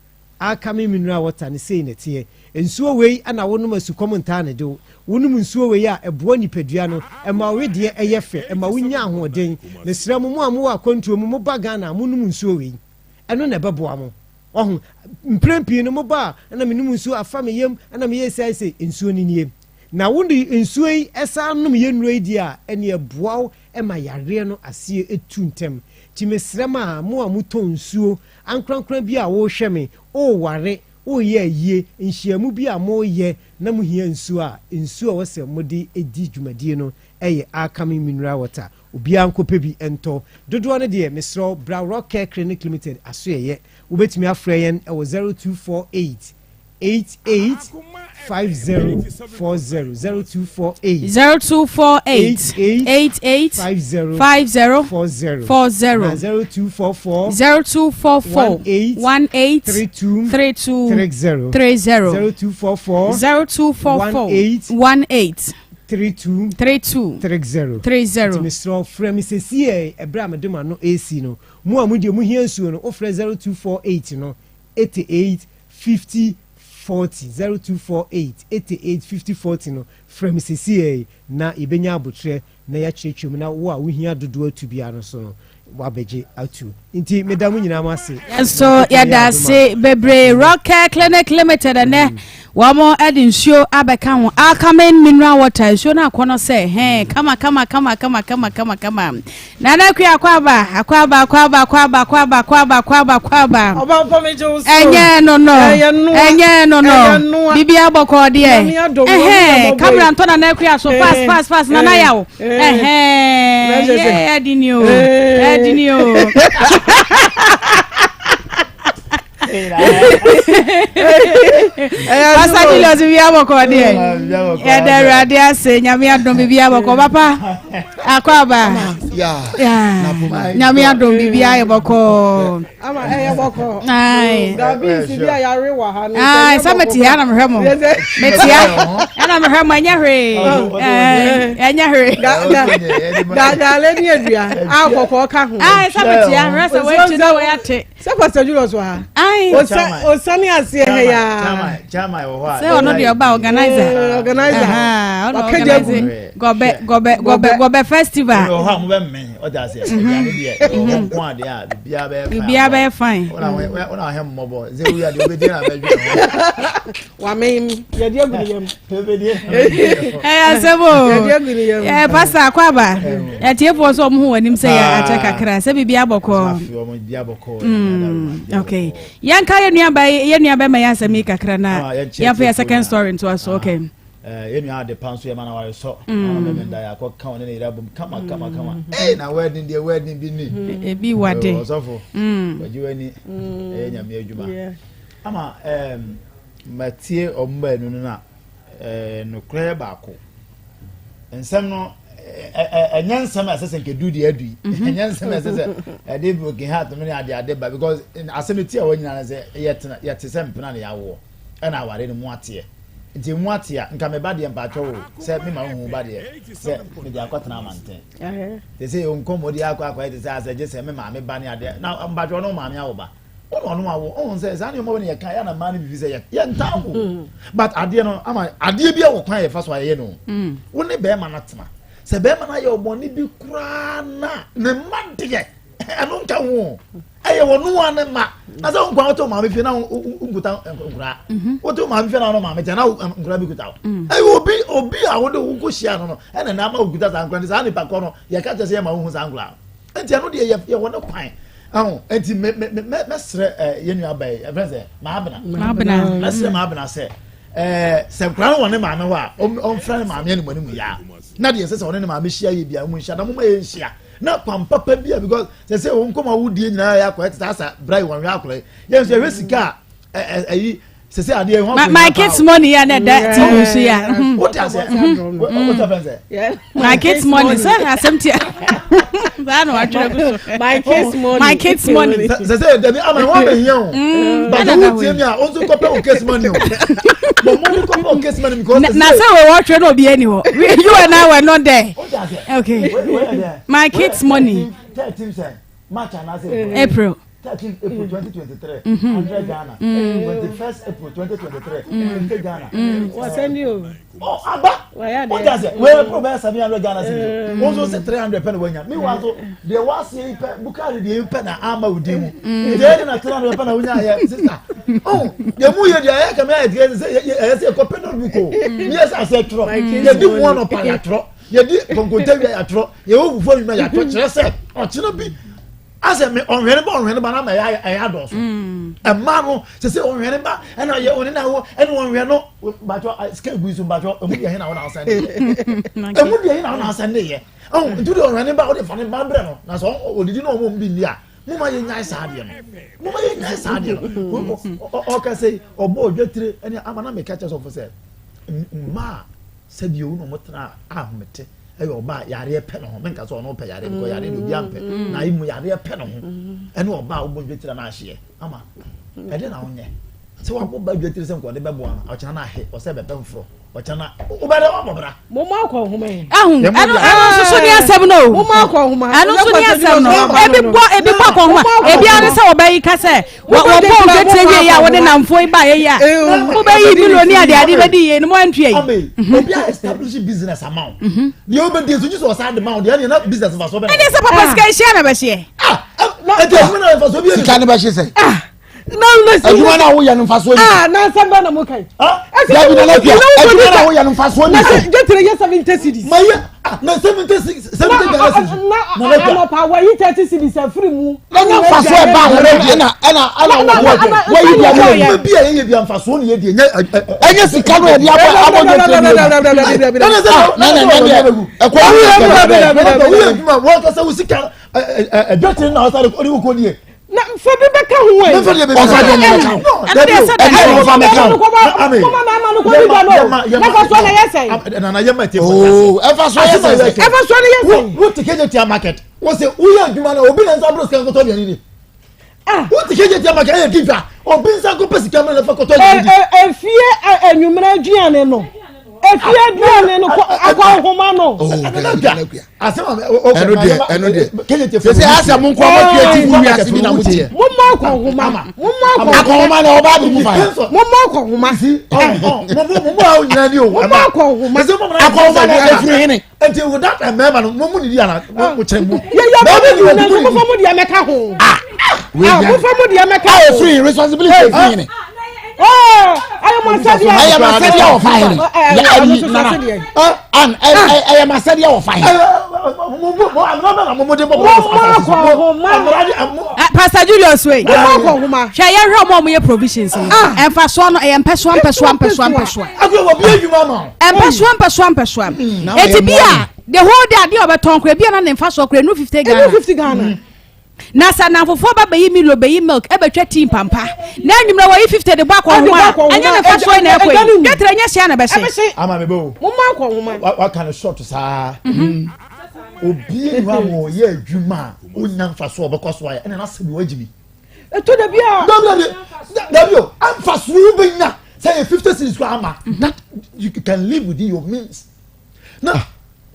Alkame mineral water no, sei na ɛteɛ. Nsuo wei na wonom a sukɔm ntaa ne de wo. Wonom nsuo wei a, ɛboa nipadua no, ɛma wo wedeɛ yɛ fɛ, ɛma wonya ahoɔden. Mesrɛ mo, mo a mowɔ akwantuo mu, moba Ghana a, monom nsuo wei. Ɛno na ɛbɛboa mo. Wahu? Mprɛn pii no, moba a, ɛna menom nsuo, afa me yam, ɛna meyɛ sei ayɛ sei. Nsuo no nie. Na wode nsuo yi san nom yɛn nnuro yi deɛ a, ɛnneɛ ɛboa wo ma yareɛ no aseɛ tu ntɛm. Nti mesrɛ mo a, mo a motɔn nsuo, ankorankora bi a worehwɛ me, woreware, woreyɛ ayie, nhyiamu bi a moreyɛ na mohia nsuo a, nsuo a ɛwɔ sɛ mode di dwumadie no yɛ Alkame Mineral Water. Obiara nkɔpɛ bi ntɔ. Dodoɔ no deɛ, mesrɛ wo, bra Rock Care Clinic Limited asoɛeɛ. Wobɛtumi afrɛ yɛn wɔ 0248 88 5040, 0248 0248 88 50 50 40, 40, anaa 0244 0244 18 18 32 32 30, 30, 0244 0244 18 18 32 32 30. 30. Nti mesrɛ wo, frɛ me sesiei ɛberɛ a mede m'ano resi no. Mo a mo deɛ mohia nsuo no, wofrɛ 0248 no, 88 50 40, 0248 88 50 40 no, frɛ me sesiei na yɛbɛnya aboterɛ na yɛakyerɛkyerɛ mu na wo a wohia dodoɔ atu biara no nso no, woabɛgye atu. Nti meda mo nyinaa mo ase. Yɛn nso yɛda ase bebree. Rock Care Clinic Limited ɛnɛ wɔn de nsuo abɛka ho. Alkamin mineral water nsuo no akɔnɔ sɛ hɛn kama kama kama kama kama kama kama. Nana Akua Akwaaba Akwaaba Akwaaba Akwaaba Akwaaba Akwaaba Akwaaba Akwaaba. Ɔbampa me gye wo so. Ɛnyɛ no no. Ɛyɛ noa. Ɛnyɛ no no. Ɛyɛ noa. Bibi abɔkɔ deɛ. Nyame adom. Ɛhɛn kamera ntɔ Nana Akua so fast fast fast Nana yaw. Ɛhɛn yɛ ɛdini o ɛdini o. Pastor Julius bibi abɔkɔ deɛ. Yɛda Awurade ase Nyame adom bibi abɔkɔ papa akɔ aba. Nyame adom bibi ayɛ bɔkɔ. Ama ɛyɛ bɔkɔ. Ayi. Dabi nsi bi a yare wɔ ha no. Ayi sɛ mete ha na mehwɛ mo. Mete ha ɛna mehwɛ mo ɛnyɛ hwee. Ɛnyɛ hwee. Daale ni adua a kɔkɔɔ ka ho. Ayi sɛ mete ha mehwɛ sɛ wɔakyi na wɔate. Sɛ Pastor Julius wɔ ha. Ayi. Osane aseɛ ha yaa. Sɛ ɔno deɛ ɔba organizer. Organizer. Ɔno organizer gɔbɛ gɔbɛ gɔbɛ gɔbɛ festival. Wɔ hɔ a mo bɛ mmɛn ɔda ase aduane deɛ ɔwɔ nko adeɛ a biribiara bɛyɛ fine. Biribiara bɛyɛ fine. Wɔn a wɔn a ɔhɛ mmɔbɔ sɛ wuya deɛ obedi na bɛdwe ho. Wamem yɛde agu ne yam. Ɛyɛ asɛm o. Yɛde agu ne yam. Ɛɛ pastor akɔ aba. Ɛtiefoɔ nso wɔn ho wɔn anim sɛ yɛ akyɛ kakra sɛ biribiara bɔkɔ. Okay. Yɛnka yɛn nua ba yɛn nua bɛma yɛ asɛm yi kakra na yɛnfa yɛ second story ntoa so. Okay. Yɛn nua adepa nso yɛ ma na ware sɔ. Ɔno bɛmɛ da yɛ akɔ ka ɔne ne yere abom kama kama kama. Ee na wedding deɛ wedding bi ni. Ebi wade. Ɔsɔfo. Wagye w'ani. Ɛyɛ nyame adwuma. Ama ɛɛm matie wɔn baanu no na ɛɛ nokorɛ yɛ baako. Nsɛm no ɛnyɛ nsɛm a ɛsɛ sɛ nkedu deɛ adu yi. Mhm. Ɛnyɛ nsɛm a ɛsɛ sɛ ɛde broken heart no ne ade ade ba because asɛm ti a wɔn nyinaa sɛ yɛtena yɛte sɛ mpena na yɛawoɔ ɛna aware no mu ateɛ. Nti mu ate a nka me ba deɛ mpaatwɔ o sɛ me ma wohu ba deɛ sɛ mede akɔtena amanten. Te sɛ nkɔmmɔ di akɔ akɔyɛ te sɛ asɛ gye sɛ me maame ba ne adeɛ na mpaatwɔ no maame awo ba. Wo na ɔno awo ɔhu sɛ saa nneɛma wɔ ne yɛka yɛ na mmaa no bibi sɛ yɛntaa wo mm. but adeɛ no ama adeɛ bi a wɔ kwan yɛfa so ayɛyɛ no mm. wo ne bɛrima no atena sɛ bɛrima no ayɛ ɔbɔne bi koraa na ne mma deɛ ɛno nka ho ɛyɛ wɔn noa ne mma na sɛ nkwa wote maame fie na nkuta nkura mhm. wote maame fie na ɔno maame tɛ na nkura bi kuta wo mm. ɛyɛ obi obi a wode wo kɔ hyia no no ɛna na ama wokuta saa nkura ne saa nipa kɔ no yɛka kyerɛ sɛ yɛ ma wohu saa nkura nti ɛno deɛ yɛ wɔ ne kwan Ahu, enti me me me mɛsrɛ ɛɛ yɛn nua ba yi, ɛfɛn sɛ maabena. Maabena. Mɛsrɛ maabena sɛ ɛɛ sɛ nkura no wɔ ne maame hɔ a, ɔmfrɛ ne maame anim anim yaa. Na deɛ ɛsɛ sɛ ɔne ne maame hyia yɛ bia, ɔmo nhyia na mo ma yɛ nhyia. Na kwan papa bi a because sɛ sɛ wɔn nkɔmɔ awudie nyinaa yɛ akɔ ɛte sɛ asa bra yi wɔn hwɛ akɔrɔ yi. Yɛn nso yɛhwɛ sika a ɛɛ ɛyi sese adeɛ ho my my kids money ya na ɛda tv so ya. o ti ase o ti fɛn sɛ. my kids money sɛ asɛm tia saa na watwerɛ gu so. my kids money my kids money. sese dabi ama wɔn bɛ hiɛ o bàtà wo tie mi a o nso kɔpɛ o kids money o bɔn mo ni kɔpɛ o kids money because. na sɛ wo wɔtwerɛ na obi ani hɔ you and I were not there. okay my kids money. March anaasɛ April. 13 April 2023, 100 Ghana. 21st April 2023, 50 Ghana. Wasɛndi o. Oh, aba. O jase, we April bɛyɛ 700 Ghana cedis. O nso sɛ 300 pɛ na wanya. Mi wa so, deɛ wase yi pɛ, Bukari deɛ yi pɛ na ama o di mu. Deɛ yɛ na 300 pɛ na wonya yɛ, sister. Oh, deɛ mu yɛ deɛ ɛyɛ kɛmɛ ayɛ deɛ sɛ ɛyɛ sɛ ɛkɔ pɛ notebook o. Mi yɛ sɛ asɛ twerɛ. Yɛ di mu anɔpa yɛ atwerɛ. Yɛ di kɔnkɔntɛ wia yɛ atwerɛ. Yɛ wɔ fufuo anwuma yɛ atwerɛ kyerɛ sɛ ɔkyerɛ bi. Asɛ me ɔnwɛne ba ɔnwɛne ba na ama ɛyɛ ɛyɛ adɔɔso. Ɛmaa no sɛ sɛ ɔnwɛne ba ɛna yɛ ɔne na wɔ ɛna ɔnwɛn no bàtɔ sika egu yi so bàtɔ emu deɛ ɛhe na wɔn asɛn de yɛ emu deɛ ɛhe na wɔn asɛn de yɛ ɔn nti deɛ ɔnwɛne ba ɔde fa ne ba brɛ no na sɛ ɔdidi na ɔmo bi nni a mo ma yɛ nyae saa adeɛ no mo ma yɛ nyae saa adeɛ no ɔka sɛ ɔbɔ ɔdwa tire ɛne ama na meka kyɛ sɔfo sɛ mmaa sɛdeɛ owu na ɔmo tena ahomete. Ɛyɛ ɔbaa a yareɛ pɛ ne ho menka sɛ ɔno pɛ yareɛ because yareɛ deɛ obiara mpɛ mm. na emu yareɛ pɛ ne ho mm. ɛne ɔbaa a wobɔ dwetire na ahyeɛ ama ɛde na wonyɛ sɛ wabɔ ba dwetire sɛ nkɔde bɛboa no ɔkyena no ahe ɔsɛ bɛpɛ mforɔ ɔkyena na wobɛdɛ wabɔ bra. mo mu akɔ nhoma yi. ɛho ɛno ɛno nso so ni asɛm no o. mo mu akɔ nhoma. ɛno nso ni asɛm no ebi bɔ ebi bɔ akɔ nhoma ebi ara sɛ ɔbɛyi kasɛ wɔbɔ odwetire wie yi a wɔde namfo yi ba yɛ yi a mobɛyi milo ne ade ade bɛdi yie no mo antua yi. Mhm. obi a establish business ama wo mhm. deɛ wobɛdi nso gye sɛ ɔsan de ma wo deɛ ɛneɛ na business mfasoɔ bɛ ɛdeɛ sɛ papa sika nhyia na bɛhyeɛ ah, ɛnti adwuma na mfasoɔ bi sika ne bɛhye sɛ ah, adwuma no a woyɛ no mfasoɔ ni ah, na asɛm bɛ na mo kan dabi na nafia adwuma no a woyɛ no mfasoɔ ni so dwetire yɛ 70 cedis mayɛ na 70 70 Ghana cedis na anɔpa wɔyi 30 cedis afiri mu na nya mfasoɔ ɛba ho no ɛna ɛna ɛna wɔyi bi ama yɛ bi a yɛyɛ bi mfasoɔ ne yɛ deɛ nyɛ ɛnyɛ sika no yɛde abɔ abɔ dwetire ni yɛ na na na deɛ ɛkɔ woyɛ adwuma wɔn kasa wo sika ɛdwetire na ɔsare ɔde wokɔ nie na nfa bi bɛka ho ɛ. nfa deɛ bɛka ho ɔfa deɛ bɛka ho ɛno deɛ sɛ ɛdeɛ nfa bɛka ho kɔma maa ma no kɔ bi dwa no na fa soɔ na yɛ sɛn. nana yɛ ma te fɔ oo ɛfa soɔ yɛ sɛn. ɛfa soɔ na yɛ sɛn. wo ti kejì tia market wo se woyɛ adwuma na obi na nsa bolo sika nkɔtɔ aduane di ah. wo ti kejì tia market ɛyɛ di dwa obi nsa kɔ pɛ sika mmerɛ na fa kɔtɔ aduane di. efie enyimire aduane no efie aduane no akɔ ahoma no. ɛno deɛ ɛno deɛ sese asɛ mo nkɔ mo creative wiase bi na mo teɛ. mo mọ akɔ nhoma mo mọ akɔ akɔnhoma na ɔba bi mu fa yɛ. mo mọ akɔ nhoma. mo mo mo awo nyina ni o. mo mọ akɔ nhoma. akɔnhoma na efiri hene. Nti without mmarima no mo mu nidi ana mo kyɛn mu. Yɛ yɛ bɛ mu nidi na mo fa mo deɛ mɛka ho. Ah mo fa mo deɛ mɛka ho. Ah efiri responsibility efiri hene. Ɛyɛ mo asɛdeɛ. Ɛyɛ mo asɛdeɛ wɔ fa hene. Ɛyi nana an ɛyɛ mo asɛdeɛ wɔ fa hene. Pastor Julius wei. Hwɛ yɛ hwɛ ɔmo a ɔmo yɛ provisions no. Ɛnfasoɔ no ɛyɛ mpɛsoa mpɛsoa mpɛsoa mpɛsoa. Mpɛsoa mpɛsoa mpɛsoa. Eti bi a the whole day adeɛ ɔbɛtɔn kora ebi a na ne nfasoɔ kora enu 50 Ghana. Enu 50 Ghana. Na sɛ anamfofoɔ ba bɛyi milo bɛyi milk ɛbɛtwa tea mpampa na anwummerɛ wɔyi 50 de bɔ akɔnhoma a ɛnyɛ ne nfasoɔ na ɛkɔ yi dwetire nyɛ hyɛ na ɛbɛhye. Ama me bɛ o. Mo ma akɔnhoma. Waka no short saa. Obi ni hɔ a ma ɔyɛ adwuma a onya nfasoɔ ɔbɛkɔ so ayɛ ɛna n'asɛm yi wagyi bi. Ɛtɔ da bi a. Dabi dabi dabi o nfasoɔ bɛnya sɛ yɛ 50 cedis kɔ ama that you can live within your means. Na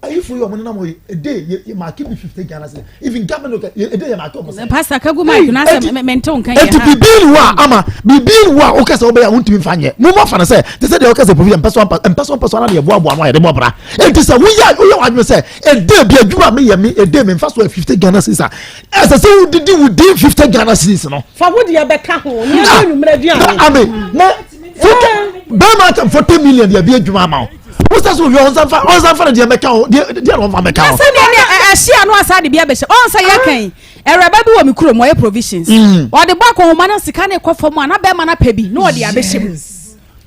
ayifo yi ɔmo nenam hɔ yi ede yɛ yɛ maaki bi 50 Ghana cedis even government okay ede yɛ maaki ɔmo sɛ. Pastor kagu mic na sɛ mente wo nka yɛ ha. Eti bibi ni hɔ a ama bibi ni hɔ a wokɛ sɛ wobɛyɛ a wontumi nfa nyɛ mo mo afa no sɛ te sɛ deɛ wokɛ sɛ provision mpɛsoa mpɛsoa mpɛsoa na deɛ boaboa ano a yɛde bɔ bra eti sɛ woyɛ woyɛ w'adwene sɛ ede bi adwuma a meyɛ me ede me nfa so yɛ 50 Ghana cedis a ɛsɛ sɛ wodidi within 50 Ghana cedis no. Fa wo deɛ bɛka ho ne ɛnyɛ anwummerɛ aduane. Na ame na 40 bɛrima akyɛ 40 million deɛ bi adwuma ama wo wosɛ sɛ owie ɔnsa nfa ɔnsa nfa ne deɛ mɛka ho deɛ deɛ na ɔnfa mɛka ho. Na sɛ deɛ ɛhye ano asa de bi abɛhyɛ ɔnsa yɛ kan awuraba bi wɔ me kurom ɔyɛ provisions mm. ɔde bɔ akɔnhoma no sika ne kɔ fam a na bɛrima no apɛ bi na ɔde abɛhyɛ mu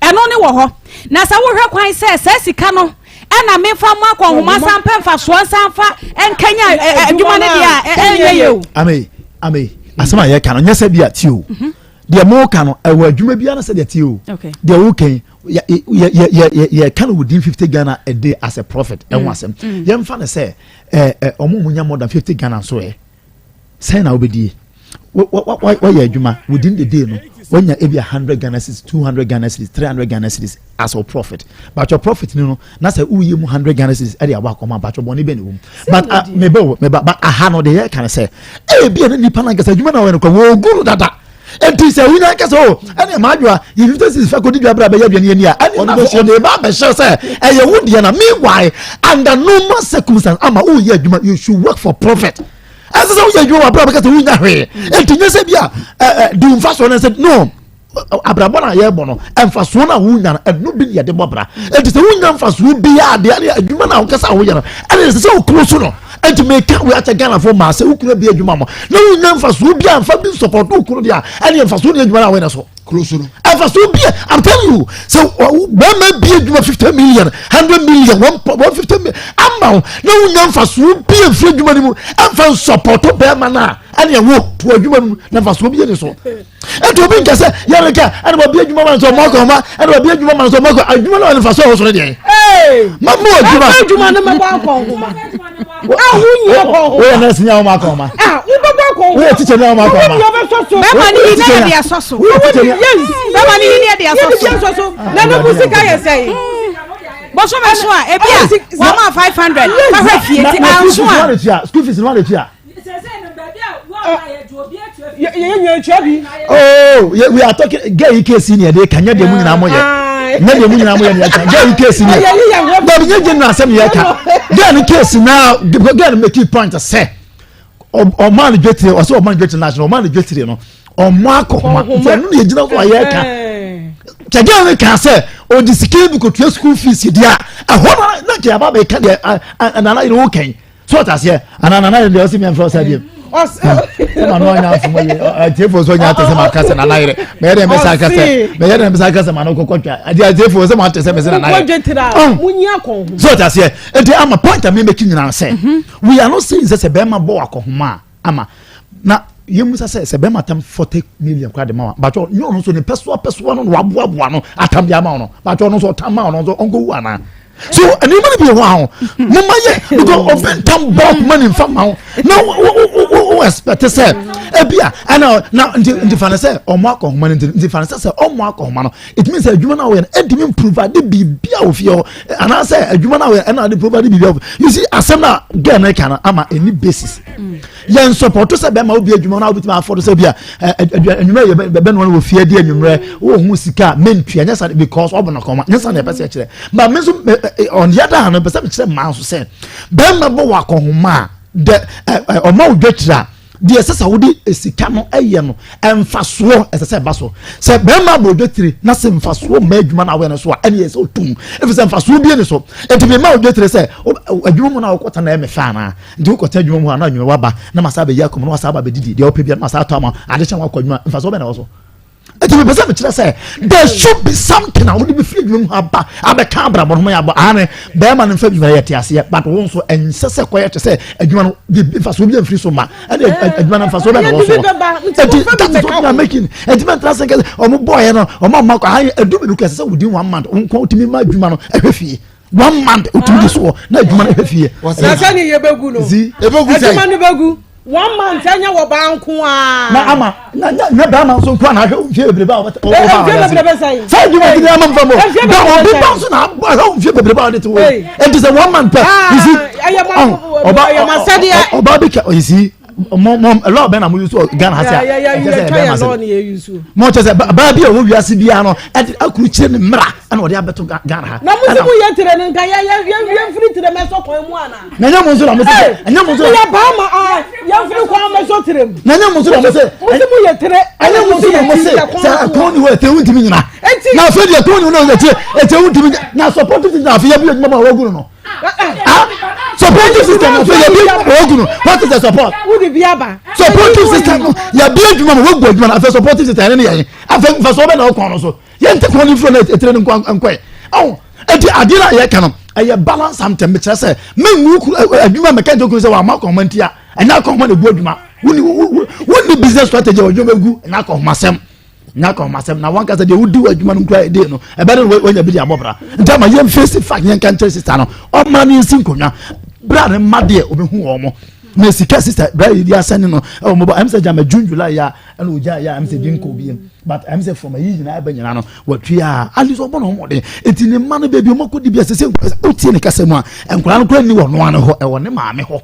ɛno ne wɔ hɔ na sɛ wohwɛ kwan sɛ saa sika no ɛna mefa mo akɔnhoma san pɛ mfasoɔ nsan fa nkanya adwuma no deɛ a ɛnyɛ yɛ o. ame ame asɛm a yɛka no nyɛ sɛ bi a tie o mhm. deɛ mo ka no ɛwɔ adwuma biara sɛ deɛ tie o deɛ wo kan yɛka no within 50 Ghana a day as a profit ɛho mm. asɛm mm. yɛmfa no sɛ ɔmo mu nya more than 50 Ghana nso ɛ sɛn na wobɛdie wɔyɛ adwuma within the day no wɔnya ebi 100 Ghana cedis 200 Ghana cedis 300 Ghana cedis as your profit but your profit no no na sɛ woyɛ mu 100 Ghana cedis ɛde abɔ akɔma but your bɔne bɛ ne wom but uh, mebɛ wo meba but aha no deɛ yɛka no sɛ ebi a ne nipa no ankasa adwuma na wɔyɛ no kɔ wɔgu no dada nti sɛ wonya nkasa o ɛne maadwoa yɛ 56 fa kɔdi dwa berɛ a bɛyɛ aduane ani a ɛne nafo ɔde ba bɛhyɛ sɛ ɛyɛ wo deɛ na meanwhile under normal circumstance ama woyɛ adwuma you should work for profit ɛsɛ sɛ woyɛ adwuma wɔ aberɛ a bɛka sɛ wonya hwee nti nyɛ sɛ bi a di mfa soɔ no sɛ no abrabɔ no a yɛbɔ no mfasoɔ no a wonya no ɛno bi ne yɛde bɔ bra nti sɛ wonya mfasoɔ biaa deɛ ne adwuma no a wokasa a woyɛ no ɛne ɛsɛ sɛ wokuro so no. Nti meka wei akyɛ Ghanafoɔ maa sɛ wo kunu abie adwuma ma na wonya mfasoɔ bi a mfa bi support wo kunu deɛ a ɛne mfasoɔ ne adwuma no a wɔyɛ so. Kuro so no. Mfasoɔ bi a I'm telling you sɛ bɛrima bie adwuma 50 million 100 million 150 million ama wo na wonya mfasoɔ bi a mfiri adwuma no mu ɛmfa nsupɔto bɛrima no a ɛne ɛwo to adwuma no mu na mfasoɔ bi yɛ ne so. Ɛnti obi nka sɛ yɛrɛ ka ɛna wabi adwuma ma no sɛ ɔmo akɔ ɔma ɛna wabi adwuma ma no sɛ ɔmo akɔ adwuma no mfasoɔ wɔ so no deɛ. Ma mo adwuma. Adwuma no mɛbɔ akɔ nhoma. Ahu nyɛ kɔ nhoma. Woyɛ nurse ni a wɔn akɔ nhoma. Wobɛbɔ akɔ nhoma. Woyɛ teacher ni a wɔn akɔ nhoma. Bɛma ne yi na yɛde asɔ so. Bɛma ne yi na yɛde asɔ so. Na ne mu sika yɛ sɛn. Bosome so a ebi a wɔn ma 500 fahwɛ fie ti anso a. School fees no wɔn de tua. Oh, we are talking girl yi case ni ɛde ka nyɛ deɛ mu nyinaa mo yɛ nyɛ deɛ mu nyinaa mo yɛ ni ɛka girl yi case ni dabi nyɛ general asɛm yɛ ka girl ni case na girl ni make point sɛ ɔmaa no dwetire ɔsɛ ɔmaa no dwetire national ɔmaa no dwetire no ɔmo akɔ homa nti ɛno na egyina so a yɛ ka kyɛ girl ni ka sɛ ɔdi sika bi ko tua school fees di a ɛhɔ na na kyɛ aba bɛ ka deɛ nana yɛrɛ o kɛn. So ɔte aseɛ anaa nana yɛ deɛ ɔsi mi ɛnfrɛ ɔsɛ biem ɛma no ɔnya afom yi atiefo nso ɔnya ate sɛ ma aka sɛ nana yɛrɛ mɛyɛ dɛ mɛsa aka sɛ mɛyɛ dɛ mɛsa aka sɛ ma no kɔkɔ twa adi atiefo sɛ ma ate sɛ mɛsɛ nana yɛrɛ so ɔte aseɛ nti ama point a mi mɛki nyinaa sɛ we are not saying sɛ sɛ bɛrima bɔ wakɔhoma a ama na yɛn musa sɛ sɛ bɛrima tam 40 million kora de ma wa batɔ nyɛ ɔno nso ne pɛsoa pɛsoa no na waboaboa no atam de ama ɔno batɔ ɔno nso ɔtam ma ɔno nso ɔnkɔ wu anaa. So nneɛma no bi wɔ hɔ a mo ma yɛ because obi ntam bulk money nfa ma wo na wo wo wo wo expect sɛ ebi a ɛna na nti nti fa ne sɛ ɔmo akɔ homa no nti nti fa ne sɛ sɛ ɔmo akɔ homa no it means sɛ adwuma no a wɔyɛ no ɛntumi provide biribi a ofie hɔ anaasɛ adwuma no a wɔyɛ ɛna ade provide biribi a you see, asɛm na girl no ka no ama any basis yɛn support sɛ bɛrima obi adwuma na obitumi afɔdo sɛ obi a anwummerɛ yɛ bɛbɛ no wɔ fie di anwummerɛ wɔ ho sika mentua nyɛ sa because ɔbɔ no kɔma nyɛ sa na ɛpɛ sɛ ɛkyerɛ. But me nso, on the other hand, pɛ sɛ mekyerɛ mmaa nso sɛ bɛrima bɔ wɔ akɔnhoma a dɛ ɔma wo dwetire a deɛ ɛsɛ sɛ wode sika no ɛyɛ no mfasoɔ ɛsɛ sɛ ɛba so. Sɛ bɛrima bɔ dwetire na sɛ mfasoɔ mma adwuma no awɛ no so a, ɛne ɛsɛ otum ɛfiri sɛ mfasoɔ bie ne so. Nti mema wo dwetire sɛ adwuma mu no a wokɔta na ɛmɛ fɛ anaa nti wokɔta adwuma mu a na anwuma waba na masa abɛyi akɔm na wasa aba bɛdidi deɛ wopɛ bia na masa atɔ ama ade kyɛn wakɔ adwuma, mfasoɔ bɛ na ɛwɔ so? Nti mepɛ sɛ mekyerɛ sɛ there should be something a wode bɛfiri adwuma mu aba abɛka abrabɔ no ho yɛ abɔ ane bɛrima no mfa adwuma yɛ te aseɛ, but wo nso ɛnsɛ sɛ kɔyɛ kyɛ sɛ adwuma no mfasoɔ bi amfiri so ma ɛne adwuma no mfasoɔ bɛ na wɔ so. Nti that is what we are making. Nti mɛntra sɛ nkɛ ɔmo bɔɔyɛ no ɔmo amma kɔ ayɛ ɛdu bi no kɔ ɛsɛ sɛ within one month wo nkɔ wotumi ma adwuma no ɛhwɛ fie. One month wotumi di soɔ na adwuma no ɛhwɛ fie. Na sɛ ne yɛbɛgu no adwuma no bɛgu one month ɛnyɛ wɔ baa nko aa. Na ama na nya nya bɛrima nso nko na ahwɛ nfie bebrebe a ɔbɛtɛ ɔba a ɔyɛ ase sɛ adwuma ti ni ama nfa mu da obi ba nso na ahwɛ nfie bebrebe a ɔde te wɔ eti sɛ one month pɛ you see, ɔba ɔba bi ka you see, mo mo lɔɔ bɛn na mo use wɔ Ghana ha sɛ ɛkyɛ sɛ ɛbɛn ma sɛ mo kyɛ sɛ baa bi a ɔwɔ wiase biara no ɛde akurukyire ne mmara ɛna ɔde abɛto Ghana ha. Na mo si mo yɛ tire no nka yɛ yɛ yɛ yɛ nfiri tire mɛ sɔ kwan mu ana. Na nyɛ mo nso na mo sɛ ɛnyɛ mo nso. Yɛ baa ma a yɛ nfiri kwan mɛ sɔ tire mu. Na nyɛ mo nso na mo sɛ. Mo si mo yɛ tire. Ɛnyɛ mo nso na mo sɛ sɛ ɛkɔn ni hɔ ɛtɛ wuntumi nyina. Na afei deɛ ɛkɔn ni hɔ na ɛtɛ ɛtɛ wuntumi na support system afei yɛ bi adwuma ma wɔgu no no. Ah, supportive system afei yɛ bi wɔgu no. What is the support? Supportive system no yɛ bi adwuma ma wɔgu adwuma na afei supportive system ɛne ne yɛ afei nfa so ɔbɛ na ɔkɔn no so yɛn ti kɔn ni furo na etire no nkɔ nkɔɛ ɔn. Eti adeɛ na yɛka no ɛyɛ balance something. Mekyerɛ sɛ mengu adwuma mɛka nkyɛn kunu sɛ wɔama akɔnma nti a ɛnyɛ akɔnma na egu adwuma. Wuni wuni business strategy a ɔdwuma egu ɛnyɛ akɔnma sɛm, nyɛ akɔnma sɛm. Na wɔn kasa deɛ wodi wɔ adwuma no nkura ɛde no ɛbɛn no wɔnya bi de abɔ bra. Nti ama yɛn face fact, yɛn ka nkyɛn sister no ɔmma ne nsi nkonnwa bra ne mma deɛ obehu wɔn mo na sika sister bra yi di asɛn no ɛwɔ mo ba ɛm sɛ gyama June, July ya ɛna ogya ya ɛm sɛ bi nkɔ bi, but ɛm sɛ from ayi nyinaa ɛbɛ nyinaa no wɔtwi a at least ɔbɔ ne ho mmɔden. Eti ne mma no baabi ɔmo akɔ di bi asese otie ne kasa mu a nkwadaa no kora ni wɔ noa no hɔ, ɛwɔ ne maame hɔ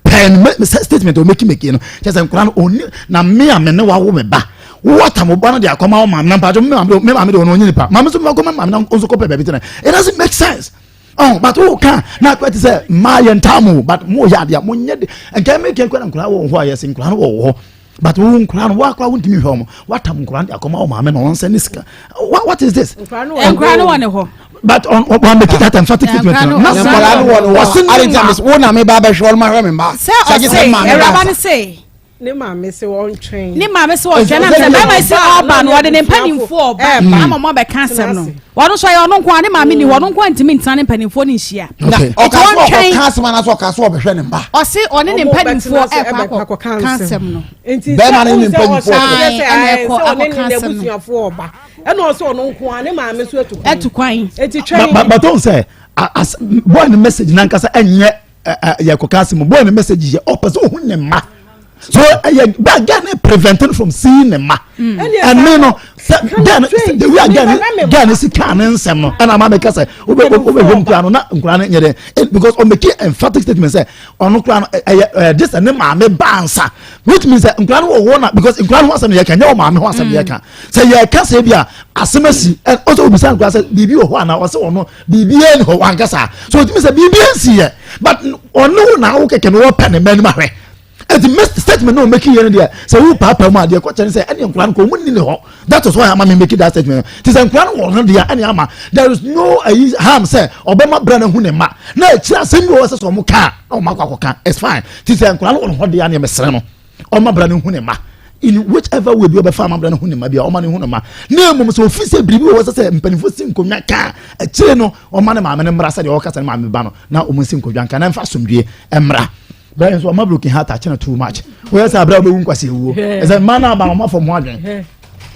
pɛɛ no. Mɛ statement o meki meki no kyɛ sɛ nkwadaa no oni na me a me ne wawo me ba wɔta mo ba no de akɔma wo maame na mpatsɔ me maame me maame de ɔno ɔnye nipa maame nso me kɔma maame na nso kɔpɛ baabi tena. It doesn't make sense. Oh, but wo ka na akɔ te sɛ mmaa yɛ ntam o, but mo yɛ adeɛ mo nyɛ de nka mi kɛ nkwadaa nkwadaa wɔ hɔ a yɛsɛ nkwadaa no wɔ hɔ. But wo nkura no wakora wontumi hwɛ wɔn watam nkura no de akɔma wo maame na wɔn nsa ne sika. What is this? Nkura no wɔ ne hɔ. But on wɔn make that emphatic statement no. Na nkura no wɔ ne hɔ. Adi nti wo na me ba bɛhwɛ wɔn ma hwɛ me mma. Sɛ ɔse awuraba no se. Ne maame se ɔntwɛn. Ne maame se ɔntwɛn na sɛ bɛrima si ɔba no ɔde ne mpanimfoɔ ɔba mm. ama ɔmo abɛka asɛm no wɔn nso ɛyɛ ɔno nko a ne maame ni hɔ ɔno nko a ntumi ntena ne mpanimfoɔ ne nhyia. Na ɔka so ɔkɔka asɛm anaasɛ ɔka so ɔbɛhwɛ ne mba. Ɔse ɔne ne mpanimfoɔ ɛkɔ akɔka asɛm no. Bɛrima ne ne mpanimfoɔ ɛna ɛkɔ akɔka asɛm no. Ɛna ɔsɛ ɔno nko a ne maame so atu kwan. Atu kwan. Eti twɛn. But ɔn sɛ boy ne message nankasa ɛnyɛ yɛ kɔka asɛm boy ne message yɛ ɔpɛ sɛ ohun ne mma so ɛyɛ bɛɛ girl ne preventing from seeing ne mma ɛne no sɛ girl no the way a girl no girl no si kaa ne nsɛm no ɛna ama meka sɛ wobɛ wobɛ hom kura no na nkura no nyɛ dɛ because ɔmɛki emphatic statement sɛ ɔno kura no ɛyɛ ɛyɛ de sɛ ne maame ba ansa which means sɛ nkura no wɔ hɔ na because nkura no ho asɛm yɛ ka nyɛ wɔ maame ho asɛm yɛ ka sɛ yɛ ka sɛ bi a asɛm asi ɛ ɔsɛ obisa nkura sɛ biribi wɔ hɔ ana ɔsɛ ɔno biribi ɛni hɔ wankasa so otumi sɛ biribi nsi yɛ but ɔne wo na awo kɛkɛ no wɔpɛ ne mma anim ahwɛ ɛti mi statement na o make yɛ no deɛ sɛ wo paapaa mu adeɛ kɔkyɛ ne sɛ ɛne nkura no kɔ ɔmu ni ne hɔ that is why ama mi make that statement ti sɛ nkura no wɔ no deɛ ɛne ama there is no ayi harm sɛ ɔbɛma brɛ no hu ne ma na akyire asɛm bi wɔ sɛ sɛ ɔmo kaa na ɔmo akɔ akɔka it's fine ti sɛ nkura no wɔ ne hɔ deɛ ɛne mesrɛ no ɔma bra no hu ne ma in whichever way bi ɔbɛfa ama bra no hu ne ma bi a ɔma no hu ne ma na mmom sɛ ofi sɛ biribi wɔ sɛ sɛ mpanimfoɔ si nkonnwa ka akyire no ɔma ne maame no mmra sɛdeɛ ɔka sɛ ne maame ba no na ɔmo nsi nkonnwa nka na mfa asomdwie mmra bɛyɛ nso ɔma broken heart akyɛ no too much woyɛ sɛ abira wobɛwu nkwasi ewuo ɛsɛ mmaa no aba ɔma fam ho adwene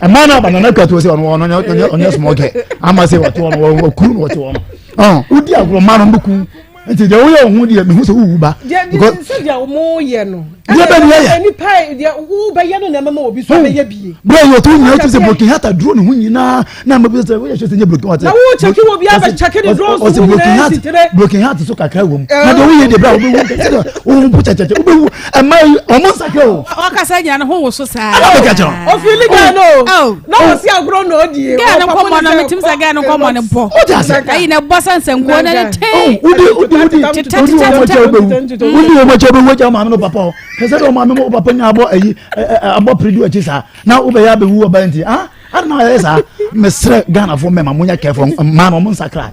mmaa no aba nana kura to sɛ ɔno ɔno ɔnyɛ ɔnyɛ small girl ama sɛ wɔte ɔno wɔkuru no wɔte ɔno ɔn wodi agorɔ mmaa no mbɛku nti deɛ woyɛ wo ho deɛ mehu sɛ wowu ba sɛ deɛ wɔyɛ no deɛ bɛ ne yɛyɛ nipa deɛ wobɛyɛ no na ɛmɛma obi so bɛyɛ bie berɛ yɛ ɔto nyinaa wotu sɛ broken heart aduro ne ho nyinaa na mɛbi sɛ woyɛ sɛ nyɛ broken heart na wo kyɛke wɔ bi abɛkyɛke ne duro so wo nyinaa si tere broken heart so kakra wɔ mu na deɛ woyɛ deɛ berɛ a wobɛwu sɛdeɛ wohu po kyɛkyɛkyɛ wobɛwu ɛma yi ɔmo nsakra o ɔkasa nyina ne ho wo so saa ɛna meka kyerɛ ofili gɛ no oh. na ɔsi agorɔ na ɔdie gɛ no nkɔmmɔ no metim sɛ gɛ no nkɔmmɔ no bɔ wode ase ayi na ɛbɔ sɛ nsɛnkuo no ne tee oh, wode wode wode wode wɔn akyɛ wobɛwu wode wɔn akyɛ wobɛwu agya maame no papa hɔ hwɛ sɛ deɛ ɔmaame mo papa nya abɔ ayi abɔ piridu akyi saa na wobɛyɛ abɛwu ɔba nti ah adi na ɔyɛ saa mesrɛ ghanafoɔ mɛma monyɛ careful mmaa no ɔmo nsakra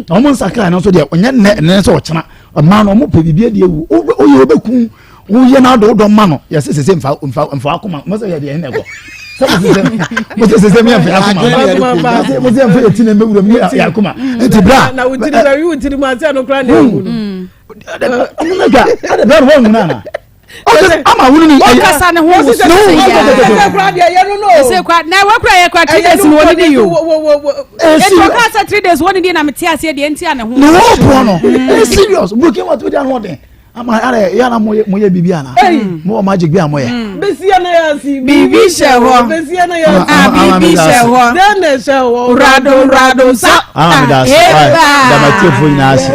ɔmo nsakra no nso deɛ ɔnyɛ nnɛ nnɛ sɛ ɔkyena mmaa no ɔmo pɛ biribi adi ewu woyɛ wobɛku woyɛ no ado wodɔ ma no yɛsɛ sese mfa mfa mfa akoma mo sɛ yɛ deɛ ɛna ɛkɔ sɛ mo sese mo sɛ sese mi yɛ mfa akoma mo sɛ mfa yɛ ti na mbɛwura mu yɛ akoma nti bra na wo tiri bɛ wi wo tiri mu ase ɛno kora na ewu no ɔmo na dwa ɛna bra no wɔn nwuna ana ama wunu ni ɛyɛ ɔkasa ne ho wò so sɛ yaa ɛsɛ kura na ɛwɔ kura yɛ kura three days ni wɔn ni di o etu ɔka sɛ three days wɔn ni di na mi ti aseɛ deɛ nti a ne ho ne ho pɔn no ɛyɛ serious burkina wa to di ano ɔden ama ara yɛ ana mo mo yɛ biribi ana mo wɔ magic bi a mo yɛ. Mm. besia na yɛ asi. biribi hyɛ hɔ besia na yɛ asi. ah biribi hyɛ hɔ. den na ɛhyɛ hɔ. rado rado nsa. ama mi da ase dama tiefo nyinaa ase.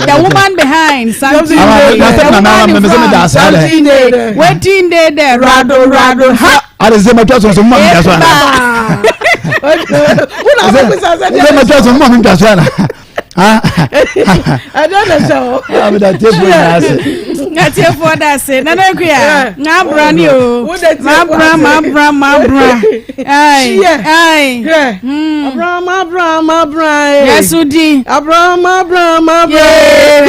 the woman behind something dey the woman in front something dey wetin dey there rado rado ha. ale sɛ ma twa sɔn sɔn mu ma mi da so ana. sɛ ma twa sɔn mu ma mi da so ana. ɛdɛ na hyɛ hɔ. amida tiefoɔ nyinaa ase. na tiefoɔ da ase nana akuya na abra ni o ma abra ma abra ma abra ai ai abra ma abra ma abra yesu di abra ma abra ma abra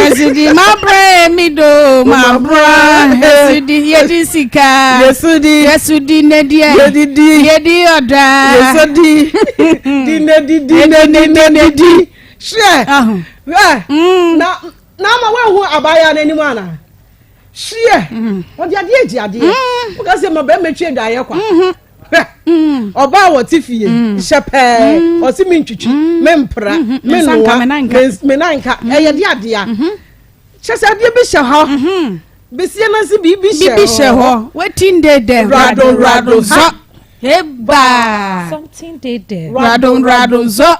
yesu di ma abra mi do ma abra yesu di yedi sika yesu di yesu di ne diɛ yedi di yedi ɔda yesu di di ne di di ne di ne di. Hwɛ! Hwɛ! Mm. Na na ama woahu abaayewa no anim ana? Hwɛ! Mm. Ɔde adeɛ agye adeɛ. Mm. Woka sɛ ma bɛrima twi adwaeɛ kwa. Mm-hmm. Hwɛ! Mm. Ɔbaa wɔ te fie mm. hyɛ pɛɛ mm. ɔse mentwitwi mm. mempra mm-hmm. menoa menanka ɛyɛ de adeɛ a mm-hmm. kyɛ sɛ adeɛ bi hyɛ hɔ mm-hmm. besia no ase biribi hyɛ hɔ wetin dey there rado rado zɔ eba something dey there rado rado zɔ.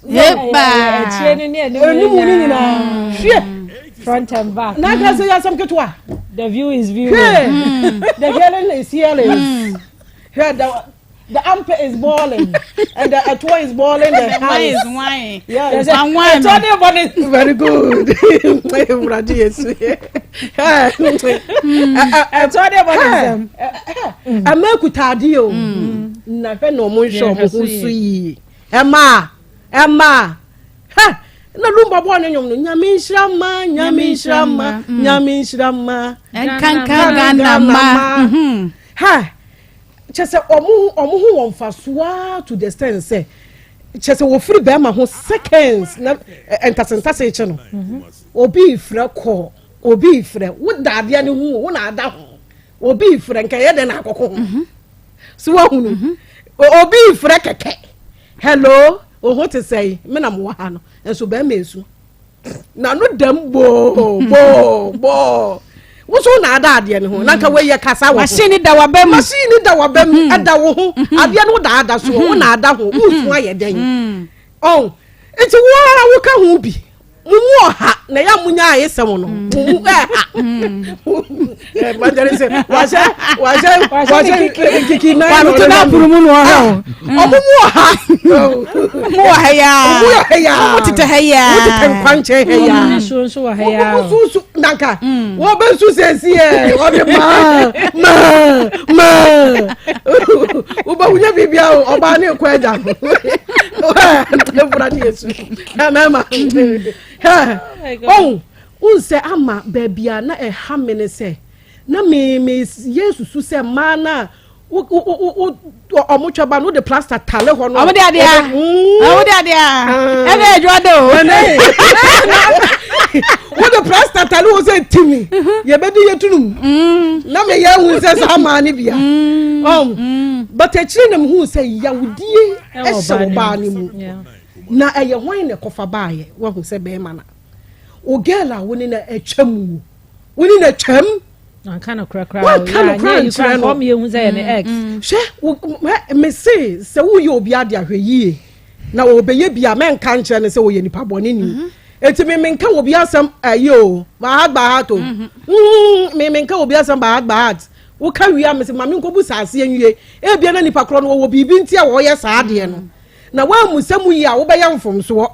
Akyire no ne anim Anim ne nyinaa. Hwɛ. Front and back. Na aka sɛ yɛ asɛm ketewa. The view is viewing. Hwɛ. The hearing is hearing. Hwɛ da. The ampe is boiling and the ɛtoɔ is boiling the house. Wine is wine. Yes. Wine. Ɛtoɔ ne bɔ ne. Very good. Ewurade Yesu. Ɛtoɔ ne bɔ ne nsɛm. Ɛmɛ kuta adeɛ o. Na hwɛ na ɔmo nhwɛ ɔmo ho so yie. Ɛmaa ɛmaa hɛ na lumba bɔ ne nwom no nyame nhyira ma nyame nhyira ma nyame nhyira ma. Nkanka Ghana ma. Hɛ. Kyerɛ sɛ ɔmo ɔmo ho wɔ mfasoɔ ara to the extent sɛ kyerɛ sɛ wɔfiri bɛrima ho seconds na ntasentase kye no. Mhm. Obi refrɛ kɔ, obi refrɛ, woda adeɛ no ho wo na ada ho. Obi refrɛ nka ɛyɛ dɛn na akɔkɔ ho. Mhm. So wahunu. Mhm. Obi refrɛ kɛkɛ. Hello, wo ho te sɛn? Me na mewɔ ha no. Nso bɛrima esu. N'ano dam boo boo boo. Woso na ada adeɛ no ho na nka wei yɛ kasa wɔ ho. Machine da waba mu. Machine da waba mu mm-hmm. ɛda wo ho. Mm-hmm. Adeɛ no da ada so wo na ada ho. Wosu ayɛ dɛn. Ɔn nti wo ara woka ho bi. Mo mu ɔha na ɛyɛ a mo nya ayɛ sɛm no. Mo mu ɛha. Evangelist wahyɛ wahyɛ wahyɛ nkiki nan. Wanoto n'apuru mu na ɔhwɛ o. Ɔmo mu ɔha. Mo wɔ ha yaa. Ɔmo wɔ ha yaa. Mo tetɛ ha yaa. Mo tetɛ nkwankyɛn ha yaa. Ɔmo nsuo nso wɔ ha yaa. Ɔmo nso nso nanka. Wɔn bɛ nso sɛsi yɛ. Ɔde maa maa maa. Wobɛ wunya biribi a ɔbaa ne kɔ ɛgya. Ɛfura ne esu. Ɛmɛɛma. Ɔn. Wohu sɛ ama baabi a na ɛha me ne sɛ, na me me yɛ susu sɛ mmaa no a wo wo wo wo ɔmo twɛ ba no wode plaster tale hɔ no. Ɔmo de adeɛ a ɔmo de adeɛ a ɛna adwa de o. Wode plaster tale hɔ sɛ timi yɛbɛdi yɛ tunum na me yɛ hu sɛ saa mmaa no bia. Ɔn but akyire na me hu sɛ yawudie ɛhyɛ ɔbaa no mu na ɛyɛ hwan na ɛkɔfa baayɛ wahu sɛ bɛrima na. Wo girl a wo ne no atwam wo. Wo ne no atwam. Wanka no korakora. Wanka no kora nkyerɛ no. Kɔm yɛ hu sɛ yɛ ne ex. Hwɛ wo me se sɛ woyɛ obi ade ahwɛ yie na ɔbɛyɛ bi a mɛnka nkyerɛ no sɛ ɔyɛ nipa bɔne ni. Mm-hmm. Eti me menka obi asɛm ayi o by heart by heart o. Mm-hmm. Mm, me menka obi asɛm by heart by heart. Woka wie a me se ma menkɔbu saa aseɛ nwie. Ebia na nipa korɔ no wɔwɔ biribi nti a wɔyɛ saa adeɛ no. Na woammu sɛ mu yie a wobɛyɛ mfomsoɔ.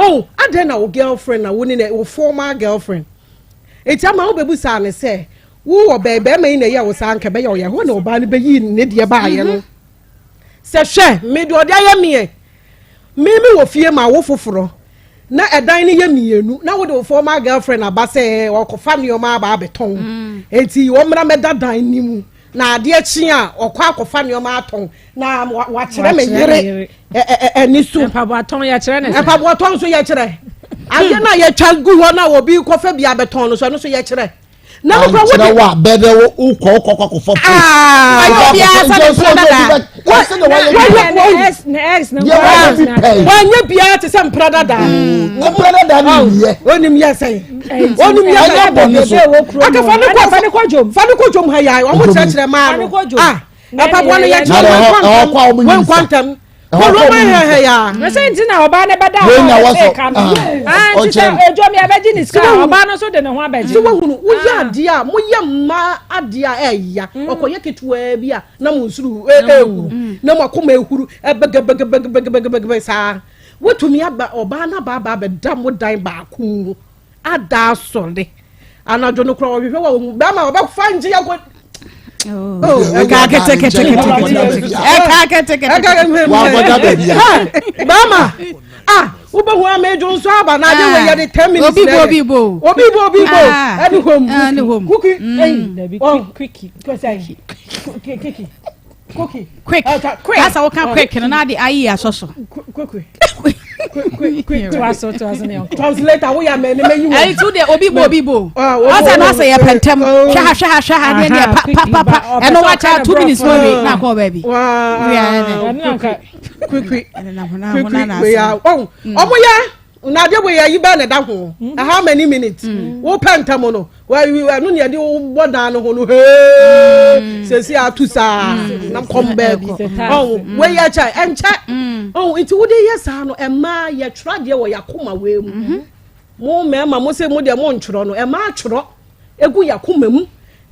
Oh, adɛn na wo girlfriend na wo ne no, wo former girlfriend. Enti ama wobɛbusaa no sɛ, wo wɔ bɛn bɛrima yi na ɛyɛ wo saa nka ɛbɛyɛ ɔyɛ hɔ na ɔbaa no bɛyii ne deɛ baayɛ no. Sɛ hwɛ, me deɛ ɔde ayɛ meɛ. Me me wɔ fie ma wo foforɔ na ɛdan no yɛ mmienu na wode wo former girlfriend aba sɛ ɔkɔfa nneɛma aba abɛtɔn. Enti wɔmmra mɛda dan no mu. Na adeɛ kye a ɔkɔ akɔfa nneɛma atɔn na wakyerɛ me yere ani so. Mpaboa tɔn yɛkyerɛ ne sɛ. Mpaboa tɔn nso yɛkyerɛ. Adeɛ no a yɛtwa gu hɔ na obi kɔfa bi abɛtɔn no so ɛno nso yɛkyerɛ. Na no kora wode. Wa bɛbɛ wo wokɔ wokɔ kɔ akɔfa fo. Wanyɛ biara sɛ ne mpra dada. Wanyɛ biara te sɛ mpra dada. Mpra dada ne yɛ. Onim yɛ sɛn. Onim yɛ sɛn. Ɛnyɛ bɔne so. Aka fa ne kɔ fa ne kɔ dwom ha yɛ ɔmo kyerɛkyerɛ maa no. Ah mpaboa no yɛ kyerɛ wɔn nkwa ntɛm wɔn nkwa ntɛm. Kɔlɔma yɛ hɛ ya. Na sɛ nti na ɔbaa no bɛda hɔ a ɔsɛ ka no. Ah nti sɛ edwom yɛ bɛgye ne sika ɔbaa no nso de ne ho abɛgye. Sɛ wahunu woyɛ adeɛ a moyɛ mmaa adeɛ a ɛya ɔkɔyɛ ketewaa bi a na mo nsuru ehuru na mo akoma ehuru ɛbɛgɛbɛgɛbɛgɛbɛgɛbɛgɛ saa wotumi aba ɔbaa no aba aba abɛda mo dan baako mu ada asɔre anadwo no koraa ɔhwehwɛ wɔ ohun bɛrima ɔbɛfa ngye akɔ. Ɛka ketekete ɛka ketekete. Bɛrima ah wobɛhu ama edwo nso aba na ade wɔ yɛ de 10 minutes. Obi bo obi bo. Obi bo obi bo. Ɛne hom. Ɛne hom. Kuki. Kuki. Kuki. Cookie. Quick. Quick. Asa woka quick no na ade ayi asɔ so. Quick. Quick. Quick. To aso to aso ne yɔnko. Translator wo ya mɛ ne mɛ yi wo. Ɛyi tu de obi bo obi bo. Ɔsɛ na ɔsɛ yɛ pɛntɛm. Hwɛ ha hwɛ ha hwɛ ha ne ne pa pa pa pa. Ɛno wakyɛ 2 minutes no wi na akɔ baabi. Quick. Quick. Quick. We are oh. Ɔmo ya na adeɛ wei ayi bɛɛ na ɛda ho mm. how many minutes mm. wopɛ ntɛm no ɛno ne yɛde wobɔ dan no ho no hee mm. sɛsi ato saa na kɔm baabi ɔho wei yɛ kyɛ ɛnkyɛ ɔho nti wode yɛ saa no ɛmaa yɛtwerɛ adeɛ wɔ yɛakoma wei mu mm-hmm. mo mmarima mo sɛ mo deɛ mo ntwerɛ no ɛmaa twerɛ egu yɛakoma mu.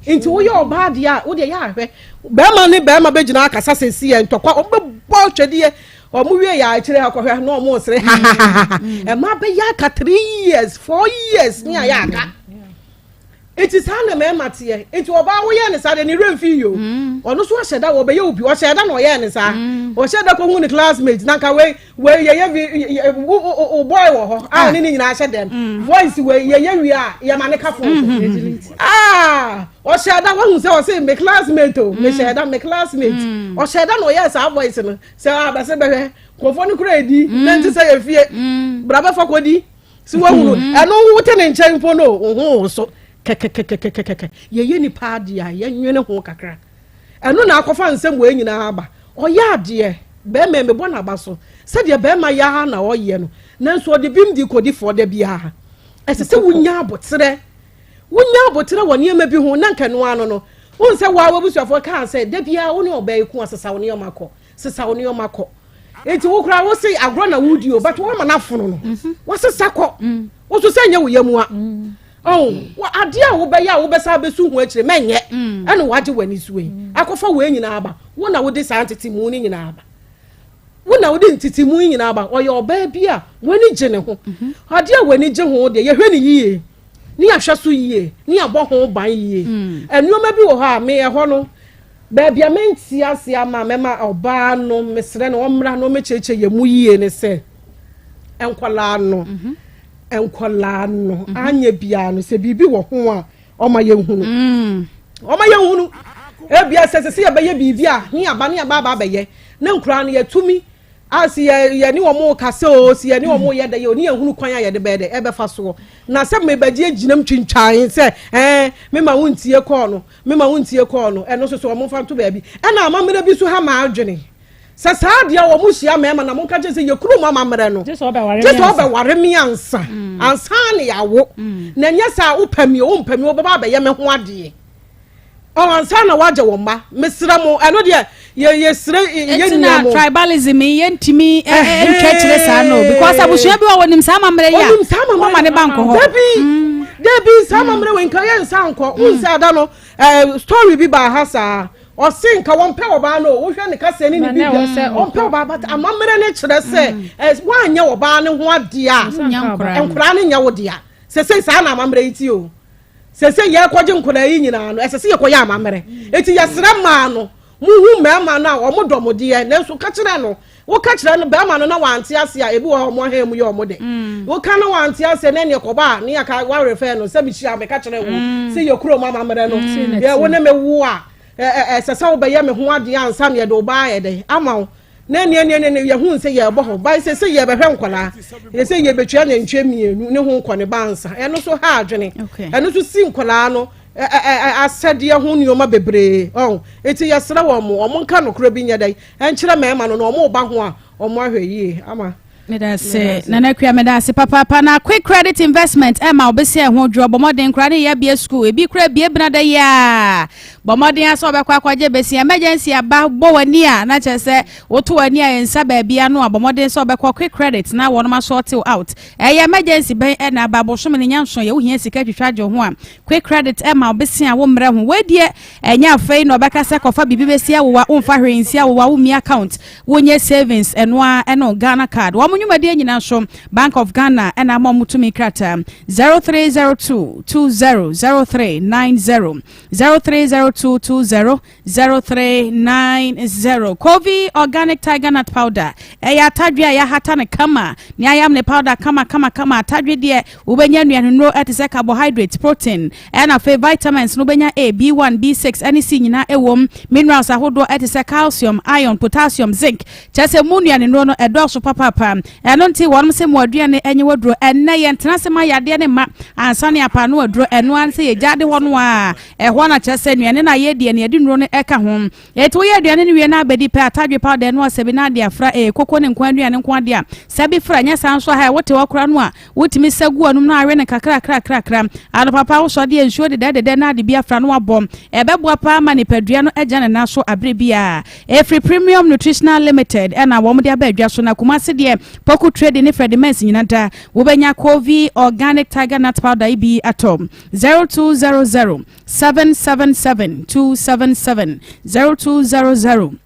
Nti woyɛ ɔbaa deɛ a, wodeɛ yɛ ahwɛ. Bɛrima ne bɛrima bɛgyina akasa sɛsi yɛ ntɔkwa, wɔn bɛbɔ twɛdeɛ, wɔn wie yɛ akyire akɔhwɛ na wɔn resere hahaha. Ɛma bɛyɛ aka 3 years, 4 years ne ayɛ aka. Nti saa na mmarima teɛ. Nti ɔbaa woyɛ ne saa deɛ, ne werɛ mfi yi o. Ɔno nso ahyɛ da wɔbɛyɛ obi, ɔhyɛ da na ɔyɛ ne saa. Ɔhyɛ da kɔhu ne classmate na nka wei wei yɛyɛ vi wo wo boy wɔ hɔ a ɔne ne nyinaa hyɛ dɛm. Voice wei yɛyɛ wie a yɛma ne ka phone so. Ah, ɔhyɛ da wahu sɛ ɔsɛ me classmate o, me hyɛ da me classmate. Ɔhyɛ da na ɔyɛ saa voice no sɛ abɛsɛ bɛhwɛ nkurɔfoɔ no kura edi na nti sɛ yɛ fie bra bɛfa kɔdi si wahunu ɛno wote ne nkyɛn mpo no ho wo so kɛkɛkɛkɛkɛkɛ. Yɛyɛ nipa adeɛ a yɛnwene ho kakra. Ɛno na akɔfa nsɛm wɔ nyinaa aba. Ɔyɛ adeɛ bɛrima mebɔ n'aba so sɛdeɛ bɛrima yɛ ara na ɔyɛ no, nanso ɔde bim di kɔdi fɔ da biara. Ɛsɛ sɛ wonya aboterɛ, wonya aboterɛ wɔ nneɛma bi ho na nkɛnoa no wohu sɛ waa wabusuafoɔ kaa sɛ da biara wo ne ɔbaa yi ko a, sesa wo nneɛma kɔ, sesa wo nneɛma kɔ. Nti wo koraa wo se agorɔ na wodi o, but wɔma no afono no wɔsesa kɔ wo so sɛ nyɛ wo yam a ɔn adeɛ a wobɛyɛ a wobɛsa abɛsu ho akyire mɛnyɛ. Ɛna wagye w'ani so yi akɔfa wei nyinaa aba. Wo na wode saa ntete mu no nyinaa aba, wo na wode ntete mu yi nyinaa aba. Ɔyɛ ɔbaa bi a w'ani gye ne ho. Adeɛ a w'ani gye ho deɛ, yɛhwɛ ne yie ne yɛahwɛ so yie ne yɛabɔ ho ban yie. Nneɛma bi wɔ hɔ a me ɛhɔ no baabi a mente ase ama mɛma ɔbaa no, mesrɛ no ɔmmra na ɔmɛkyerɛkyerɛ yɛn mu yie ne sɛ nkɔlaa no anyɛ biara no sɛ biribi wɔ ho a ɔma yɛn hunu, ɔma yɛn hunu. Ebia sɛ yɛbɛyɛ biribi a ne aba ne aba aba abɛyɛ ne nkoraa no yɛtumi a si yɛ yɛ ne wɔn kasa o, si yɛ ne wɔn yɛ dɛ yɛ o, ne yɛn hunu kwan a yɛde bɛyɛ dɛ ɛbɛfa soɔ. Na sɛ mebɛgye gyina mu twintwan sɛ mema wo ntie kɔɔ no, mema wo ntie kɔɔ no, ɛno nso so wɔn mfa nto baabi. Ɛna amammerɛ bi so ha maa adwene sɛ saa adeɛ a wɔn hyia mmarima na mo nka kyerɛ sɛ yɛ kurom amammerɛ no gye sɛ ɔbɛware gye sɛ ɔbɛware me ansa ansa ne yawo. Na nyɛ sɛ a wopɛ mi o, wompɛ mi o, wobɛba abɛyɛ me ho adeɛ ɔ ansa na wagye wɔn mma. Mesrɛ mo, ɛno deɛ yɛ yɛsrɛ yɛ Eti na nua mo. Tribalism yi yɛntumi ntwa kyerɛ saa no, because abusua bi wɔ wɔnim saa amammerɛ yi a Onim saa amammerɛ. Wɔma ne ba nkɔ hɔ. Dabi dabi, saa amammerɛ wɔ nka yɛ nsa nkɔ n sɛ ada no story bi baa ha saa. Ɔse nka wɔmpɛ ɔbaa no o, wohwɛ ne kasa ne ne Na na ɛwɔ sɛ bibia ɔmpɛ ɔbaa, but amammerɛ no kyerɛ sɛ woanyɛ ɔbaa no ho adeɛ a Nya nkora no. Nkwaraa no nyɛ wo dea. Sɛsɛ saa na amammerɛ yi ti o. Sɛsɛ yɛkɔgye nkwaraa yi nyinaa no, ɛsɛ sɛ yɛkɔyɛ amammerɛ. Eti yɛsrɛ mmaa no, muhu mmarima no a wɔn dɔ mo deɛ, nanso ka kyerɛ no, woka kyerɛ no bɛrima no na wante ase a, ebi wɔ hɔ a ɔmo ahan mu yɛ ɔmo de. Woka na wante ase na ɛneɛ kɔba a ne yɛka warefɛ no sɛ mehyia meka kyerɛ wo sɛ yɛ kurom amammerɛ no yɛ wo ne me wo a ɛsɛ sɛ wobɛyɛ me ho adeɛ ansa na yɛde wo ba ayɛ dɛ ama wo. Na neɛ yɛhu sɛ yɛbɔ hɔ ban sɛ yɛbɛhwɛ nkwadaa yɛ sɛ yɛbɛtua nantwie mmienu ne ho nkɔ ne ba ansa. Ɛno so ha adwene. Ɛno so si nkwadaa no asɛdeɛ ho nneɛma bebree ɔn. Eti yɛsrɛ wɔn mo wɔn nka nokorɛ bi nyɛ dɛ ɛnkyerɛ mmarima no na wɔn ba ho a wɔn ahwɛ yie ama. Meda ase, Nana Akua, meda ase papaapa. Na Quick Credit Investment ɛma wobɛsi ɛho dwoɔ. Bɔ mmɔden koraa ne yɛ abie school ebi kora abie bena da yi a, bɔ mmɔden asɛ wɔbɛkɔ akɔgye bɛsi. Emergency aba bɔ w'ani a na kyerɛ sɛ woto w'ani a nsa baabi ano a, bɔ mmɔden sɛ wɔbɛkɔ Quick Credit na wɔnom asort out. Ɛyɛ emergency bɛn ɛna aba, bosome ne nyanso yɛ wohia sika twitwa agye ho a, Quick Credit ɛma wobɛsi a wo mmerɛ ho. Wɔadiɛ ɛnyɛ afei na ɔbɛka sɛ kɔfa biribi bɛsi awowa. Womfa hwee nsi awowa, wommi account, wonyɛ savings. Ɛno a ɛno Ghana Card wɔn nnwumadie nyinaa so Bank of Ghana ɛna ama wɔn tumi krataa. 0302 200390, 0302 200390. Kovi Organic Tiger Nut Powder ɛyɛ atadwe a yɛahata no kama ne ayam ne powder kama kama kama. Atadwe deɛ, wobɛnya nnuanennuro ɛte sɛ carbohydrate, protein, ɛna afei vitamins no wobɛnya A, B1, B6 ɛne C nyinaa ɛwom. Minerals ahodoɔ ɛte sɛ calcium, iron, potassium, zinc, kyerɛ sɛ mu nnuanennuro no ɛdɔɔso papaapa. Ɛno nti wɔnom sɛ mu aduane ɛnyɛ waduro. Ɛnnɛ yɛntena ase ma yadeɛ ne ma ansa ne apa no aduro. Ɛno ara sɛ yɛgya de hɔ no a ɛhɔ na kyerɛ sɛ nnuane no no a yɛredi no, yɛde nnuro no ka ho. Enti woyɛ aduane no wie na abɛdi pɛ a, tadwe powder no asɛ bi na ade afra ee, koko ne nkwan aduane nko adeɛ a, sɛ bi fra, nyɛ saa nso a, hɛ, wote hɔ koraa no a, wotumi sɛ gu w'anom na awe no kakrakrakrakra. Anɔpa paa wosɔ adeɛ a, nsuo dedɛɛdedɛ na ade bi afra na wabɔ. Ɛbɛboa paa ma nipadua no agyina ne nan so aberɛ biara. Ɛfiri Premium Nutritional Limited na wɔn de aba adwa so na Kumasi deɛ Poku Trading ne Freddie Mens nyina da. Wobɛnya Covey Organic Tiger Nut Powder yi bi atɔ. 0200 777 277 0200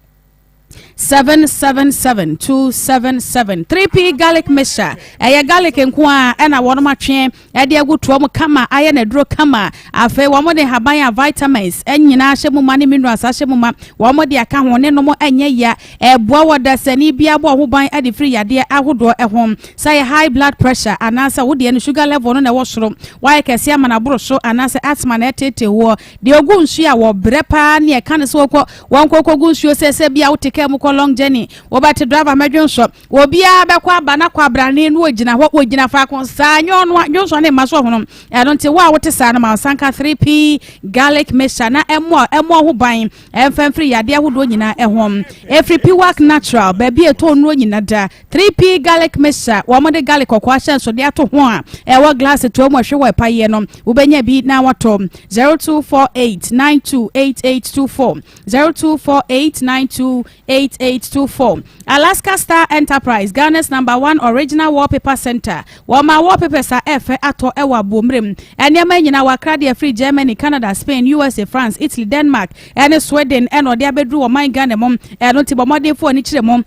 777 277 3P garlic mixture ɛyɛ garlic nko a ɛna wɔn atwe ɛde agu toa mu kama ayɛ no aduro kama. Afei wɔn de nhaban a vitamins nyinaa ahyɛ mu ma ne minerals ahyɛ mu ma wɔn de aka ho ne nom nyɛ ya. Ɛboa wɔ dasani biara bɔ ho ban de firi yadeɛ ahodoɔ ho. Sɛ ɛyɛ high blood pressure anaasɛ wo deɛ no sugar level no na ɛwɔ soro, woayɛ kɛseɛ ama no aboro so anaasɛ asthma na ɛreteetee woɔ. Deɛ ɔgu nsuo a wɔbrɛ paa ne ɛka no sɛ wɔkɔ wɔnkɔ kɔgu nsuo sɛ sɛ bia wote kaa mu kɔ long journey wobɛte driver mɛdwo nsɔ Obiara bɛkɔ aba na kwabrane no ogyina hɔ, ogyina faako saa, nyɛ ɔno a, dwonsɔ ne mma so ɔhono. Ɛno nti, wo a wote saa no, ma wo nsa nka 3P Garlic Mixture na ɛmmɔ ɛmmɔ ho ban ɛmfa mfiri yadeɛ ahodoɔ nyinaa ɛho. Ɛfiri Piwak Natural, baabi a ɛtɔ nnuro nyina da. 3P Garlic Mixture, wɔn de garlic kɔkɔɔ ahyɛnsodeɛ ato ho a ɛwɔ glass toa mu ɛhwe wɔ ɛpayeɛ no, wobɛnya bi na watɔ. 0248 928824, 0248 92 8824 Alaska Star Enterprise, Ghana's number one original wallpaper center. Wɔma wallpapers a ɛfɛ atɔ wɔ aboɔmmerɛ mu. Nneɛma yi nyinaa wɔakra de afiri Germany, Canada, Spain, USA, France, Italy, Denmark ne Sweden na wɔde abɛduru ɔman Ghana mu. Ɛno nti bɔ mmɔden fa w'ani kyerɛ mu.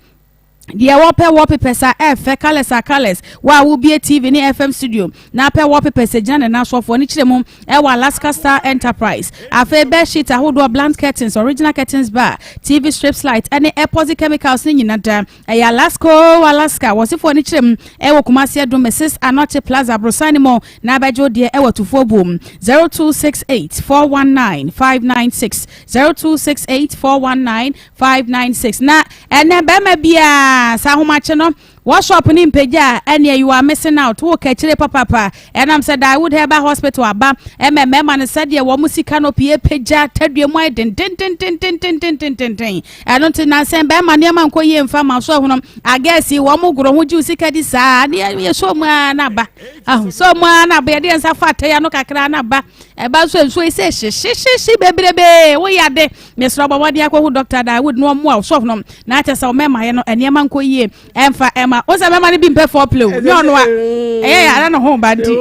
Deɛ wɔpɛ wallpapers a ɛfɛ, colours a colours, wo a wobie TV ne FM studio na apɛ wallpapers gyina ne nan so ɔfoɔ no kyerɛ mu ɛwɔ Alaska Star Enterprise. Afei bed sheet ahodoɔ, blunt curtains, original curtains bar, TV strips light ɛne epoxy chemicals ne nyina da. Ɛyɛ Alaska oo Alaska. Wɔsefoɔ no kyerɛ mu ɛwɔ Kumasi Adum Mrs Anokye Plaza aborosan no mu na abɛgye wo deɛ ɛwɔ Tufoɔ Buom 0268 419 596 0268 419 596 na ɛnɛ bɛrima biara saa ahomakye no Workshop ne mpagya a ɛneɛ you are missing out wo kakyire papapa ɛnam sɛ Daewood Herbal Hospital aba ɛma mmarima no sɛdeɛ wɔn sika no pie pagya tadua mu ayɛ dendendendendendendenden ɛno nti nansɛn bɛrima nneɛma nkɔ yie mfa ma so ɛhono agɛsi wɔn goro ho gye sika di saa ne yɛ so mu ara na aba aho so mu ara na aba yɛde yɛn nsa fa atɛya no kakra na aba ɛba nso nsuo yi sɛ hyehyehyehye bebrebe woyɛ ade mesrɛ bɔ mmɔden akɔhu Dr. Daewood na ɔmmoa wo so ɛhono na akyɛ sɛ ɔmɛma yɛ no nneɛma nkɔ yie ɛnfa ɛma o sɛ mɛma no bi mpɛ foreplay o nyɛ ɔno a ɛyɛ yɛ ara ne ho ba nti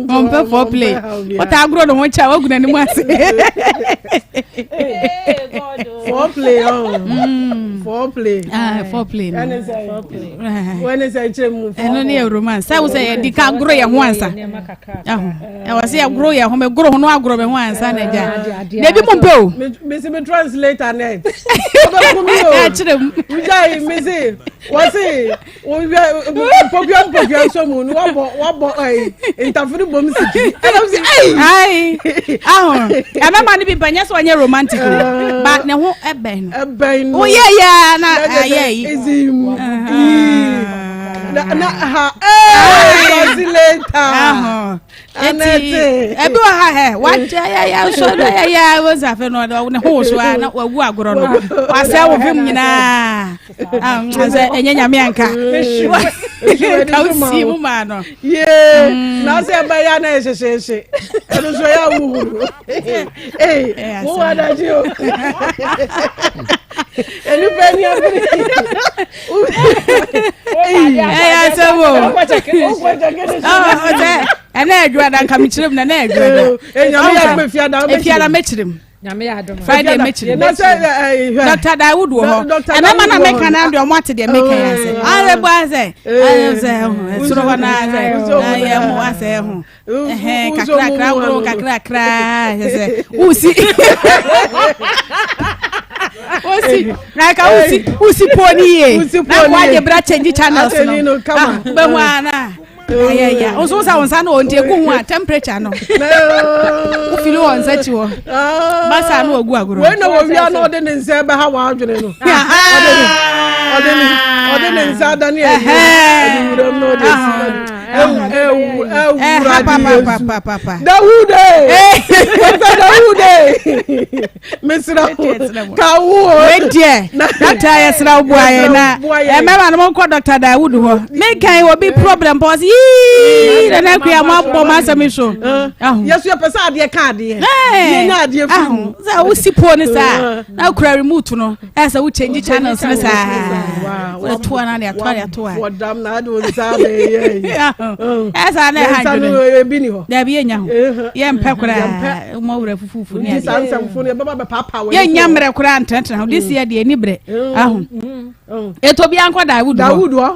ɔmpɛ foreplay ɔta agorɔ ne ho kyɛ a wagu n'anim ase. Foreplay ɔn mm. foreplay ah foreplay no ɛne sɛ wɔne sɛ nkyɛn mu ɛno ne yɛ romance sɛ wo sɛ yɛdi ka agorɔ yɛ ho ansa ɛho ɛwɔ sɛ yɛgoro yɛ ho megoro ho no agorɔ me ho ansa na agya na ebi mu mpɛ o. mesi mi translator nɛ ɔbɛku mi o kyerɛ mu wugya yi mesi wɔsi wɔwia mpokua mpokua nso mu no wɔbɔ wɔbɔ ɛyi ntafiri bom siki ɛna mo si ɛyi. ayi aho ɛmɛma no bi mpa nyɛ sɛ ɔnyɛ romantic o ba ne ho ɛbɛn no ɛbɛn no woyɛ yɛ na ayɛ yi. ezi mu na na ha ee translator. Eti ebi wɔ ha hɛ wagye yɛyɛ nso na yɛyɛ wosi afei no ɔde ne ho so a na wagu agorɔ no wasɛ wo fim nyinaa sɛ ɛnyɛ nyame anka ka wosi mu maa no. Yee na sɛ ɛbɛyɛ na ɛhyehyehye ɛno nso ɛyɛ ahuhuru ee wo wa adagye o nipa ni abiri. Ɛyɛ asɛm o. Ɔsɛ ɛnɛ adwuma da nka mekyerɛ mu na ɛnɛ adwuma da. Efiada mɛkyerɛ mu. Friday mɛkyerɛ mu. Dr. Dawood wɔ hɔ. Ɛmɛma na mɛka na deɛ ɔmo ate deɛ mɛka yɛ ase. Ɔsɛ bɔ asɛ. Ɛsɛ soro hɔ na asɛ. Ɛyɛ mo asɛ ho. Ɛhɛn kakrakra woro kakrakra sɛ wusi wosi na ka wusi wusi po ni yie na kò agye bra change channels no ah bɛ mu ana ayɛyɛ nso nsa wɔn nsa no wɔn ti egu ho a temperature no wofili wɔn nsa akyi hɔ basa no ogu agorɔ. wei na wɔwia na ɔde ne nsa bɛha wɔn adwene no ɔde ne nsa adane ɛyi ɔde wuram na ɔde esi. Ɛha papapapapa. Dawude. Dawude. Mesrɛ wo ka wo o. Wei deɛ dɔkta yɛsrɛ wo boa yɛn na mmarima no monkɔ dɔkta Dawood hɔ. Mekan obi problem pɔ ɔse yii nana akua mo abɔ mo asɛm yi so. Yɛso yɛpɛ sɛ adeɛ ka adeɛ. Yɛnya adeɛ firi mu. Sɛ wosi po ne saa na wokura remote no ɛ sɛ wo change channels ne saa. Wode toa na de atoa de atoa. Wɔdam na ade wo nsa bɛyɛ yi. Ɛ saa na ɛha adwene. Ebi ni hɔ. Dabi yɛnya ho. Yɛmpɛ koraa. Mo werɛ fufufu ne adeɛ. Saa nsɛmfo no yɛbɛba bɛpaapa wɔ. Yɛnya mmerɛ koraa ntenatena ho. This year deɛ ni berɛ. Aho. Eto bi ankɔ Dawood hɔ. Dawood hɔ.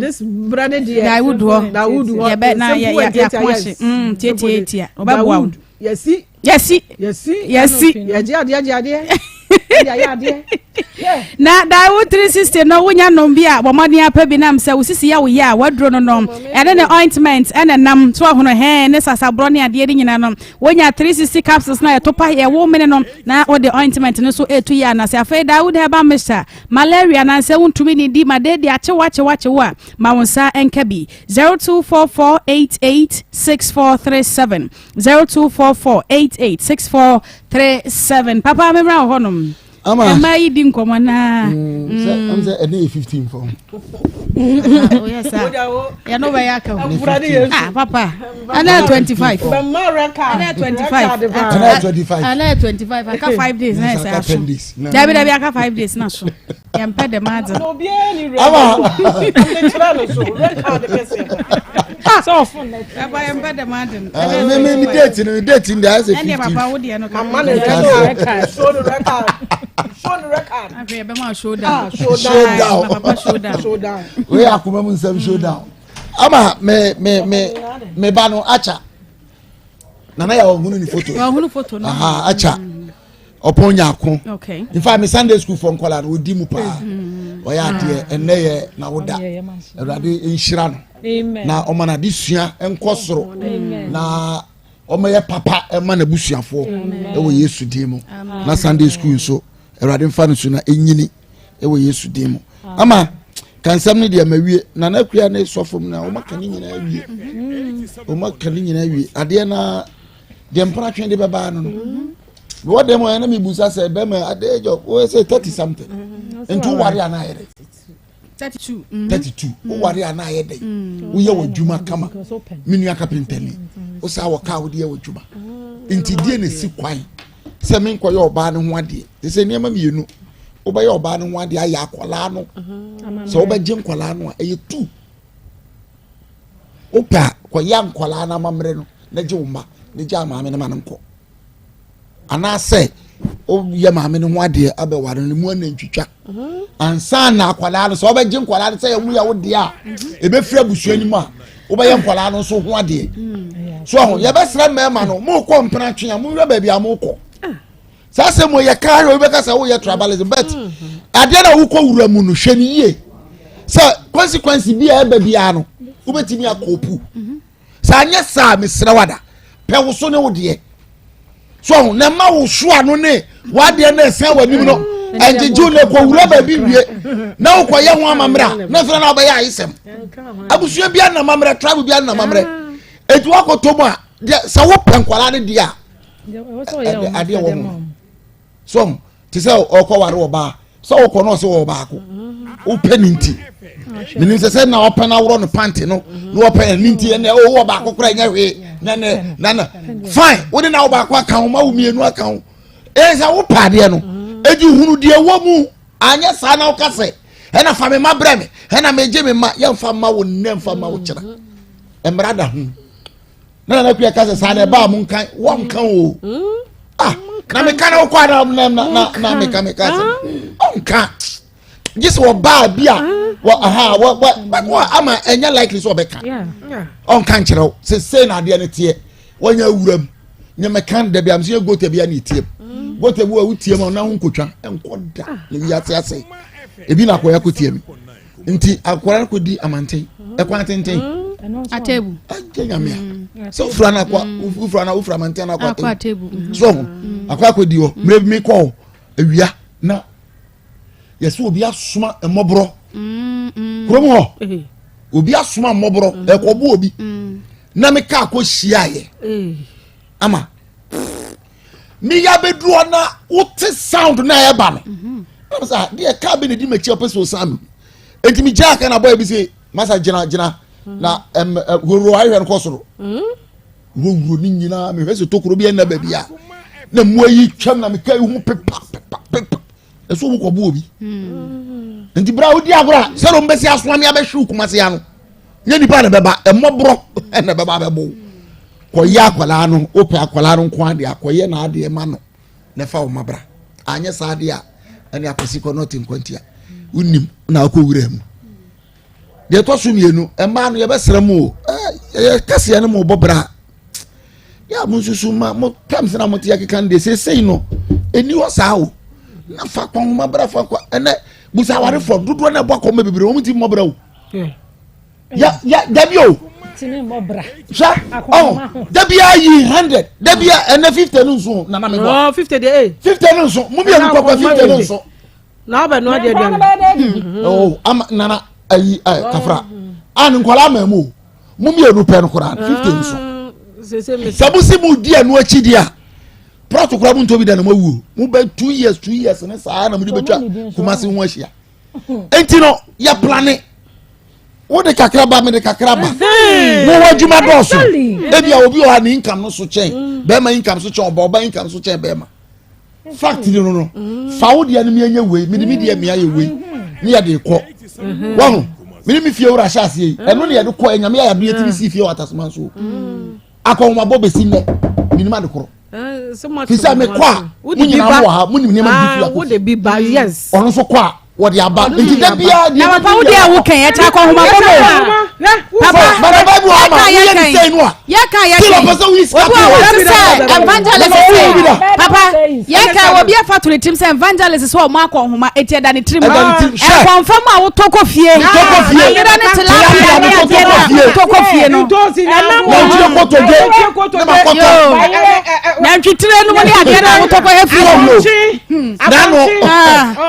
This brɛ ne deɛ. Dawood hɔ. Dawood hɔ. Yɛbɛ na yɛ yɛ yɛ akɔhye. Tietie tia. Ɔbɛboa wo. Yɛsi. Yɛsi. Yɛsi. Yɛsi. Yɛgye adeɛ gye adeɛ. Yɛde adeɛ. Na Daewoo 360 no wonya nom bi a bɔ mmɔden apɛ bi nam sɛ wo sisi yɛ wo yɛ a waduro no nom ɛne ne ointment ɛna nam so ahono hɛn ne sasaborɔ ne adeɛ ne nyinaa no wonya 360 capsules na ɛto pa yɛ wo mene no na wode ointment no so ɛtu yɛ anase afei Dawood herbal mixture malaria nansɛ wontumi ne di ma de de akyew akyew akyew a ma wo nsa nka bi 0244886437 0244886437 papa memra wɔ hɔnom Ama. Ɛma yi di nkɔmɔ naa. Mm, sɛ ɛm sɛ ɛne yɛ 15 fam. Oyɛ saa. Yɛ no bɛyɛ aka ho. Ah papa. Ɛna 25. Ɛna 25. Ɛna 25. Ɛna 25. Aka 5 days na ɛsɛ aso. Dabi dabi aka 5 days na so. Yɛn pɛ dɛm adze. Ama. Papa yɛn pɛ dɛm adze. Me me me date no date no de ayɛ sɛ 15. Ɛnna papa wo deɛ no ka. Mama ne record. Show the record. Show the record. Afei yɛbɛma showdown. Showdown. Papa showdown. Showdown. Wei akoma mu nsɛm showdown. Ama me me me me ba no acha. Nana yɛ ɔhunu ne photo. Ɔhunu photo no. Aha acha. Ɔpɔn nyako. Okay. In fact, me Sunday school for nkɔla no odi mu paa. Ɔyɛ adeɛ ɛnɛ yɛ na woda. Awurade nhyira no. Na ɔma no adesua nkɔ soro. Na ɔmɛyɛ papa ɛma n'abusuafoɔ ɛwɔ Yesu din mu. Na Sunday school nso Awurade nfa no so na ɛnyini ɛwɔ Yesu din mu. Ama ka nsɛm no deɛ ma wie. Nana Akua ne sɔfo mu na wɔn aka ne nyinaa wie. Wɔn aka ne nyinaa wie. Adeɛ na deɛ mpratwe de bɛbaa no no. Mewɔ dɛm a na mebusa sɛ bɛma at the age of wɔyɛ sɛ 30 something. Nti woware anaa yɛ dɛ? 32. 32. Woware anaa yɛ dɛ? Woyɛ w'adwuma kama. Me nua kapentani. Wo saa wɔ kaa wode yɛ w'adwuma. Nti deɛ na esi kwan sɛ menkɔyɛ ɔbaa no ho adeɛ. Te sɛ nneɛma mmienu. Wobɛyɛ ɔbaa no ho adeɛ ayɛ akwadaa no. Sɛ wobɛgye nkwadaa no a ɛyɛ tu. Wopɛ a kɔyɛ nkwadaa no amammerɛ no na gye wo mma na gye maame no ma no nkɔ. Anaasɛ woyɛ maame no ho adeɛ abɛware no mu anantwitwa mhm. ansa na akwadaa no sɛ wobɛgye nkwadaa no sɛ yɛ mu yɛ wo deɛ a mhm. ɛbɛfiri abusua no mu a wobɛyɛ nkwadaa no nso ho adeɛ mm. so aho yɛbɛsrɛ mmarima no mokɔ mpena twe a monhwɛ baabi a mokɔ ah. saa sɛ mo yɛ kaa hwɛ wobɛka sɛ woyɛ tribalism but mm-hmm. adeɛ na wokɔ wura mu no hwɛ no yie sɛ consequence bi a ɛba biara no wobɛtumi akɔpu mm-hmm. Sɛ anyɛ saa a, mesrɛ wo ada, pɛ wo so ne wo deɛ. So ɔho, na ɛma wo so ano ne w'adeɛ na ɛsɛn w'anim no, ɛngyegye wo na ɛkɔwura baabi wie, na wokɔyɛ ho amammerɛ a, na afei na wobɛyɛ ayesɛm. Abusua bi anam amammerɛ, tribe bi anam amammerɛ. Eti wakɔtɔ mu a, deɛ sɛ wopɛ nkwadaa no deɛ a, adeɛ wɔ ho. So te sɛ ɔkɔware ɔbaa sɛ ɔkɔ no ɔsɛ wɔ baako wopɛ ne nti menim sɛ sɛ na ɔpɛ no aworɔ no pante no na ɔpɛ ne nti ɛnɛ ɔwɔ baako kora ɛnyɛ hwee na ne na na fine wode na wo baako aka ho ma wo mmienu aka ho ɛyɛ sɛ wopɛ adeɛ no ɛdi hunu deɛ wɔ mu anyɛ saa na woka sɛ ɛna fa me ma brɛ me ɛna megye me ma yɛmfa ma wo nnɛ mfa ma wo kyena mmara da ho na nana kuya ka sɛ saa na ɛbaa mo nka wɔnka o mm. ah na meka na wokɔ ana na na na na meka meka sɛ ah. ɔnka gye sɛ ɔbaa bi a ah. wɔ aha wɔ wɔ wɔ ama ɛnyɛ likely sɛ ɔbɛka ɔnka nkyerɛ wo sɛ sei na adeɛ no teɛ wɔnyɛ awura mu nyɛ mɛka da bi a mesɛ yɛ gota bi a na ɛtie mu mm. gota bi a wotie mu a na ho nkotwa nkɔ da ah. na wiase ase ebi na akɔyɛ akɔtie mi nti akwadaa no kɔdi amanten ɛkwan tenten mm. atebu agye nyame a mm. sɛ wofura no akɔ mm. wofura no wofura amanten no akɔ atebu so ho akɔ akɔdi hɔ mmerɛ bi mekɔ hɔ awia na yɛsɛ obi asoma mmɔborɔ kurom hɔ eh. Obi asoma mmɔborɔ ɛkɔbo obi. Na me kaa kɔ hyiaeɛ. Ama meyɛ abɛduru hɔ na wote sound na ɛba no. Na me sɛ deɛ kaa bi na di m'akyi a ɔpɛ sɛ ɔsan me. Enti megyaa ka na bɔyɛ bi sɛ masa gyina gyina na ɛm horo ahwɛ no kɔ soro. Wowuro ne nyinaa mehwɛ sɛ tokuro bi ɛnna baabi a na mmoa yi twam na meka yi ho pepa pepa pepa ɛso wɔn kɔbo obi hmm. nti bere a wodi agorɔ a sɛdeɛ wɔn bɛsi asoa me abɛhyew kumase ano nyɛ nipa na bɛba ɛmmɔborɔ ɛna bɛba abɛbo kɔyɛ akwadaa no wopɛ akwadaa no nko adeɛ akɔyɛ n'adeɛ ma no na ɛfa wɔn abra anyɛ saa adeɛ a ɛne akwasi kɔ nɔɔte nkwantia wonim na akɔ wura mu deɛ ɛtɔ so mmienu mmaa no yɛbɛsrɛ mu o ɛyɛ kaseɛ no mo bɔ bra yɛ a mo nsusu ma mo tɛm sɛ na mo te akeka no deɛ seesei no ɛni hɔ saa o na fa kɔn ho ma bra fa kɔ ɛnɛ busa awarefoɔ dodoɔ na ɛbɔ akɔmɔ bebree wɔn ti mmɔ bra o ya ya dabi o hwɛ ɔn dabi ayi hundred dabi a ɛnɛ fifty no nso nana mi bɔ fifty de ee fifty no nso mo mmienu kɔkɔ fifty no nso. Na ɔbɛ noa deɛ aduane. Oh, ama nana ayi ɛ eh, kafra. A ne nkɔla ama mu o. Mo mmienu pɛ no koraa 50 nso. Sɛ mo si mo di ɛno akyi di a prɔto koraa mo ntɔ bi da na mo awu. Mo bɛ 2 years 2 years ne saa na mo de bɛtwa Kumasi ho ahyia. Enti no yɛ plane. Wo de kakra ba me de kakra ba. Mo wɔ adwuma dɔɔso. Ebi a obi wɔ ha ne income no so kyɛn. Bɛrima income so kyɛn ɔba ɔba income so kyɛn bɛrima. fact ni no no fa wo deɛ no mi nyɛ wei mi de mi deɛ mi ayɛ wei ne yɛ de kɔ wɔn mi ne mi fie wura ahyɛ aseɛ yi ɛno ne yɛ de kɔ ɛnyame ayɛ adeɛ ti mi si fie wɔ atasoma nso akɔnmabɔ besi nnɛ mi nim ade korɔ fisɛ mi kɔ a mo nyinaa mo wɔ ha mo nim nneɛma bi fi akɔ fi ɔno nso kɔ a wɔde aba nti da biara deɛ na papa wo deɛ wo kɛn ɛkyɛ akɔnhoma bɔ mo papa yɛka yɛka yɛka yɛka obi wɔ hɔ sɛ evangelist sɛ papa yɛka obi afa to ne tirim sɛ evangelist sɛ ɔmo akɔnhoma eti ɛda ne tirim ɛkɔnfam a wotɔ kɔ fie ayera ne tilapia ne adeɛ na wotɔ kɔ fie no nantwitire no mu ne adeɛ na wotɔ kɔ yɛ fie nanu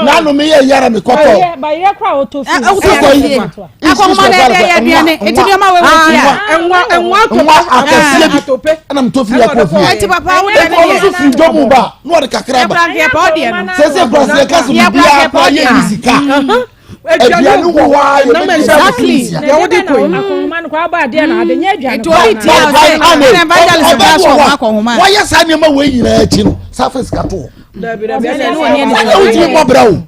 nanu mi yɛ yɛrɛ mi kɔtɔ. Bayerɛ kora wotɔ fie. Wotɔ fie. Akɔnhoma na ɛde yɛ aduane. Eti nneɛma wɔ wɔ fie a. Nwa nwa atope. Nwa akɛseɛ bi. Ɛna mi tɔ fie akɔ fie. Eti papa wo deɛ ne yɛ. Ɔno nso firi dɔm mu ba na ɔde kakra ba. Yɛ kura nkeɛ pa ɔdeɛ no. Sɛsɛ kura sɛ kasi bi biara kura yɛ yi sika. Aduane wɔ hɔ a yɛ bɛ di Exactly. Deɛ wode kɔ yi. Akɔnhoma no kɔ abɔ adeɛ na ade nyɛ aduane. Nti obi ti a ɔsɛ ɛna evangelist kura so ɔmo akɔnhoma. Wɔyɛ saa nneɛma wɔ nyinaa akyi no safe sika to hɔ. Sɛdeɛ wotumi mmɔ brɛ o.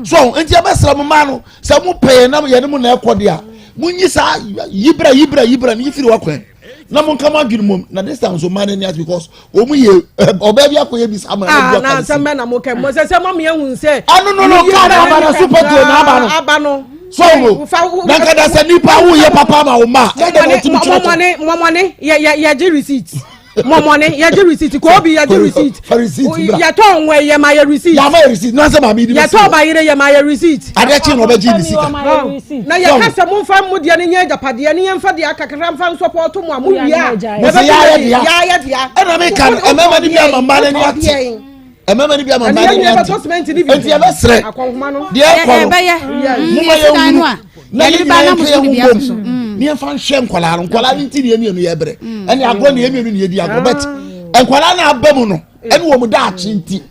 So nti ɛbɛsrɛ mo mmaa no sɛ mo pɛ yɛn na yɛne mo na ɛkɔ deɛ a monyi saa yibra yibra yibra no yi firi wakwan na mo nka mo adwene mom na this time nso mmaa no ani ase because wɔn yɛ ɔbaa bi akɔyɛ bi saa ma ɛna bi aka ne si. asɛm bɛ na mo kɛ mo sɛ sɛ mo mi ehun sɛ. ɛno no no kaa na aba na super tuo na aba no. aba no. so wo na nkada sɛ nipa wo yɛ papa ma wo ma. ɛna wɔn ti mi kyerɛ kyerɛ. mɔmɔne yɛ yɛ yɛ gye receipt mɔmɔne yɛgye receipt koobi yɛgye receipt yɛtɔ nwɛ yɛ ma yɛ receipt yɛama yɛ receipt n'asɛ maame yi yɛtɔ bayere yɛ ma yɛ receipt adeɛ kye na ɔbɛgye ne sika na yɛka sɛ momfa mo deɛ no nyɛ agyapadeɛ ne yɛmfa deɛ akakra mfa nsɔpɔɔto mo a mo wie a yɛbɛyɛ dea dea ɛna meka no ɛmɛma no bi ama mmaa no ani ate ɛmɛma no bi ama mmaa no ani ate nti yɛbɛserɛ deɛ ɛkɔ no moma yɛhunu na yɛn nyinaa yɛnka yɛn ho bom ne yɛmfa nhwɛ nkwadaa no nkwadaa no nti ne yɛn mmienu yɛ brɛ ɛne agorɔ ne yɛn mmienu ne yɛdi agorɔ but nkwadaa no aba mu no ɛne wɔn daakye nti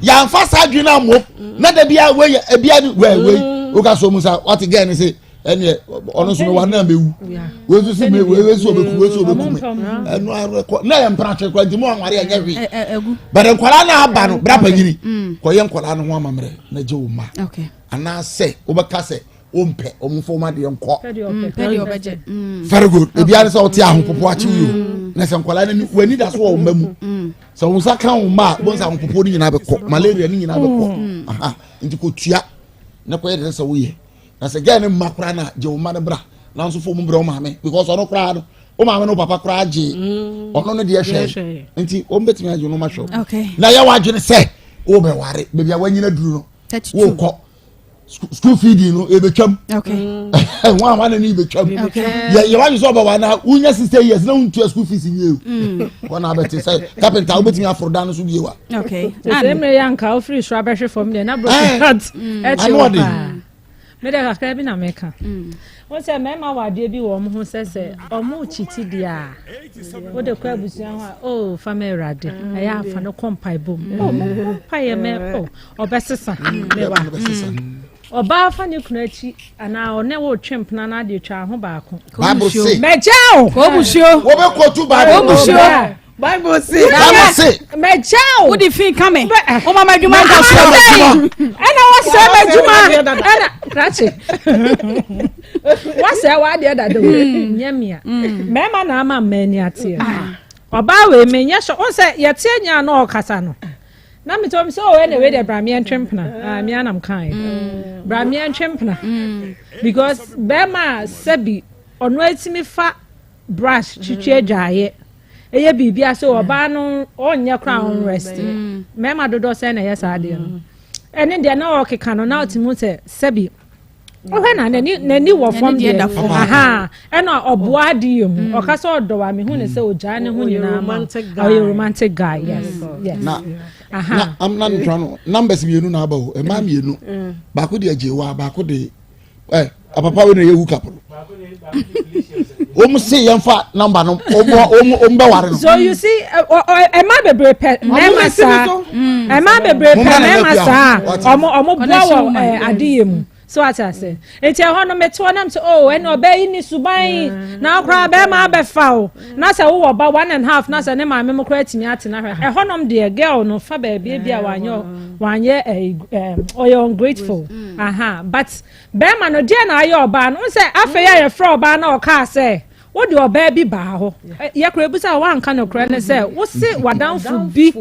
yɛnfa saa adwene no ammom na da bi a wei ebi a wei wei woka so mu sa wate gɛɛ ne se ɛneɛ ɔno nso meware na mewu wei nso so wei wei nso ɔbɛku wei nso ɔbɛku me ɛno ara kɔ na yɛ mpratwe kora nti mu anware ɛnyɛ hwee but nkwadaa no aba no bra panyini kɔyɛ nkwadaa no ho amammerɛ na gye wo ma anaasɛ wobɛka sɛ wompɛ wɔn mfa wɔn adeɛ nkɔ mm. very good ebi ara sɛ ɔte ahopopo akyi yi o mm. na sɛ nkwadaa no w'ani da so wɔ wɔn mma mu mm. sɛ wɔn nsa ka wɔn mma a wɔn nsa ahopopo no nyinaa bɛkɔ malaria no nyinaa bɛkɔ nti kò tua na kɔyɛ de sɛ woyɛ na sɛ gɛɛ ne mma koraa na gye wɔn mma no bra nanso fo wɔn brɛ wɔn maame because ɔno koraa no wɔn maame no papa koraa gye ɔno no deɛ hwɛ nti wɔn bɛtumi agye wɔn ahwɛ na yɛ wɔ adwene sɛ wɔbɛware beebi a wɔanyina duru no wɔkɔ school feeding no ebetwam wɔn a wɔn anani ebetwam yɛ yɛ w'adwi sɛ ɔbɛwa na wunya sixty years na wuntua school fees wie o mm. wɔn na abɛte sɛ carpenter wobɛtumi aforo dan no so bie wa. sɛ mmerɛ yɛ anka wofiri soro abɛhwe fam deɛ na broken heart ɛkye wɔ paa. Me deɛ kakra bi na meka. Wo sɛ mmarima wɔ adeɛ bi wɔ wɔn ho sɛ sɛ wɔn kyiti deɛ a wode kɔ abusua ho a oh fa ma awurade ɛyɛ afa no kɔ mpaebɔ mu oh mo mo mpaeɛ mɛ oh ɔbɛsesa mewa ɔbaa fa ne kunu akyi anaa ɔne wo twe mpena no adeɛ twa ho baako Bible se mɛgya o kɔbusuo wɔbɛkɔtu Bible kɔbusuo Bible se. Bible se. Mɛgya o. Wode fi ka me. Woma m'adwuma nkɔ so. Ɛna wɔsɛe m'adwuma. Ɛna krakye. Wɔsɛe w'adeɛ dada o. Hmm. Nyɛ mea. Hmm. Mmarima na ama mmaa ani ateɛ. Ah. Ɔbaa wei menyɛ sɔ. Wɔn sɛ yɛte nya na ɔkasa no. Na mi tɔ mi sɛ o ɛna wei deɛ bra meɛ ntwe mpena. Ah mea nam kan. Hmm. Bra meɛ ntwe mpena. Because bɛrima sɛbi ɔno atumi fa brush twitwi adwaeɛ ɛyɛ biribi ase ɔbaa no ɔnyɛ koraa mm, ɔnrest mm. mmarima dodoɔ sɛ na ɛyɛ saa adeɛ no mm. ɛne deɛ na ɔkeka no na ɔte mu sɛ sɛbi wohwɛ na n'ani n'ani wɔ fam deɛ aha ɛna ɔboa adeɛ mu ɔka sɛ ɔdɔ wa mehu ne sɛ ɔgyaa ne ho nyinaa ma ɔyɛ romantic guy yes yes na na amuna ntura no numbers mmienu na aba o mmaa mmienu baako de agyewa baako de ɛ apapa wei na ɛyɛ hookup no wɔn se yɛn fa namba no wɔn wɔn wɔn bɛ ware no. so you see ɛma bebree pɛ mɛma saa ɛma bebree pɛ mɛma saa ɔmo ɔmo boa wɔ ɛ adeyɛ mu so ate ase nti ɛhɔ no mete hɔ nam sɛ oh ɛna ɔbɛ yi ni suban na akora bɛrima abɛfa o na sɛ wowɔ ba one and half na sɛ ne maame mo koraa atumi atena hwɛ ɛhɔ nom deɛ girl no fa baabi ebi a wanyɛ wanyɛ ɛɛ ɛɛ ɔyɛ ungrateful mm. aha but bɛrima no deɛ na ayɛ ɔbaa no sɛ afei a yɛfrɛ ɔbaa na ɔkaa sɛ wode ɔbaa bi baa hɔ yɛkora ebi sɛ wanka nokorɛ ne sɛ wose wadanfo bi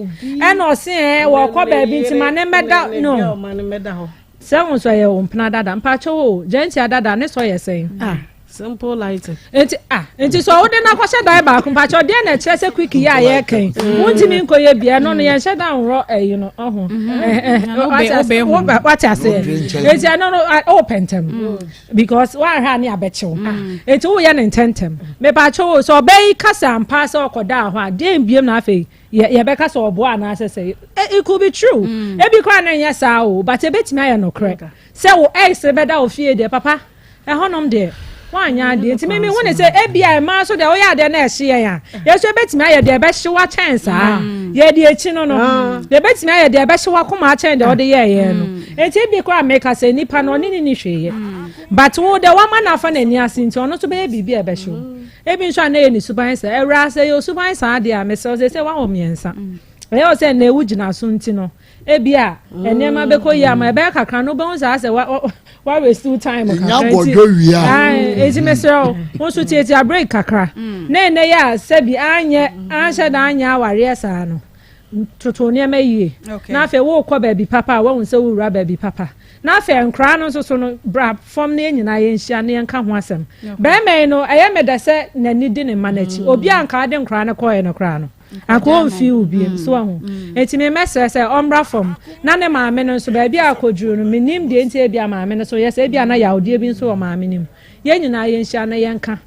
ɛna ɔse ɛ wɔkɔ baabi nti ma ne mmɛda no sɛ wo nso ɛyɛ wo mpena dada mpakyɛ wo gyantia dada ne sɔ yɛ sɛn ah. Simple lighting. Nti ah nti sɛ ɔwode no akɔhyɛ dan baako mpakyɛ ɔdeɛ na ɛkyerɛ sɛ quick yɛ a yɛkɛn mm. wontumi nkɔyɛ bia ɛno no yɛnhyɛ da nworɔ ɛyi no ɔho mm-hmm. wate aseɛ nti ɛno no wopɛ ntɛm mm. because woanhwɛ a ne abɛkyew mm. nti woyɛ no ntɛntɛm mepakyɛ wo sɛ ɔbɛyi kasa ampa sɛ ɔkɔdaa hɔ a deɛ mbiem na afei yɛbɛka sɛ ɔboa anaasɛ sɛ it could be true ebi koraa na ɛnyɛ saa o but ebetumi ayɛ nokorɛ sɛ wo ex bɛda wo fie deɛ papa Ɛhɔnom deɛ, woanyɛ adeɛ. Nti me mehu ne sɛ ebia mmaa nso deɛ woyɛ adeɛ na ɛhye yɛn a, yɛn nso yɛbɛtumi ayɛ deɛ ɛbɛhye wo akyɛn saa. Mm. Yɛde akyi no no, ah. yɛbɛtumi ayɛ deɛ ɛbɛhye w'akoma akyɛn deɛ ɔde yɛɛ yɛn no. Mm. Nti ebi koraa meka sɛ nipa no ɔne ne ni hwee yɛ. Mm. But wo deɛ wama no afa n'ani ase nti ɔno nso bɛyɛ biribi a ɛbɛhye wo. Ebi nso a na ɛyɛ ne suban sɛ awura sɛ yɛ osuban saa deɛ a mesrɛ sɛ sɛ woawɔ mmiɛnsa. Ɛyɛ wo sɛ na ewu gyina so nti no ebia nneɛma bɛkɔ yie ama ɛbɛyɛ kakra no wobɛhu saa sɛ wa wa waste time kakra nti eti mesrɛ wo wo nso tietia break kakra mm. na ɛnɛ yɛ a sɛbi anyɛ anhyɛ da anyɛ awareɛ saa no toto nneɛma yie na afei wokɔ baabi papa a woahu sɛ wowura baabi papa na afei nkoraa no nso so no bra fam no yɛn nyinaa yɛnhyia na yɛnka ho asɛm bɛrima yi no ɛyɛ meda sɛ n'ani di ne mma n'akyi mm. obi a nka ade nkoraa no kɔɛ no koraa no Anka ɔmfii wo biom, so wahu? Enti me mɛsrɛ sɛ ɔmmra fam, na ne maame no nso, baabi a akɔduru no, mennim deɛ nti ebia maame no so yɛ saa, ebia na yawdeɛ bi nso wɔ maame no mu. Yɛn nyinaa yɛnhyia na yɛnka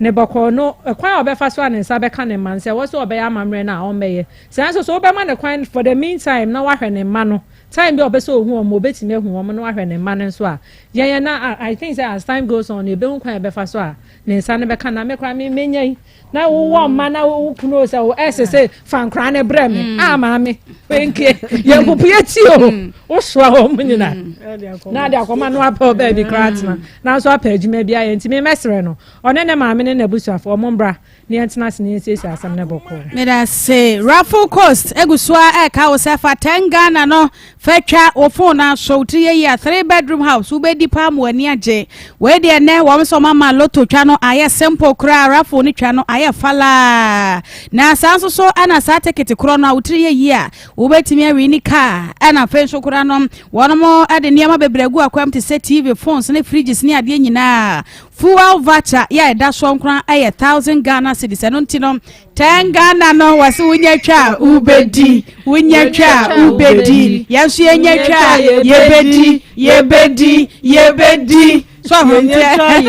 ne bɔkɔɔ no, kwan a ɔbɛfa so a ne nsa bɛka ne mma no, sɛ ɛwɔ sɛ ɔbɛyɛ amammerɛ no a, ɔmmɛyɛ. Sɛ nso so wobɛma no kwan for the meantime na wahwɛ ne mma no, time bi a ɔpɛ sɛ ɔhu wɔn, ɔbɛtumi ahu wɔn na wahwɛ ne mma no nso a, yɛn yɛn na I think sɛ as time goes on, yɛbɛhu kwan a yɛbɛfa so a ne nsa no bɛka, na me koraa me menya yi, na wowɔ mma na wo kunu sɛ wo ɛsɛ sɛ fa nkora ne brɛ me mm. a maame wenke yɛn popo yɛ ti o mm. wosoa wɔn mu nyinaa mm. na ade akɔma no apɛ ɔbaa bi koraa tena nanso apɛ adwuma bi ayɛ nti mɛsrɛ no ɔne ne maame ne n'abusuafo wɔn mbra ne yɛn tena ase ne yɛn siesie asɛm ne bɔkɔɔ. meda se raffle coast egu so a ɛka wo sɛ fa 10 Ghana no Fa twa wo phone na sɔ wo tiri yɛ yie a 3 bedroom house wobɛdi paa ma w'ani agye. Wei deɛ nnɛ wɔn sɛ wɔn ama lotto twa no ayɛ simple koraa raffle no twa no ayɛ falaa. Na saa nso so ɛna saa ticket korɔ no a wo tiri yɛ yie a wobɛtumi awini car ɛna afei nso koraa no wɔn de nneɛma bebree agu akwam te sɛ TV, phones ne fridges ne adeɛ nyinaa. Fuel voucher yɛ a ɛda soɔ nkoraa ɛyɛ 1000 Ghana cedis ɛno nti no Tɛn Ghana no wɔse wonya twa a wobɛdi wonya twa a wobɛdi yɛn nso yɛnya twa a yɛbɛdi yɛbɛdi yɛbɛdi so ahomteɛ yɛnya twa a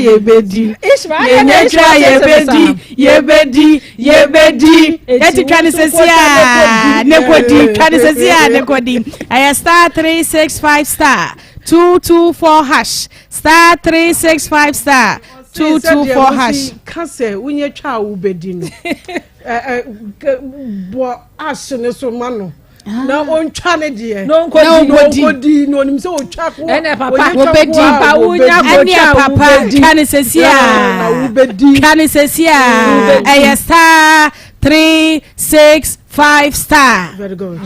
yɛbɛdi yɛnya twa a yɛbɛdi yɛbɛdi yɛbɛdi yɛti twa ne sɛsi a ne kɔdi twa ne sɛsi a ne kɔdi ɛyɛ star 365 star. 224 hash star 365 star 224 hash. Ka sɛ wonyɛ twa a wobɛdi no bɔ ash ne so ma no ah. na ɔntwa ne deɛ na ɔnkɔdi na ɔnim sɛ ɔtwa ko ɛnɛ papa wobɛdi ɛnɛ papa twa ne sɛsi a twa ne sɛsi a ɛyɛ star 365 star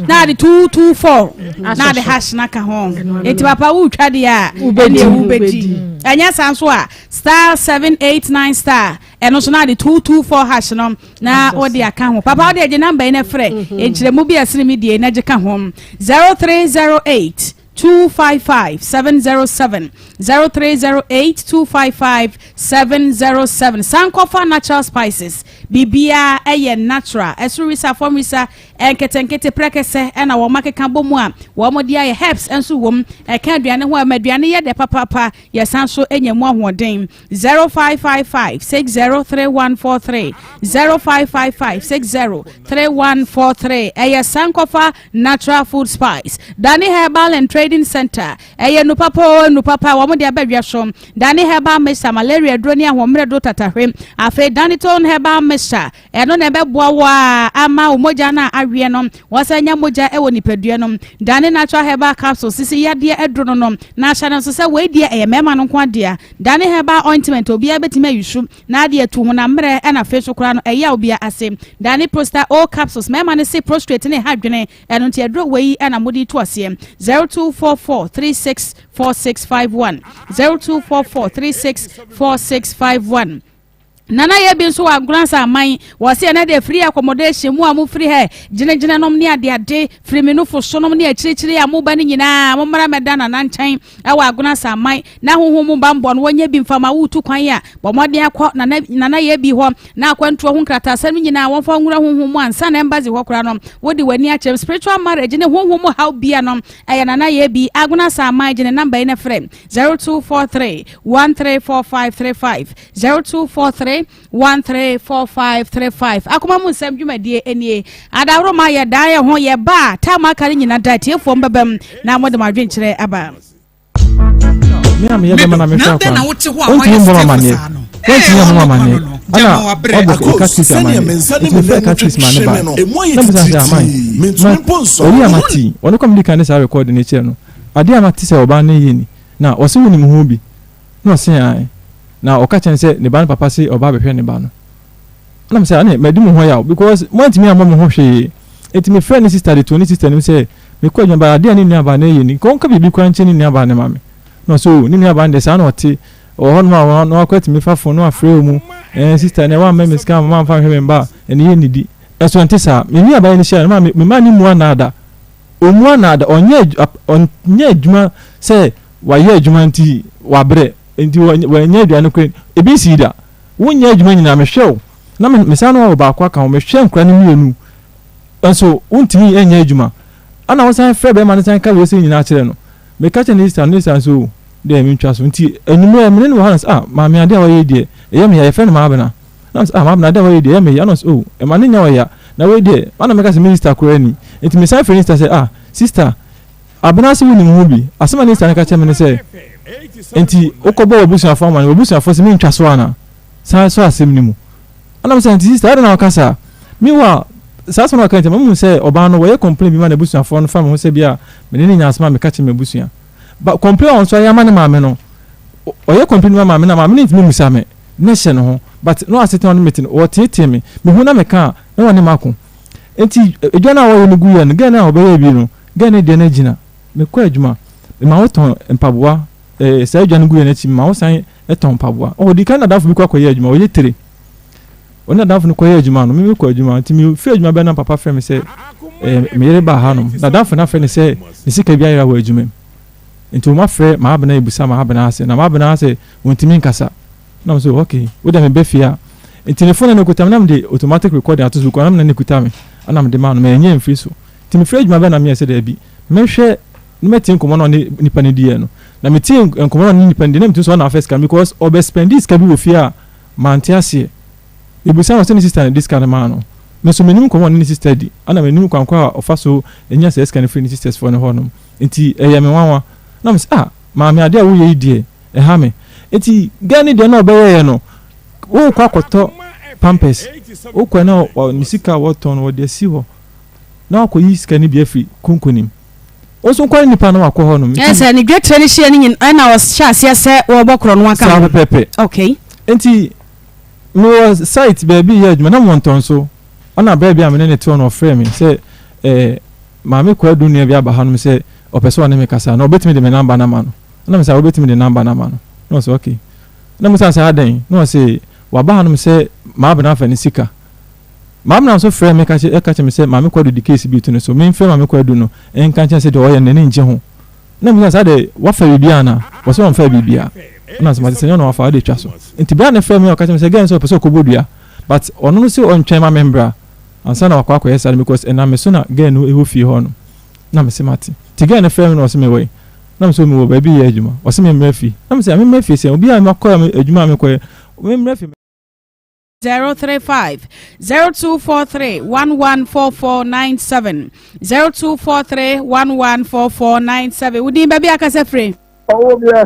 na ade 224 na ade hash na ka ho eti papa wotwa deɛ a ɛnɛ wobɛdi ɛnyɛ saa nso a star 789 star ɛno nso na ade 224 hash no na wode aka ho papa wode agye namba yi na frɛ mhm. nkyerɛmu bi a ɛsene me die na gye ka ho 0308 255 707 0308 255 707 Sankofa Natural Spices biribiara ɛyɛ natural ɛsoro wisa fam wisa nketenkete prɛkɛsɛ ɛna wɔn akeka bɔ mu a wɔn de ayɛ herbs nso wɔm ɛka aduane ho ɛma aduane yɛ dɛ papaapa yɛsan so nya mu ahoɔden. 0555 603143 0555 603143 Ɛyɛ Sankofa Natural Food Spice. Dani Herbal and Trading Center. Ɛyɛ nnupapa o nnupapa a wɔn de aba dwa so. Dani Herbal Mixture malaria duro ne ahoɔmmerɛ duro tatahwe. Afei Danitone Herbal Mixture Ɛno na ɛbɛboa wo a ama wo mogya no a aweɛ no wɔsan nya mogya wɔ nipadua no mu. Dane Natural Herbal Capsules sisi yadeɛ aduro no nom na hyɛ no nso sɛ wei deɛ ɛyɛ mmarima no nko adea. Dane Herbal Ointment obiara bɛtumi ayusu na ade atu honam mmerɛ ɛna afei nso koraa no ɛyaw biara ase. Dane Prosta O Capsules mmarima no se prostrate ne ha adwene ɛno nti aduro wei na mode retu aseɛ. 0244 36 4651 0244 36 4651. Nana yɛ bi nso wɔ Ankoransa aman. Wɔse ɛnɛ deɛ free accommodation mu a mo firi hɛ gyinagyina nom ne adeade firi me nufo so nom ne akyirikyiri a mo ba no nyinaa mo mmra mɛda Nana nkyɛn ɛwɔ Agonasa aman na honhom mu banbɔ no wɔnyɛ bi mfa ma wo tu kwan a bɔ mmɔden akɔ Nana Nana yɛ bi hɔ na akwantuo ho nkrataasɛm no nyinaa wɔmfa nwura honhom mu ansa na embassy hɔ koraa no wode w'ani akyerɛ spiritual marriage ne honhom mu haw bia no ɛyɛ Nana yɛ bi Agonasa aman gye ne number yi na frɛ 0243 134535 0243 134535 Akoma mu nsɛm dwumadie nie. Adaworoma yɛdaa yɛn ho yɛba a time aka no nyina da atiefoɔ mbɛbam na mode mo adwenkyerɛ aba. Me a meyɛ bɛma na mehwɛ akwa no ɔntumi mbɔ m'amaneɛ wɔntumi ammɔ m'amaneɛ ɛna ɔbɔ ɛka sisi amaneɛ nti mefrɛ ɛka sisi ma ne ba na bisa sɛ aman ma oyi a mate ɔno kɔ medi kan de saa rekɔɔde no kyerɛ no adeɛ a mate sɛ ɔbaa no yɛ ni na ɔse wonim ho bi Na ɔse ae. Na ɔka kyerɛ no sɛ ne ba no papa se ɔba abɛhwɛ ne ba no. Ɛna me sɛ ɛne madi mo ho yaw because moantumi ammɔ me ho hwee. Enti me frɛɛ ne sister de too ne sister anim sɛ mekɔ adwuma but adeɛ a ne nuabaa no reyɛ ni nka ɔnka biribi koraa nkyerɛ ne nuabaa no ma me. Na ɔse oh ne nuabaa no deɛ saa na ɔte ɔwɔ hɔnom a na wakɔ atumi fa phone na wafrɛ wɔn ɛɛ sister nea wammɛ me sika amma mamfa nhwɛ me mba a ɛne yɛ nnidi. Ɛso ɛnte saa. Me nuabaa yi no hyia no ma me mma no mmua nada. Ɔmmua nada ɔnyɛ ɔnyɛ adwuma sɛ Wayɛ adwuma nti wabrɛ nti wanya aduane koraa ebi nsii da. Wonyɛ adwuma nyinaa mehwɛ wo na mesan ne wawɔ baako aka ho mehwɛ nkora no mmienu nso wontumi nyɛ adwuma ana wosan frɛ bɛrima no san ka wei sɛ nyinaa kyerɛ no meka kyerɛ ne sista ne sista nso dɛ mentwa so nti anwummerɛ mene no wɔ ha na sɛ ah maame adeɛ a wayɛ deɛ ɛyɛ me ya yɛfrɛ no maabena na sɛ ah maabena adeɛ a wayɛ deɛ ɛyɛ me ya na sɛ oh ɛma ne nya ɔya na wei deɛ ana meka sɛ me sista koraa ni nti mesan frɛ ne sista sɛ ah sista Abena se wonim ho bi. Asɛm a Nesta no ka kyerɛɛ me ne sɛ, Enti wokɔbɔɔ w'abusuafo amanneɛ? W'abusuafo se mentwa so anaa? San sɔ asɛm no mu. Ɛna mese, Enti sista, adɛn na woka saa? Meanwhile, saa asɛm no a ɔkae nti, mahu sɛ ɔbaa no, wɔyɛ complain bi ma n'abusuafoɔ no fa me ho sɛ bi a me ne no nya asɛm a meka kyerɛ m'abusua. But complain a ɔno nso ayɛ ama ne maame no, ɔyɛ complain ma maame no a, maame no ntumi mmisa me na ɛhyɛ ne ho. But na asetena a ɔne me te no, ɔteetee me. Mehu na meka a, na ɔne m'ako. Enti edwa no a wɔyɛ no guiɛ no, girl no a ɔbɛyɛɛ bi no, girl no deɛ no agyina. Mekɔ adwuma, mema wo tɔn mpaboa, eh, saa edwa no guiɛ no akyi, mema wo san tɔn mpaboa. Oh, ɔdii kan ne n'adamfo bi kɔ akɔyɛ adwuma, ɔyɛ tire. Ɔne n'adamfo no kɔyɛ adwuma no, me mekɔ adwuma, nti mefiri adwuma bɛ na papa frɛ me sɛ, eh, me yere baa hanom. N'adamfo no afrɛ no sɛ ne sika bi ayera wɔ adwuma mu. Nti wɔafrɛ Maabena ebisa Maabena ase, na Maabena asɛ ɔntumi nkasa. Na me so okay, wo deɛ meba fie a. Nti ne phone na na ekuta me na mede automatic recording ato so because na na ekuta me ɛna mede maa no manyɛ mfiri so. Nti mefiri adwuma bɛ na meyɛ sɛ daabi mɛhwɛ na matie nkɔmmɔ na ɔne nipa no diiɛ no. Na metie nkɔmmɔ na ɔne nipa no diiɛ na metumi sɛ ɔna afɛ sika no because ɔbɛ spɛndi sika bi wɔ fie a mante aseɛ. Mebisa no sɛ ne sister na ɛde sika no maa no. Me nso menim nkɔmmɔ a ɔne ne sister di ɛna menim kwan ko a ɔfa so nya saa sika no firi ne sisters foɔ no hɔ nom. Nti ɛyɛ me nwanwa. Na mese ah. Maame adeɛ a woyɛ yi deɛ ɛha me. Enti girl no deɛ na ɔbɛyɛeɛ no, wokɔ akɔtɔ pampers, wokɔ na ne sika a wɔtɔn no wɔde asi hɔ na wakɔyi sika no bi afiri konko no mu. Wo nso nkɔ ne nipa na wakɔ hɔ nom. Ɛyɛ sɛ ne dwetire no hyia no nyina ɛna ɔhyɛ aseɛ sɛ wɔrebɔ korɔ no aka ho. Saa pɛpɛpɛ. Okay. Enti mewɔ site baabi yɛ adwuma na mewɔ ntɔnso. Ɛna berɛ bi a me ne no te hɔ no ɔfrɛɛ me sɛ eh, Maame Kwadu nua bi aba hanom sɛ ɔpɛ sɛ ɔne me kasa na ɔbɛtumi de me namba no ama no. Ɛna mese, wobɛtumi de namba no ama no? Na ɔse, okay. Na mebisa no sɛ adɛn? Na ɔse, waba hanom sɛ Maabena afa ne sika. Maabena nso frɛɛ me ka kyerɛ me sɛ Maame Kwadu de case bi reto ne so. Memfrɛ Maame Kwadu no nka nkyerɛ no sɛ deɛ ɔyɛ no n'ani ngye ho. Na mebisa no sɛ adɛn, wafa biribi anaa? Ɔse ɔmfaa biribiara. Ɛna mese, mate sɛ nyɛ ɔno na wafa, wode twa so. Nti berɛ a ne frɛɛ me a ɔka kyerɛ me sɛ girl no sɛ ɔpɛ sɛ ɔkɔbɔ dua but ɔno no se ɔntwɛn ma membra. Ansa na wakɔ akɔyɛ saa no because ɛnam me so na girl no wɔ fie hɔ no na mese mate nti girl no frɛ me na ɔse mewɔ he na mese mewɔ baabi yɛ adwuma ɔse memmra fie na mese memmra fie sɛn obi a makɔ adwuma a mekɔyɛ memmra fie. 035 0243 114497 0243 114497 wodin baabi akasa firi. Ɔwɔ miɛ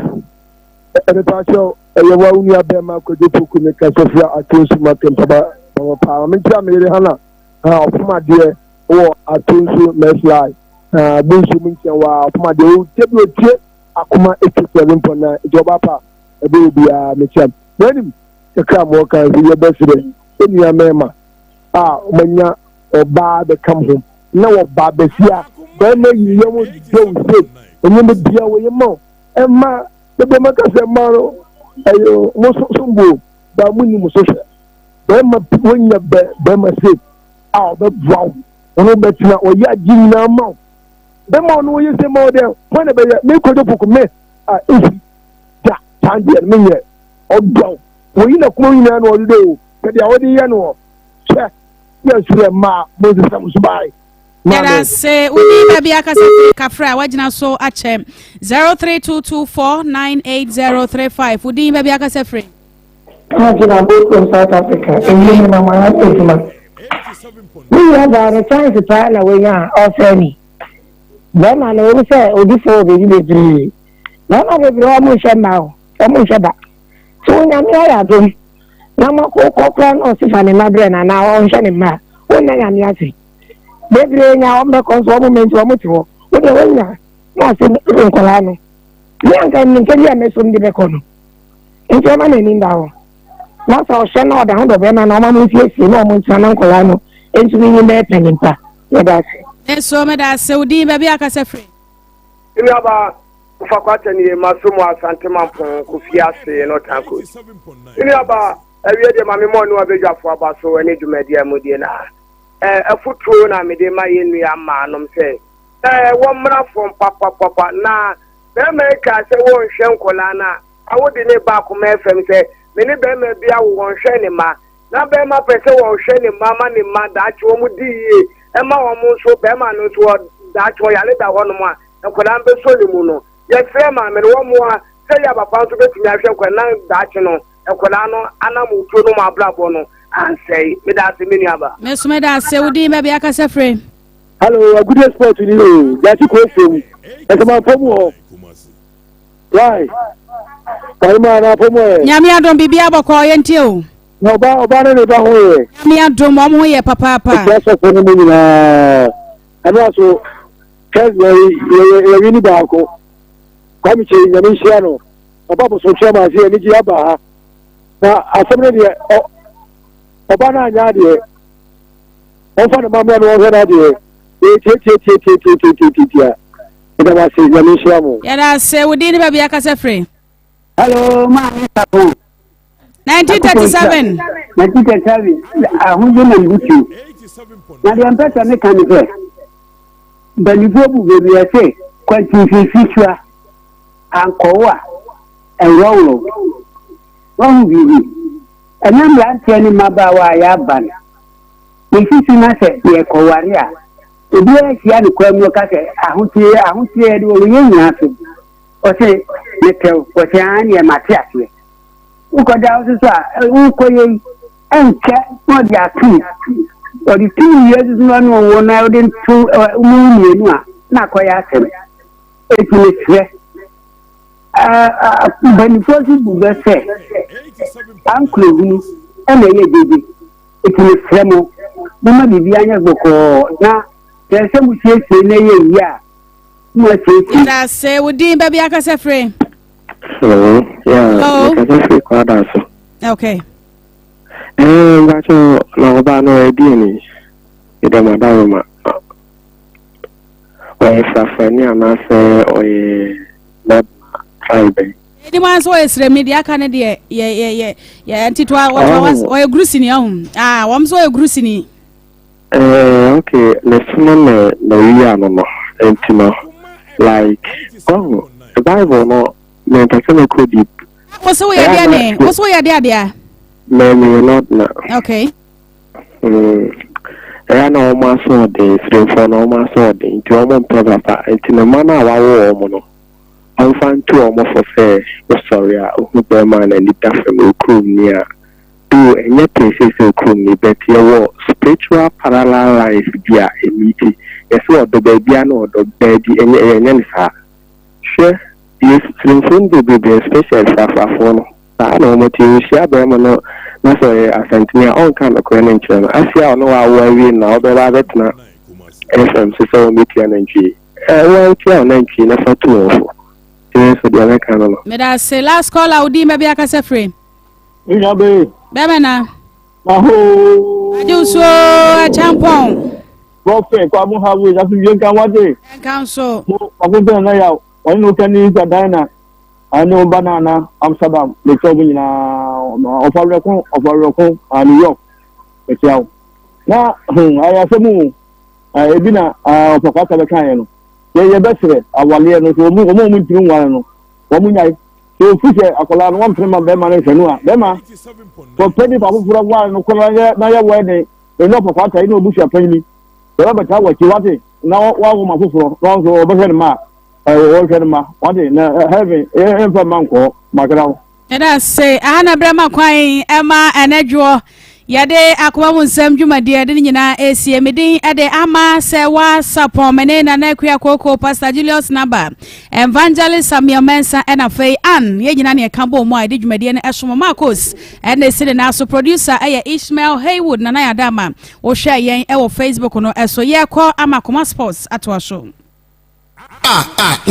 ɛnipa kyɛw ɛyɛ wa wo nua bɛrima Kwadwo Poku me kasa firi Atonsu Makempaba papa paa ma menkyia me yere Hana ha ɔfom adeɛ wɔ Atonsu Mɛslai ha bonsuo mu nkyɛn wa ɔfom adeɛ ɔtie bi ɔtie akoma 87.9 nti ɔba pa ɛbɛ obiara mekyia na anim kakra mo ɔka sɛ yɛbɛsrɛ ɛnua mɛrima a ɔmanya ɔbaa bɛkam ho na wɔba bɛsia bɛrima yi yɛm dɔw sɛ ɛnyɛ bia wɔyɛ ma ɛma Ebe mɛka sɛ mmaa no ɛyɛ mo so sombo ba mo ni mo so hwɛ bɛrima wonya bɛ bɛrima se a ɔbɛboa wo ɔno bɛtena ɔyɛ agye nyinaa ma wo bɛrima ɔno ɔyɛ se ma wo dɛ hwan na bɛyɛ me kɔdwo poko me a efi da saa deɛ no menyɛ ɔdɔ wɔyi na kuma nyinaa na ɔde dɛ o sɛdeɛ wɔde yɛ no hwɛ yɛ srɛ mmaa mo nsesa mo so bae. Yɛda ase. Wodi baabi akasa firi kafra a wagyina so akyɛ 0322498035. Wodi baabi akasa firi. Ghana gyina Bokurom South Africa ewiem na wɔn adwuma. Ne nua baa no chance paa na wanya a ɔfrɛ ni. Bɛrima no wɔn sɛ odi fo wɔ baabi bebree. Bɛrima bebree wɔn nhyɛ mma o, wɔn nhyɛ ba. So onyame ayɛ adom na mo akɔ kɔ koraa na ɔsi fa ne mma brɛ no anaa ɔnhwɛ ne mma a, wonna nyame ase. Bebree nya wɔn bɛkɔ nso wɔn mma nti wɔn te hɔ. Wo deɛ wonya na ɔse nkwadaa no. Me anka mmirika bi a mɛsom de bɛkɔ no. Nti ɔma n'ani nda hɔ. Na sɛ ɔhyɛ na ɔda ho dɔ bɛrima na ɔma mo nsiesie na ɔmo ntena na nkwadaa no ntumi nyi bɛyɛ panyin pa. Yɛda ase. Nso meda ase wo din baabi akasa firi. Nuaba Kofa Kwata nie maso mu Asante Mampong Kofi ase Northern Coast. Nuaba awie deɛ ma me mɔ no abadwafo aba so ne dwumadi a mudie na afotuo na mede ma yɛn nua mmaanom sɛ wɔmmra fam papapapa na bɛrima yi kaa sɛ wɔnhwɛ nkɔlaa no a awode ne ba akoma fam sɛ me ne bɛrima bi awo wɔnhwɛ ne mma na bɛrima pɛ sɛ wɔhwɛ ne mma ma ne mma daakye wɔn di yie ɛma wɔn nso bɛrima no nso daakye ɔyare da hɔnom a nkwadaa no bɛsɔ ne mu no yɛsrɛ maame no wɔmmoa sɛ yɛ papa nso bɛtumi ahwɛ nkwadaa na daakye no nkwadaa no anamotuo no mu abrabɔ no ansɛe meda ase me nuaba. Me nso meda ase wo din baabi akasa firi. Hello, Agude Sport ni o, Gyakye kuro fam, Ɛsɛmanfo mu hɔ. Why? Why ma na afɔ mu ɛ? Nyame adom biribi abɔkɔ yɛntie o. Na ɔba ɔba ne ne ba ho yɛ. Nyame adom wɔn ho yɛ papaapa. Ɛkyɛ asɔfo no mu nyinaa. Ɛno aso kɛse yɛ yɛ yɛ ni baako. Kwame kyɛ nyame nhyira no. Ɔba bosomtwe ama ase anigye aba ha. Na asɛm no deɛ ɔ ɔba no anyɛ adeɛ. Ɔmfa ne ma mmra na ɔnhwɛ n'adeɛ. Tietietietietietietietiatia. Meda mo ase, Nyame nhyira mo. Yɛda ase, wo din ne baabi akasa firi. Hello, maame Sapon. 1937. 1937, ahodwo na mbutuo. Na deɛ mpɛ sɛ meka ne sɛ, mpanimfoɔ bu baabi ɛse kwantimfimfi sua ankɔwo a ɛworɔworɔ. Wahu biribi? Ɛnɛ mmeranteɛ ne mmabaawa a yɛaba no, yɛsisi na sɛ yɛkɔware a, Obiara hyia no kwan mu ɔka sɛ, Ahokyere, ahokyere, yɛde wɔ yɛn nyinaa so. Ɔse, mepɛ wo. Ɔse, aa neɛ mate aseɛ. Wokɔda wo soso a, wokɔ yei, ɛnkyɛ na ɔde atom. Ɔde tum wie soso na ɔne ɔwo na ɔde nto mu mmienu a, na akɔyɛ asɛm. Enti mesrɛ. Mpanimfoɔ nso bu bɛ sɛ ankorɛ hunu na ɛyɛ gyegye. Enti mesrɛ mo, momma biribiara nyɛ bɔkɔɔ na sɛ ɛsɛ sɛ mosiesie na ɛyɛ yie a, moasiesie. Yɛda ase. Wo din, baabi akasa firi? Hello, yeah, Hello. mekasa firi Kwada so. Okay. Eh, mpakyɛ na ɔbaa no ɔyɛ deɛ ni? Meda mo adaworoma. Ɔyɛ frafrani anaasɛ ɔyɛ Nabna tribe bɛn? Ɛdi mu anso ɔyɛ srɛmi deɛ aka ne deɛ yɛ yɛ yɛ yɛ nti to ɔto ɔyɛ gurusini ɔho ah wɔn nso ɔyɛ gurusini. Ɛɛ okay ne sono ne na wia no no nti no like ɔho bible no me mpɛ sɛ mɛkɔ deep. Wosi woyɛ deɛ ne wosi woyɛ deɛ adeɛ. Mɛ meyɛ Nɔdna. Okay. Mm, ɛyɛ a na wɔn asoɔden, Sirimfoɔ no wɔn asoɔden, nti wɔn mpɛ papa, nti ne mma no a wawo wɔn no, ɔmfa ntu wɔn fo sɛ, wosɔre a, wohu bɛrima a n'ani da fam, okurum ni a, though ɛnyɛ per se sɛ okurum ni, but yɛwɔ spiritual parallel lines bi a ɛmiiti, yɛsɛ ɔdɔ baabiara na ɔdɔ baabi, ɛnyɛ, yɛnyɛ no saa. Hwɛ, yɛ Sirimfoɔ no bebrebe, especially Frafrafoɔ no. Saa na wɔte. Ɔhyia barima no na sɛ ɔyɛ Asanteni a, ɔnka nokorɛ no nkyerɛ no. Afei a ɔne wo awo awie no na wobɛba abɛtena FM so sɛ wɔmmɛtua nantwie. Ɛɛ, wo ara tua wo nantwie na fa tu wɔn fo. Nti me nso deɛ mɛka no no. Medase. Last caller, wo din baabi akasa firi? Me nua bee. Bɛmɛ na. Mahoo. Agye wo so Acheampong. Prɔfɛt Kwabo Hawe, asomdwie nka wate. Nka nso. Mo, wakontɛn na yaw, wɔne no kani sa Diana. Ɛne wo ba Nana Amsterdam mekyia wo nyinaa ɔfa werɛko ɔfa werɛko ah, New York mekyia wo na hmm, ayɛ asɛm o ebi na ɔfa kwata bɛka yɛ no yɛ yɛbɛsrɛ awaleɛ no so wɔn wɔn a wɔn ntumi nware no wɔn nyae so ofi sɛ akwadaa no wɔn mpene ma bɛrima no nhwɛ no a bɛrima kɔpɛ nipa foforɔ ware no kɔ na yɛ na yɛ wɛden ɛna ɔfa kwata yi na ɔbusua panyin bɛrɛ bɛta wɔ akyi wate na wɔawo ma foforɔ na wɔn nso wɔbɛhwɛ no ma wɔhwɛ no ma wate na heaven ɛmfa mma nkɔɔ makra wo. Yɛda ase. Aha na berɛ ma kwan ɛma ɛnɛ dwoɔ. Yɛde akoma mu nsɛm dwumadie de ne nyinaa ɛresie. Me din ɛde ama sɛ wasapɔn. Me ne Nana Akua Koko, Pastor Julius Naba, Evangelist Samuel Mensah ɛna afei Ann. Yɛn nyinaa ne ɛka bɔ mu a yɛde dwumadie no ɛsom. Marcos ɛna ɛsi ne nan so. Producer ɛyɛ Ishmael Haywood. Nana Yadama. Wohwɛ yɛn ɛwɔ Facebook no ɛso. Yɛkɔ ama Akoma Sports atoa so. Ah ah.